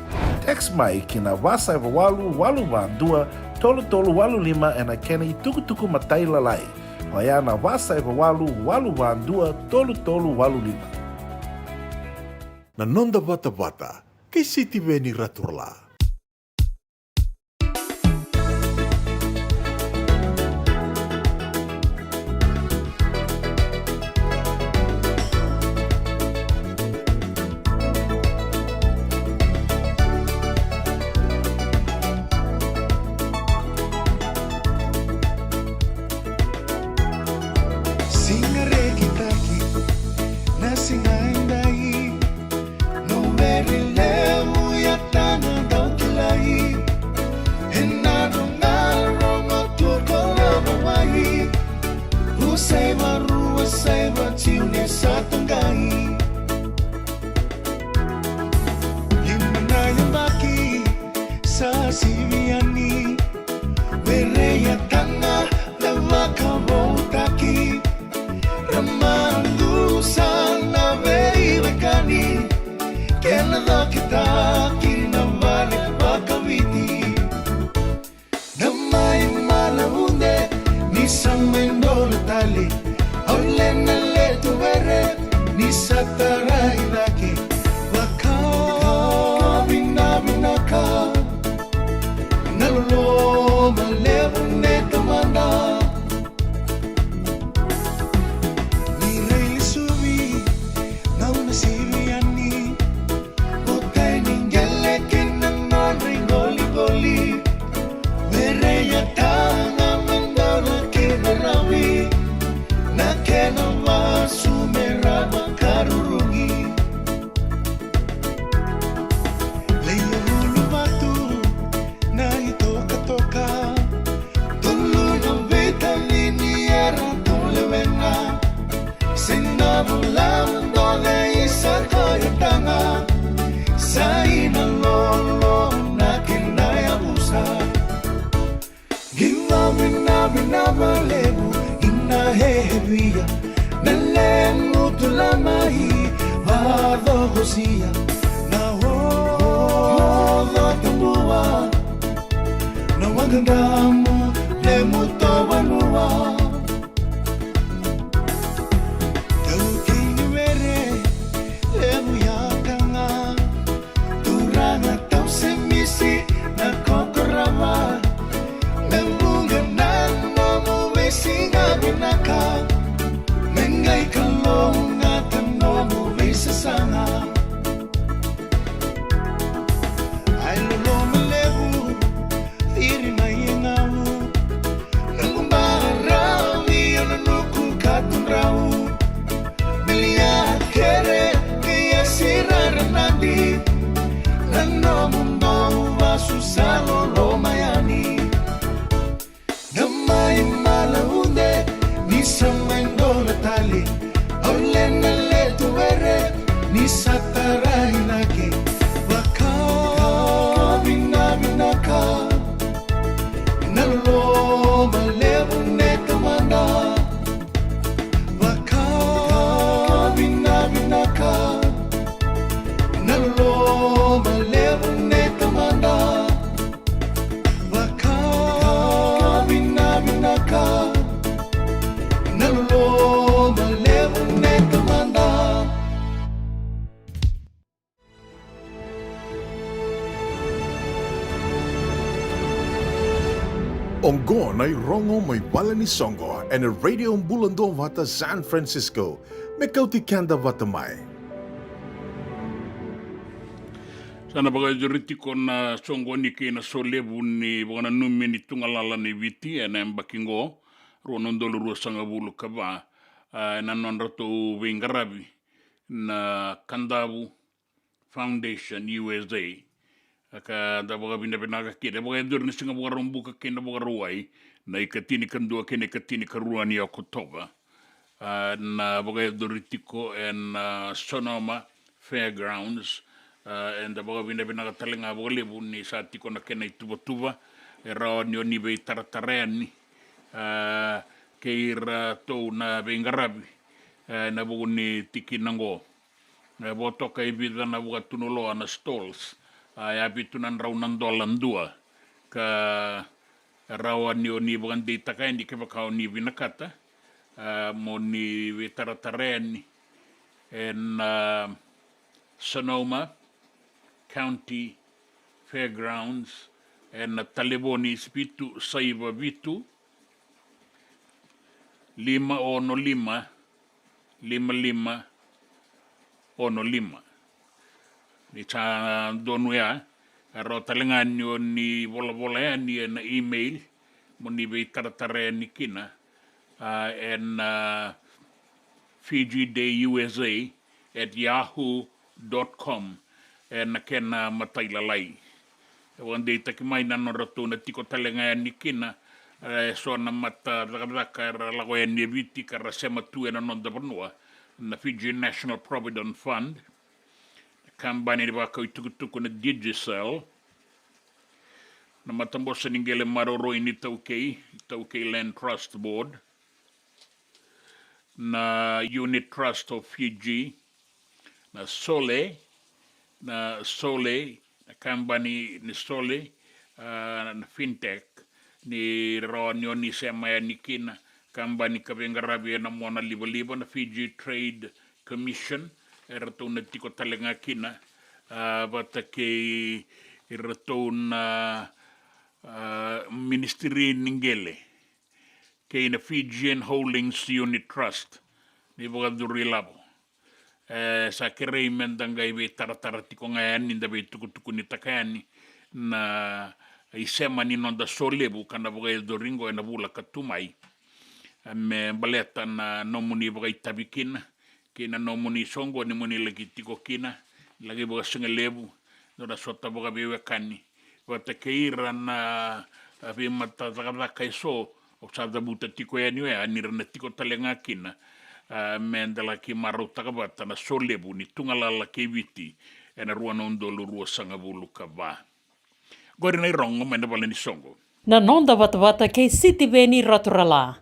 Text mai ki na va saiva walu walu va dua tolu tolu walu lima ena kena itukutuku matailalai. Oya na va saiva walu walu va dua tolu tolu walu lima. Na noda vatavata kei Sitiveni Raturala. Siga rekitaki na siga edai. No vere levu ya tana dau kilai. Ena roga rogo tu ko lava wai. U saiva rua saiva tiu ne sa tagai. Lima na yabaki sa sivi yani. Vere ya tana na vakavoutaki. Ra madusa na veiwekani, kena cokitaki na vale vakaviti. Na mai malaude ni sa mai dola tale, au le na letu vere ni sa tarai cake. Vakavinavinaka na loloma levu ne tamada. Ni railesuvi na una sivi yani. O tai ni qele kei na nona iqoliqoli. Vereya tana me dona kei na ravi. Na kena vasu me rava ka rurugi. Leia uluvatu na itokatoka. Tolu na veitalini era tu lewena. Se na vula dole i sa koya tana. Sa i na lolo na kena yavusa. Vinavina valevu ina hehevia na lemu tulamai vacokosia na oco tabua na waqadamu lemu tovalua. Tau kei ni were levu ya tana. Turaga tau se misi na kokorava. Me vuqa na nomu veisiga vinaka. Me qai kalougata nomu veisasaga. Ai loloma levu, ciri mai e gau. Noqu baravi o na nuku ka tudrau. Bilia kere kei a sirara nadi. Na nomu dou vasu sa loloma yani. Na mai malaude ni sa mai dola tale. Au le na letu vere ni sa tarai cake. Vakavinavinaka na loloma levu ne tamada. Vakavinavinaka na loloma levu ne tamada. Vakavinavinaka na loloma levu ne tamada. Oqo na irogo mai vale ni soqo ena Radio Bula Duavata San Francisco. Me kauti keda vata mai. Sa na vakayacori tiko na soqoni kei na solevu ni vakananumi ni tugalala ni Viti ena yabaki qo, rua na udolu ruasagavulu ka va, a, ena nodratou veiqaravi na Kadavu Foundation U S A. Ka da vakavinavinaka kina, e vakayacori na Siga Vakaraubuka kei na Vakarauwai, na ikatinikadua kei na ikatinikarua ni Okotova. A, na vakayacori tiko ena, a, Sonoma Fairgrounds. A, eda vakavinavinaka tale ga vakalevu ni sa tiko na kena ituvatuva, e rawa ni o ni veitaratara yani, a, kei iratou na veiqaravi, e, na vuku ni tikina oqo. E vo toka e vica na vakatunuloa na stalls, a, e a vitu na drau na dola dua, ka rawa ni o ni vakadeitaka yani kevaka o ni vinakata, a, mo ni veitaratara yani ena, a, Sonoma County Fairgrounds, ena talevoni vitu saiva vitu, lima ono lima, lima lima ono lima. Ni sa donu ya, e rawa tale ga ni o ni volavola yani ena email mo ni veitaratara yani kina, a, ena, a, Fiji Day U S A at yahoo dot com, ena kena matailalai. E vakadeitaki mai na nodratou na tiko tale ga yani kina, e, so na mata cakacaka era lako yani e Viti ka ra sema tu ena noda vanua, na Fiji National Provident Fund, kabani ni vakau itukutuku na Digicel, na Matabose ni Qele Maroroi ni Taukei, Taukei Land Trust Board, na Unit Trust of Fiji, na Sole, na Sole, na kabani ni Sole, a, na Fintech, ni rawa ni o ni sema yani kina, kabani ka veiqaravi ena mona livaliva, na Fiji Trade Commission, eratou na tiko tale ga kina, a, vata kei iratou na, a, Ministry ni Qele, kei na Fijian Holdings Unit Trust, ni vakacuru ilavo. E, sa kerei meda qai veitaratara tiko ga yani, da veitukutukunitaka yani na isema ni noda solevu ka na vakayacori qo ena vula ka tu mai. E, me baleta na nomuni vakaitavi kina, kei na nomuni soqoni mo ni laki tiko kina, laki vakasigalevu, dua na sota vakaveiwekani, vata kei ira na, a, veimata cakacaka eso, au sa cavuta tiko yani oya, ni ra na tiko tale ga kina, a, meda laki marautaka vata na solevu ni tugalala kei Viti ena rua na udolu ruasagavulu ka va. Qori na irogo mai na vale ni soqo. Na noda vatavata kei Sitiveni Raturala.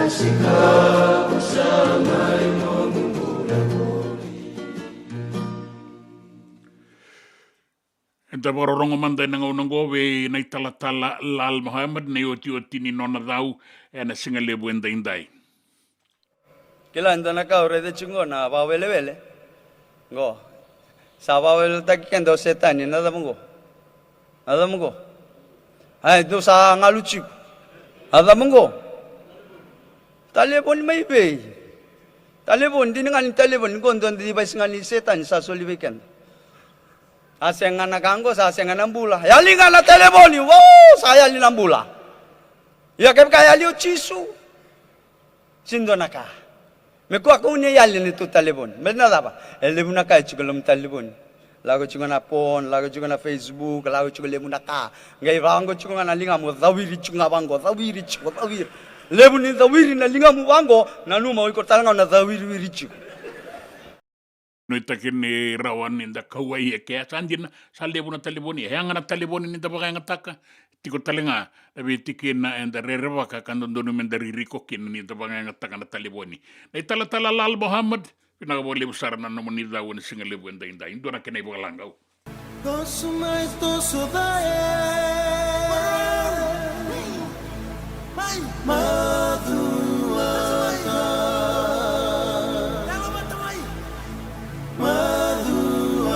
Eda vakarorogo mada ena gauna oqo vei na italatala Lal Mohammed na iotioti ni nona cau ena siga levu edaidai. Kila e dua na ka au raica tiko qo na vakawelewele. Qo. Sa vakaweleweletaki keda o Setani, na cava qo? Na cava qo? Ai, dou sa galu tiko. Na cava qo? Talevoni mai vei? Talevoni, dina ga ni talevoni qo dua na device ga ni Setani sa soli vei keda. A sega na ka qo, sa sega na bula. Yali ga na talevoni, wow, sa yali na bula. Ia kevaka e yali o Jisu, sega ni dua na ka. Me kua kau ni yali na neitou talevoni. Me na cava? E levu na ka e tiko e loma ni talevoni. Lako tiko na phone, lako tiko na Facebook, lako tiko levu na ka. Qai vaqo tiko ga na ligamu, cawiri tiko ga vaqo, cawiri tiko, cawiri. Levu ni cawiri na ligamu vaqo, nanuma o iko tale ga o na cawiriwiri tiko. Nuitaki ni rawa ni da kauwai e kea, sa dina, sa levu na talevoni, e yaga na talevoni ni da vakayagataka, tiko tale ga na veitikina eda rerevaka ka dodonu me da ririko kina ni da vakayagataka na talevoni. Na italatala Lal Mohammed, vinaka vakalevu sara na nomuni cau ena siga levu edaidai, dua na kena ivakalagau. Toso mai, toso cake. Macuata. Macuata. Macuata.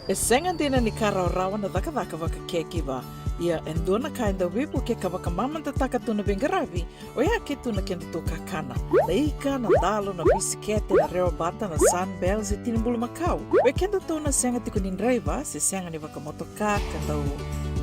E sega dina ni ka rawarawa na cakacaka vaka caregiver. Ia e dua na ka e dau veivukei ka vakamamadataka tu na veiqaravi, oya ke tu na kedatou kakana. Na ika, na dalo, na bisikete, na rewabata, na Sunbells, e tini bulumakau. Vei kedatou na sega tiko ni draiva, se sega ni vakamotoka, ka dau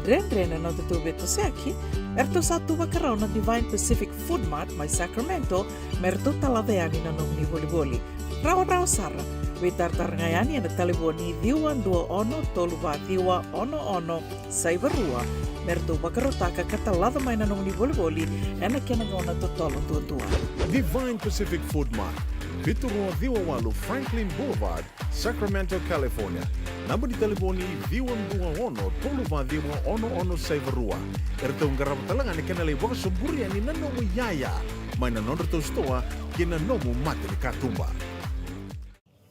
dredre na nodatou veitosoyaki, eratou sa tu vakarau na Divine Pacific Food Mart mai Sacramento, me ratou talaca yani na nomuni volivoli. Rawarawa sara, veitaratara ga yani ena talevoni ciwa dua ono tolu va ciwa ono ono saiva rua, me ratou vakarautaka ka talaca mai na nomuni volivoli ena kena gauna totolo duadua. Divine Pacific Food Mart, vitu rua ciwa walu Franklin Boulevard, Sacramento, California. Naba ni talevoni: ciwa dua ono tolu va ciwa ono ono saiva rua. Eratou qarava tale ga na kena lai vakasoburi yani na nomu iyaya mai na nodratou sitoa ki na nomu mata ni katuba.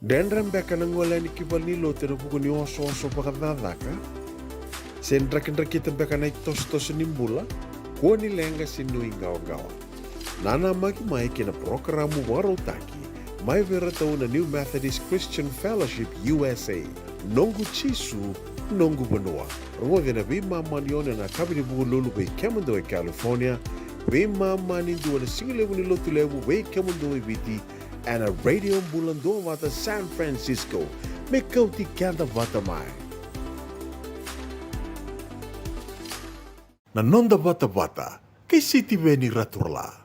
Dredre beka na gole yani ki valenilotu ena vuku ni osooso vakacakacaka? Se drakidrakita beka na itosotoso ni bula? Kua ni leqa se nuiqawaqawa. Nanamaki mai ki na parokaramu vakarautaki mai vei iratou na New Methodist Christian Fellowship U S A. Noqu Jisu, noqu vanua. Rogoci ena veimama ni ono ena yakavi ni Vukelulu vei kemudou e California, veimama ni dua ena sigalevu ni Lotulevu vei kemudou e Viti, ena Radio Bula Duavata San Francisco. Me kauti keda vata mai. Na noda vatavata kei Sitiveni Raturala.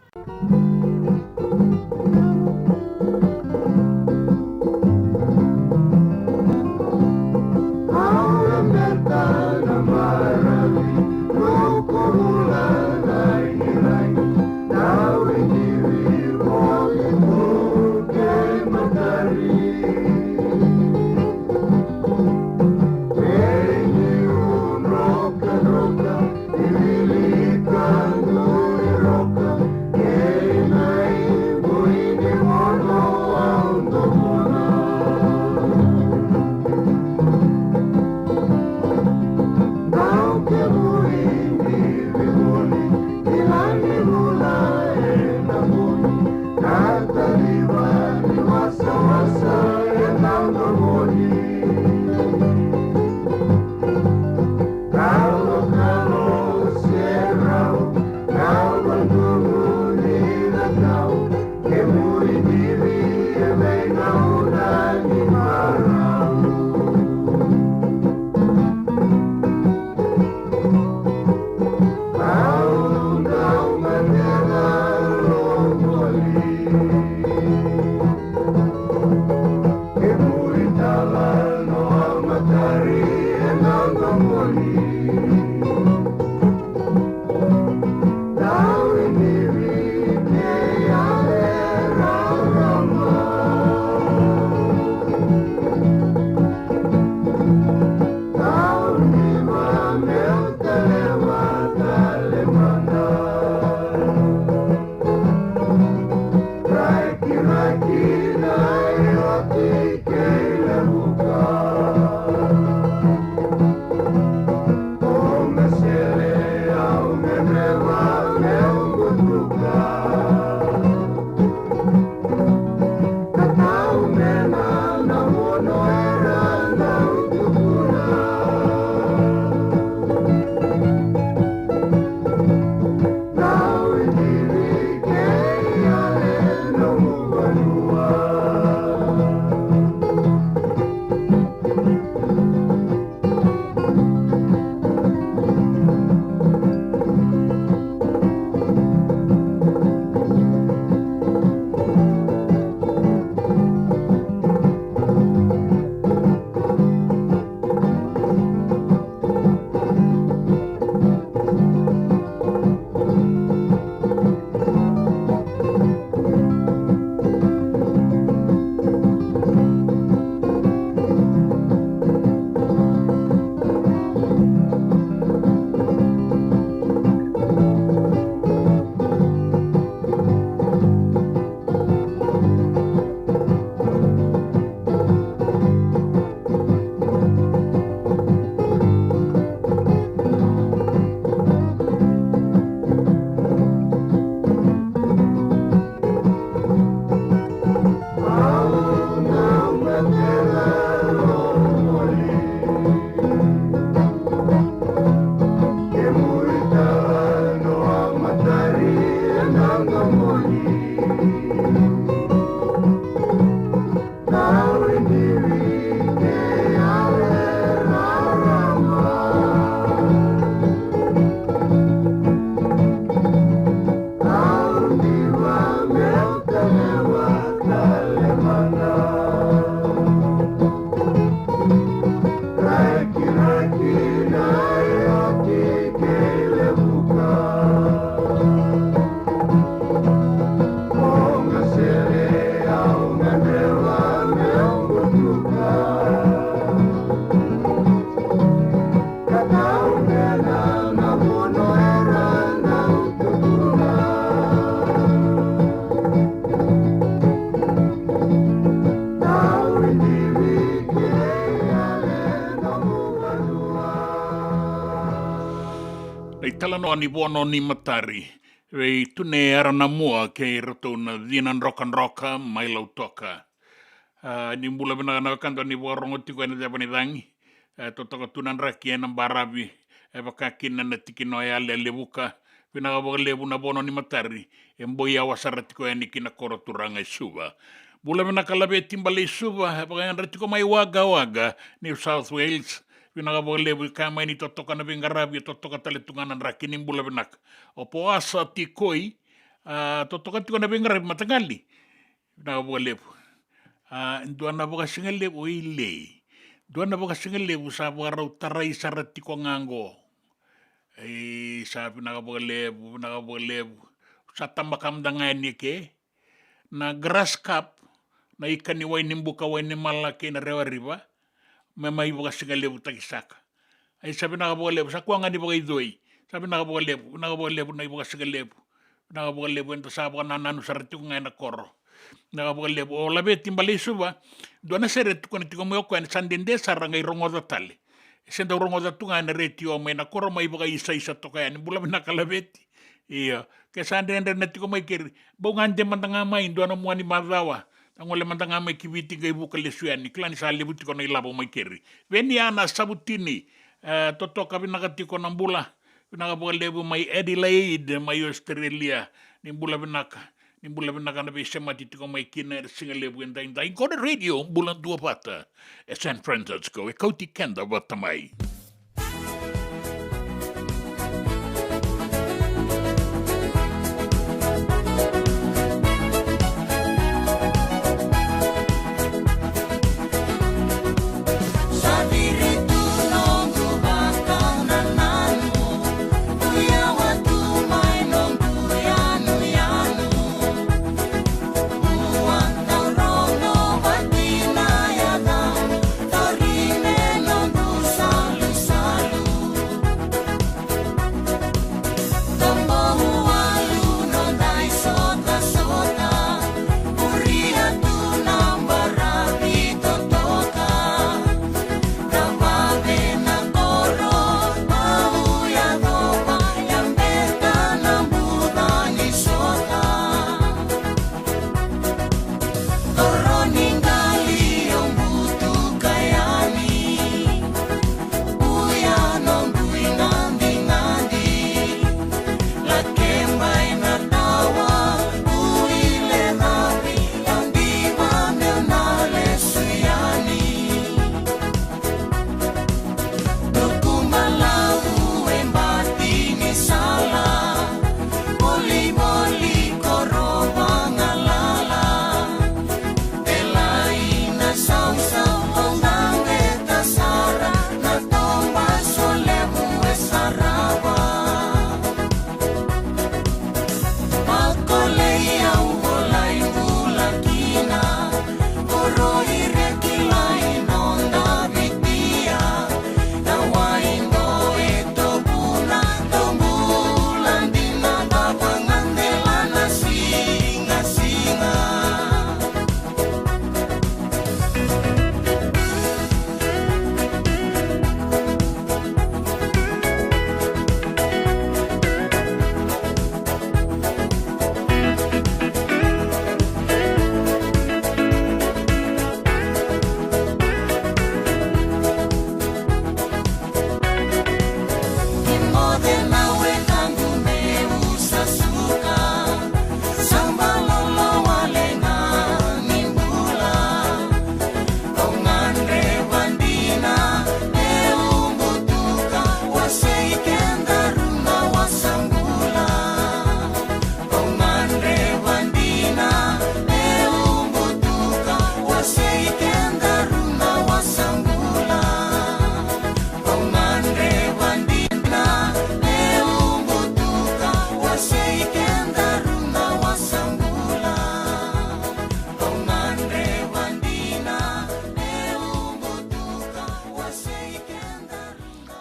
Ni Vono ni Matari vei Tune Aranamua kei iratou na Cina Drokadroka mai Lautoka. A, ni bula vinaka na wekada ni vakarorogo tiko ena ceva ni cagi. E totoka tu na draki ena baravi, e vaka kina na tikina o Yale, Levuka. Vinaka vakalevu na Vono ni Matari, e boi yawa sara tiko yani ki na koro turaga e Suva. Bula vinaka Laveti Baleisuva, e vakayadra tiko mai Wagga Wagga, New South Wales. Vinaka vakalevu, e kaya mai ni totoka na veiqaravi, e totoka tale tu ga na draki. Ni bula vinaka. O Poasa Tikoi, a, totoka tiko na veiqaravi, mataqali. Vinaka vakalevu. A, dua na vakasigalevu, o Ilei. Dua na vakasigalevu sa vakarau tarai sara tiko ga qo. Ei, sa vinaka vakalevu, vinaka vakalevu. Sa tabaka mada ga yani eke. Na grass carp, na ika ni wai ni buka, wai ni mala kei na rewariva, me mai vakasigalevu taki saka. Ai, sa vinaka vakalevu, sa kua ga ni vakaicoi. Sa vinaka vakalevu, vinaka vakalevu na ivakasigalevu. Vinaka vakalevu, eda sa vakanananu sara tiko ga ena koro. Vinaka vakalevu. O Laveti Baleisuva, dua na sere e tukuna tiko mai o koya ni sa dede sara qai rogoca tale. E se dau rogoca tu ga ena retio mai na koro, mai vakaisaisa toka yani. Bula vinaka Laveti. Io, ke sa dredre na tiko mai keri, bau gade mada ga mai, dua na mua ni macawa. Na gole mada ga mai ki Viti qai vuka lesu yani, kila ni sa levu tiko na ilavo mai keri. Veniana Savutini, e, totoka, vinaka tiko na bula. Vinaka vakalevu mai Adelaide, mai Australia. Ni bula vinaka, ni bula vinaka na veisemati tiko mai kina ena sigalevu edaidai. Qo na Radio Bula Duavata e San Francisco, e kauti keda vata mai.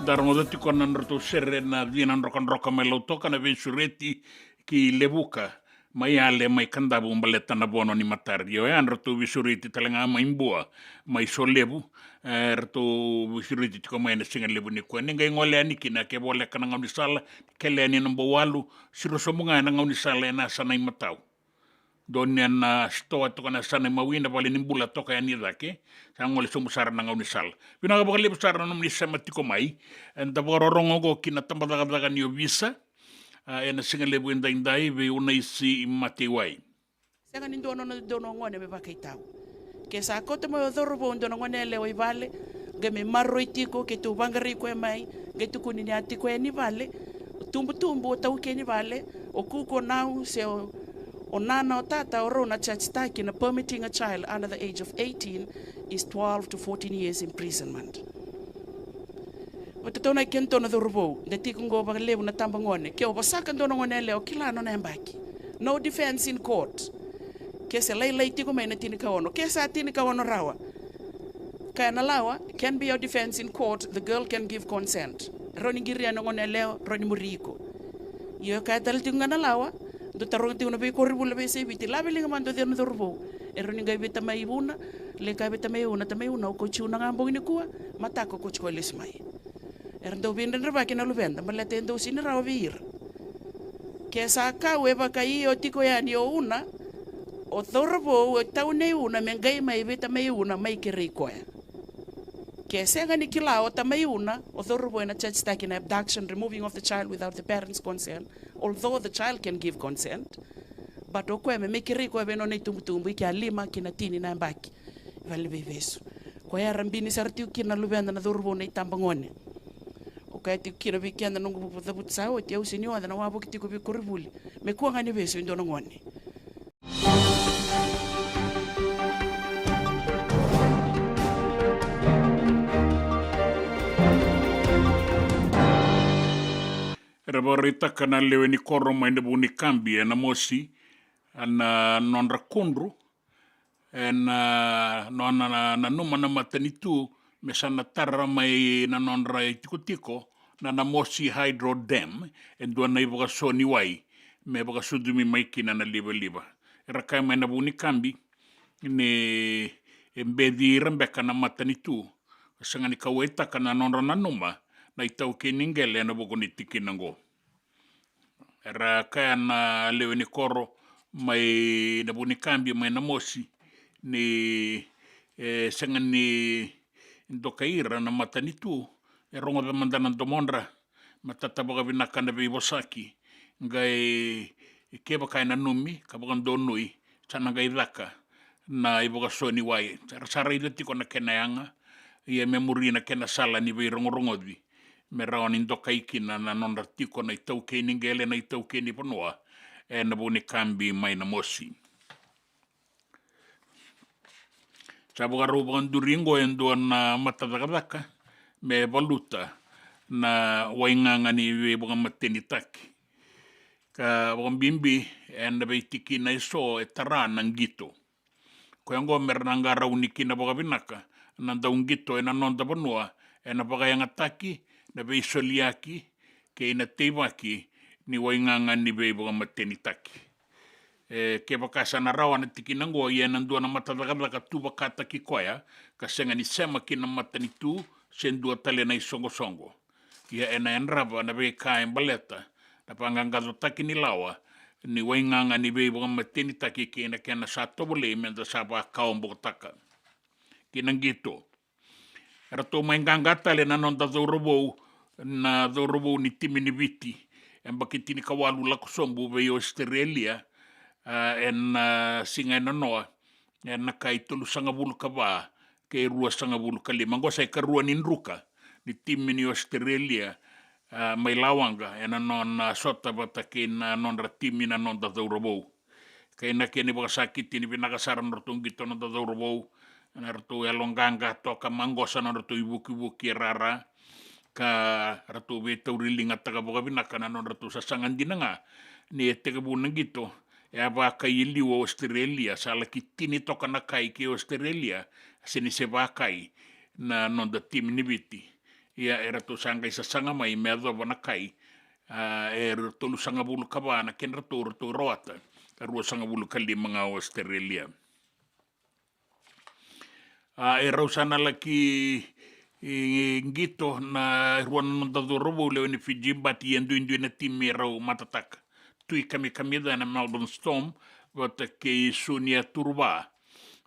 Da rogoca tiko na nodratou sere na Cina Drokadroka mai Lautoka, na veisureti ki Levuka. mai Yale, mai Kadavu, baleta na vono ni matari. Io, ya ratou veisureti tale ga mai Bua, mai Solevu, e, ratou veisureti tiko mai na siga levu nikua. Ni qai gole yani kina, ke voleka na gaunisala, kele yani na Bauwalu, siro sobu ga ena gaunisala ena yasana imatau. Donu ena sitoa toka na yasana imawi, na vale ni bula toka yani cake, sa gole sobu sara na gaunisala. Vinaka vakalevu sara na nomuni sema tiko mai. Eda vakarorogo oqo ki na tabacakacaka ni ovisa, a, ena siga levu edaidai vei Unaisi Mateiwai. Sega ni dua nona dua na gone me vakaitau. Ke sa kauta mai o cauravou dua na gone yalewa i vale, qai me maroroi tiko, keitou vaqarai koya mai, qai tukuni ni a tiko yani vale, o tubutubu, o taukei ni vale, o kuku, o nau, se o, o nana, o tata, o rau na charge-taki na permitting a child under the age of eighteen is twelve to fourteen years imprisonment. Vata tau na kena tau na cauravou, da tiko qo vakalevu na tabagone. Ke o vosaka dua na gone yalewa, o kila nona yabaki. No defense in court. Ke se lailai tiko mai na tinikaono. Ke sa tinikaono rawa. Kaya na lawa, can be your defense in court, the girl can give consent. Rawa ni qiria na gone yalewa, rawa ni muri iko. Io, kaya tale tiko ga na lawa, dou taroga tiko na veikoronivuli, na veiyasai Viti, lave liga mada o cei na cauravou. E rawa ni qai vei tamai Vuna, lai kaya vei tamai Una, tamai Una, au kauti Una ga bogi nikua, mataka au kauti koya lesu mai. Era dau veidredrevaki na luveda, baleta e dau sega ni rawa vei ira. Ke sa kau e vakaio tiko yani o Una, o cauravou e tau nei Una me qai mai vei tamai Una mai kerei koya. Ke sega ni kila o tamai Una, o cauravou ena charge-taki na abduction, removing of the child without the parents' consent, although the child can give consent, but o koya me mai kerei koya vei nona itubutubu, i kea lima ki na tini na yabaki. Vale ni veivesu. Koya era bini sara tiko kina na luveda na cauravou na itabagone. O kaya tiko kina vei keda noqu cavuta sa oti, au sega ni oca na wavoki tiko vei koronivuli. Me kua ga ni vesu e dua na gone. Era vakaraitaka na lewe ni koro mai na Vukavuka ni Kabi e Namosi, a, na nodra kudru, ena, a, nona na, nanuma na matanitu me sa na tara mai na nodra itikotiko na Namosi Hydro Dam e dua na ivakaso ni wai me vakasucumi mai kina na livaliva. Era kaya mai na Vukavuka ni Kabi ni e beci ira beka na matanitu, sega ni kauwaitaka na nodra nanuma na itaukei ni qele ena vuku ni tikina oqo. Era kaya na lewe ni koro mai na Vukavuka ni Kabi mai Namosi ni, e, sega ni dokai ira na matanitu, e rogoca mada na domodra, matata vakavinaka na veivosaki, qai kevaka e nanumi ka vakadonui, sa na qai caka na ivakaso ni wai. Era sa raica tiko na kena yaga, ia me muri na kena sala ni veirogorogoci me rawa ni dokai kina na nodra tiko na itaukei ni qele, na itaukei ni vanua ena Vukavuka ni Kabi mai Namosi. Sa vakarau vakaduri oqo e dua na matacakacaka me valuta na waigaga ni veivakamatenitaki, ka vakabibi ena veitikina eso e tara na qito. Koya oqo me ra na qarauni kina vakavinaka na dauqito ena noda vanua ena vakayagataki na veisoliyaki kei na teivaki ni waigaga ni veivakamatenitaki. E, kevaka sa na rawa na tikina oqo, ia ena dua na matacakacaka tu vakataki koya ka sega ni sema ki na matanitu se dua tale na isoqosoqo. Ia ena yadrava na veika e baleta na vaqaqacotaki ni lawa ni waigaga ni veivakamatenitaki kei na kena sa tovolei me da sa vakawabokotaka. Ki na qito. Eratou mai qaqa tale na noda cauravou, na cauravou ni timi ni Viti, e yabaki tinikawalu lako sobu vei Ositerelia, a, ena, a, siga e nanoa, ena kai tolusagavulu ka va kei ruasagavulu ka lima. Oqo sa ikarua ni druka ni timi ni Ositerelia, a, mai Lawaqa, ena nona sota vata kei na nodra timi na noda cauravou. Kei na kena ivakasakiti ni vinaka sara na nodratou qito na noda cauravou, na nodratou yaloqaqa toka, maqosa na nodratou ivukivuki e rara, ka ratou veitauriligataka vakavinaka na nodratou sasaga dina ga ni e tekivu na qito, e a vakai e liu o Ositerelia, sa laki tini toka na kai kei Ositerelia, se ni se vakai na noda timi ni Viti. Ia eratou sa qai sasaga mai me yacova na kai, a, e tolusagavulu ka va na kedratou, ratou rawata ka ruasagavulu ka lima ga o Australia. A, e rau sa na laki, e, qito na rua na noda cauravou lewe ni Fiji Bati, e duidui na timi e rau matataka. Tui Kamikamica ena Melbourne Storm vata kei Sunia Turuva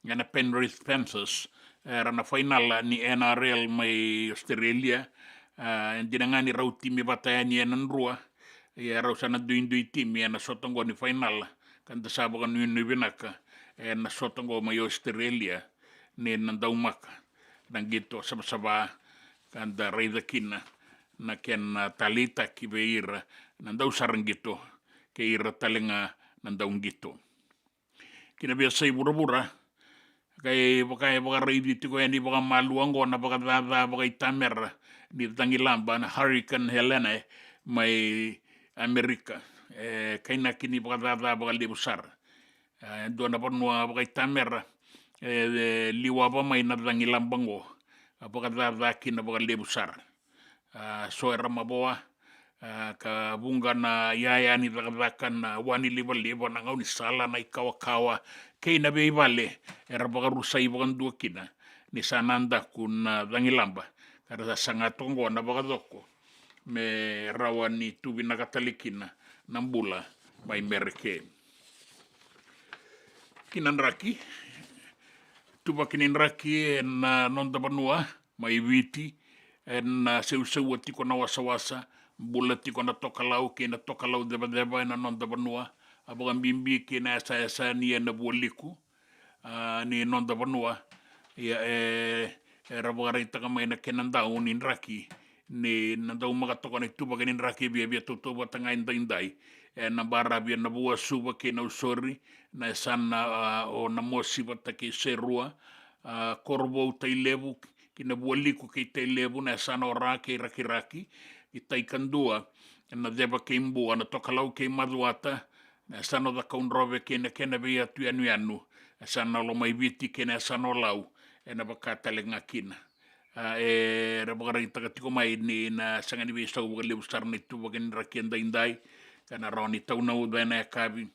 ena Penrith Panthers, era na fainala ni N R L mai Australia. A, e dina ga ni rau timi vata yani ena drua, ia rau sa na duidui timi ena sota oqo ni fainala, ka da sa vakanuinui vinaka ena sota oqo mai Australia ni na daumaka na qito savasava, ka da raica kina na kena taleitaki vei ira na dausara qito kei ira tale ga na dauqito. Ki na veiyasai vuravura, ka e vaka e vakaraici tiko yani vakamalua oqo na vakacaca vakaitamera ni cagilaba na Hurricane Helene mai Amerika. E kainaki ni vakacaca vakalevu sara. E dua na vanua vakaitamera e, e liwava mai na cagilaba oqo, a vakacaca kina vakalevu sara. A, so era mavoa, a, ka vuqa na iyaya ni cakacaka, na wa ni livaliva, na gaunisala, na ikawakawa kei na veivale era vakarusai vakadua kina ni sa na daku na cagilaba, ka ra sa saga toka oqo na vakacoko me rawa ni tu vinaka tale kina na bula mai Mereke. Ki na draki, tuvaki ni draki ena noda vanua mai Viti, ena seuseua tiko na wasawasa, bula tiko na tokalau kei na tokalau cevaceva ena noda vanua, a vakabibi kei na yasayasa ni ena vualiku, a, ni noda vanua. Ia, e, era vakaraitaka mai na kena dau ni draki ni na daumaka toka na ituvaki ni draki e viavia tautauvata ga edaidai, ena baravi ena Vuasuva kei Nausori, na yasana, a, o Namosi vata kei Serua, a, Korovou, Tailevu ki na Vualiku kei Tailevu, na yasana o Ra kei Rakiraki, i Taikadua, ena Ceva kei Bua, na tokalau kei Macuata, na yasana o Cakaudrove kei na kena veiyatu yanuyanu, na yasana o Lomaiviti kei na yasana o Lau, ena vaka tale ga kina. A, era vakaraitaka tiko mai ni na sega ni veisau vakalevu sara na ituvaki ni draki edaidai, ka na rawa ni taunauca ena yakavi,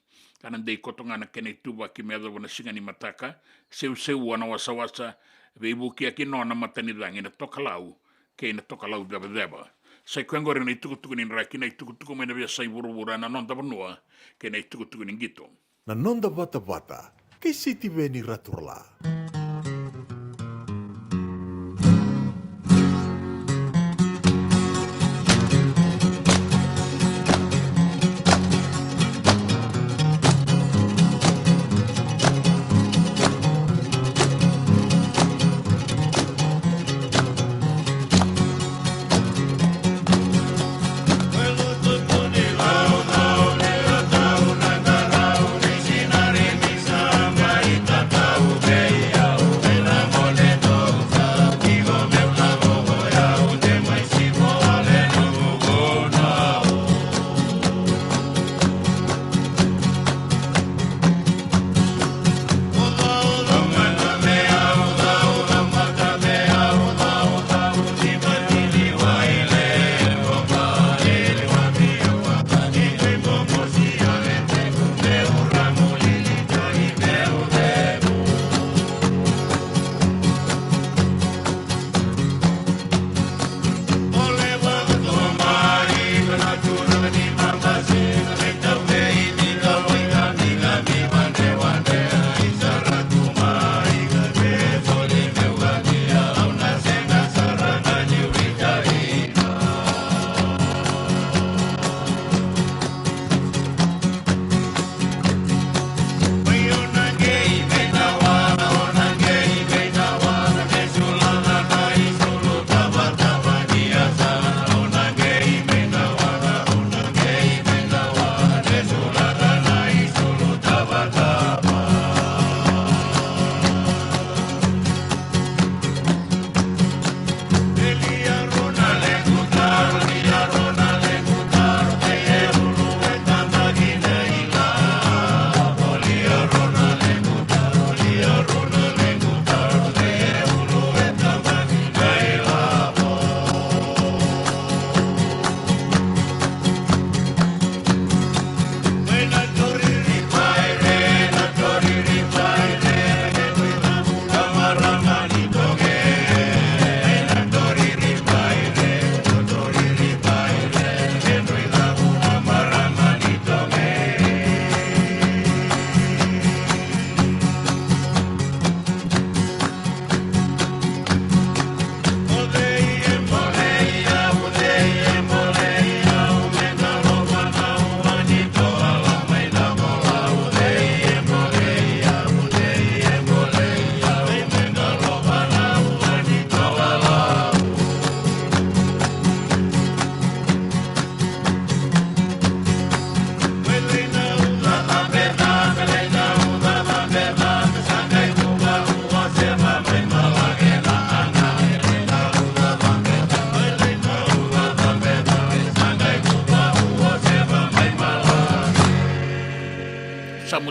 ka na dei koto ga na kena ituvaki me yacova na siga ni mataka, seuseua na wasawasa, veivukiyaki nona matanicagi na tokalau kei na tokalau cevaceva. Sa i koya oqori na itukutuku ni draki, na itukutuku mai na veiyasai vuravura ena noda vanua kei na itukutuku ni qito. Na noda vatavata kei Sitiveni Raturala.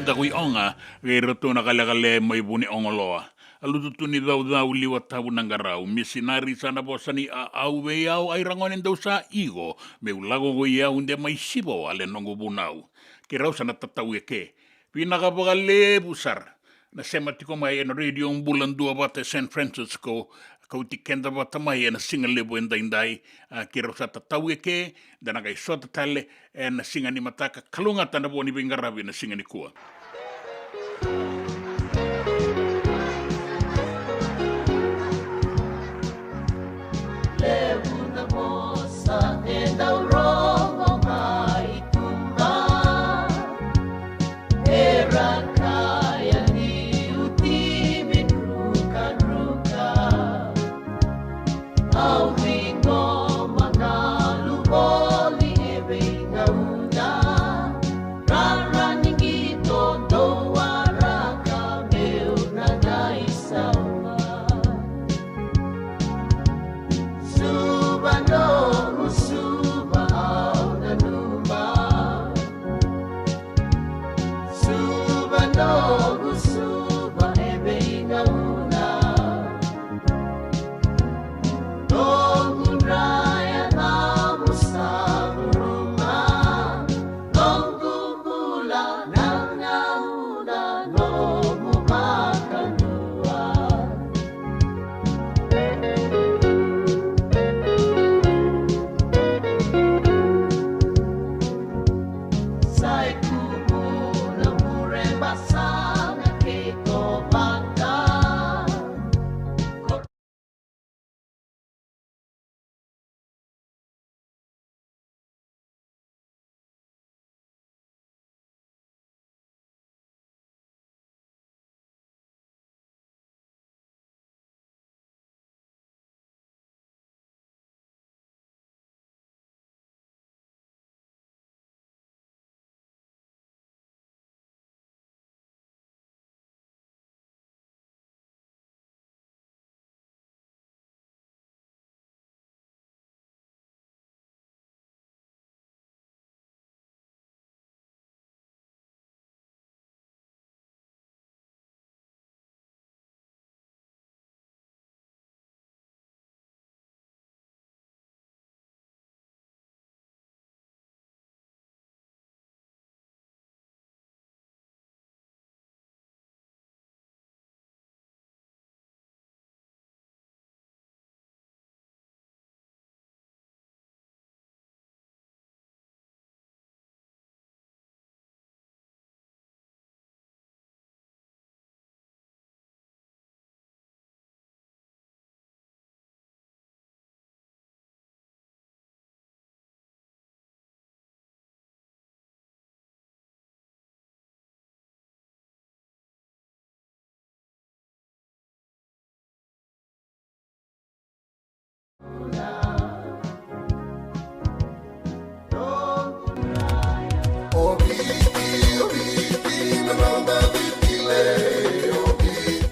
Takui Oga, kei iratou na kalekale mai Vuneogoloa. A lutu tu ni caucau liwa tavu na qarau, misinari sa na vosa ni a au vei au, ai ra gone dou sa iko, meu lako ko i au de mai sivo ale noqu vunau. Keirau sa na tatau eke. Vinaka vakalevu sara na sema tiko mai ena Radio Bula Duavata San Francisco, kauti keda vata mai ena siga levu edaidai. A, keirau sa tatau eke, da na qai sota tale ena siga ni mataka. Kalougata na vo ni veiqaravi ena siga nikua. Levu na vosa e dau rogo mai tuba, era kaya niu timi drukadruka. Au ciqoma galu voli e veigauna, rara ni qito dou waraka meu na qai sauma. Suva noqu suva au nanuma. Suva noqu suva e veigauna. Noqu dra yacamu sa curuma. Noqu bula na gauna nomu vakadua.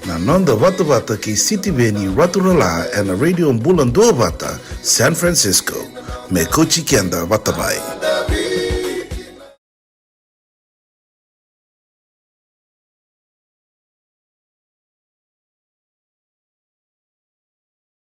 Na noda vatavata kei Sitiveni Raturala ena Radio Bula Duavata, San Francisco. Me kauti keda vata mai.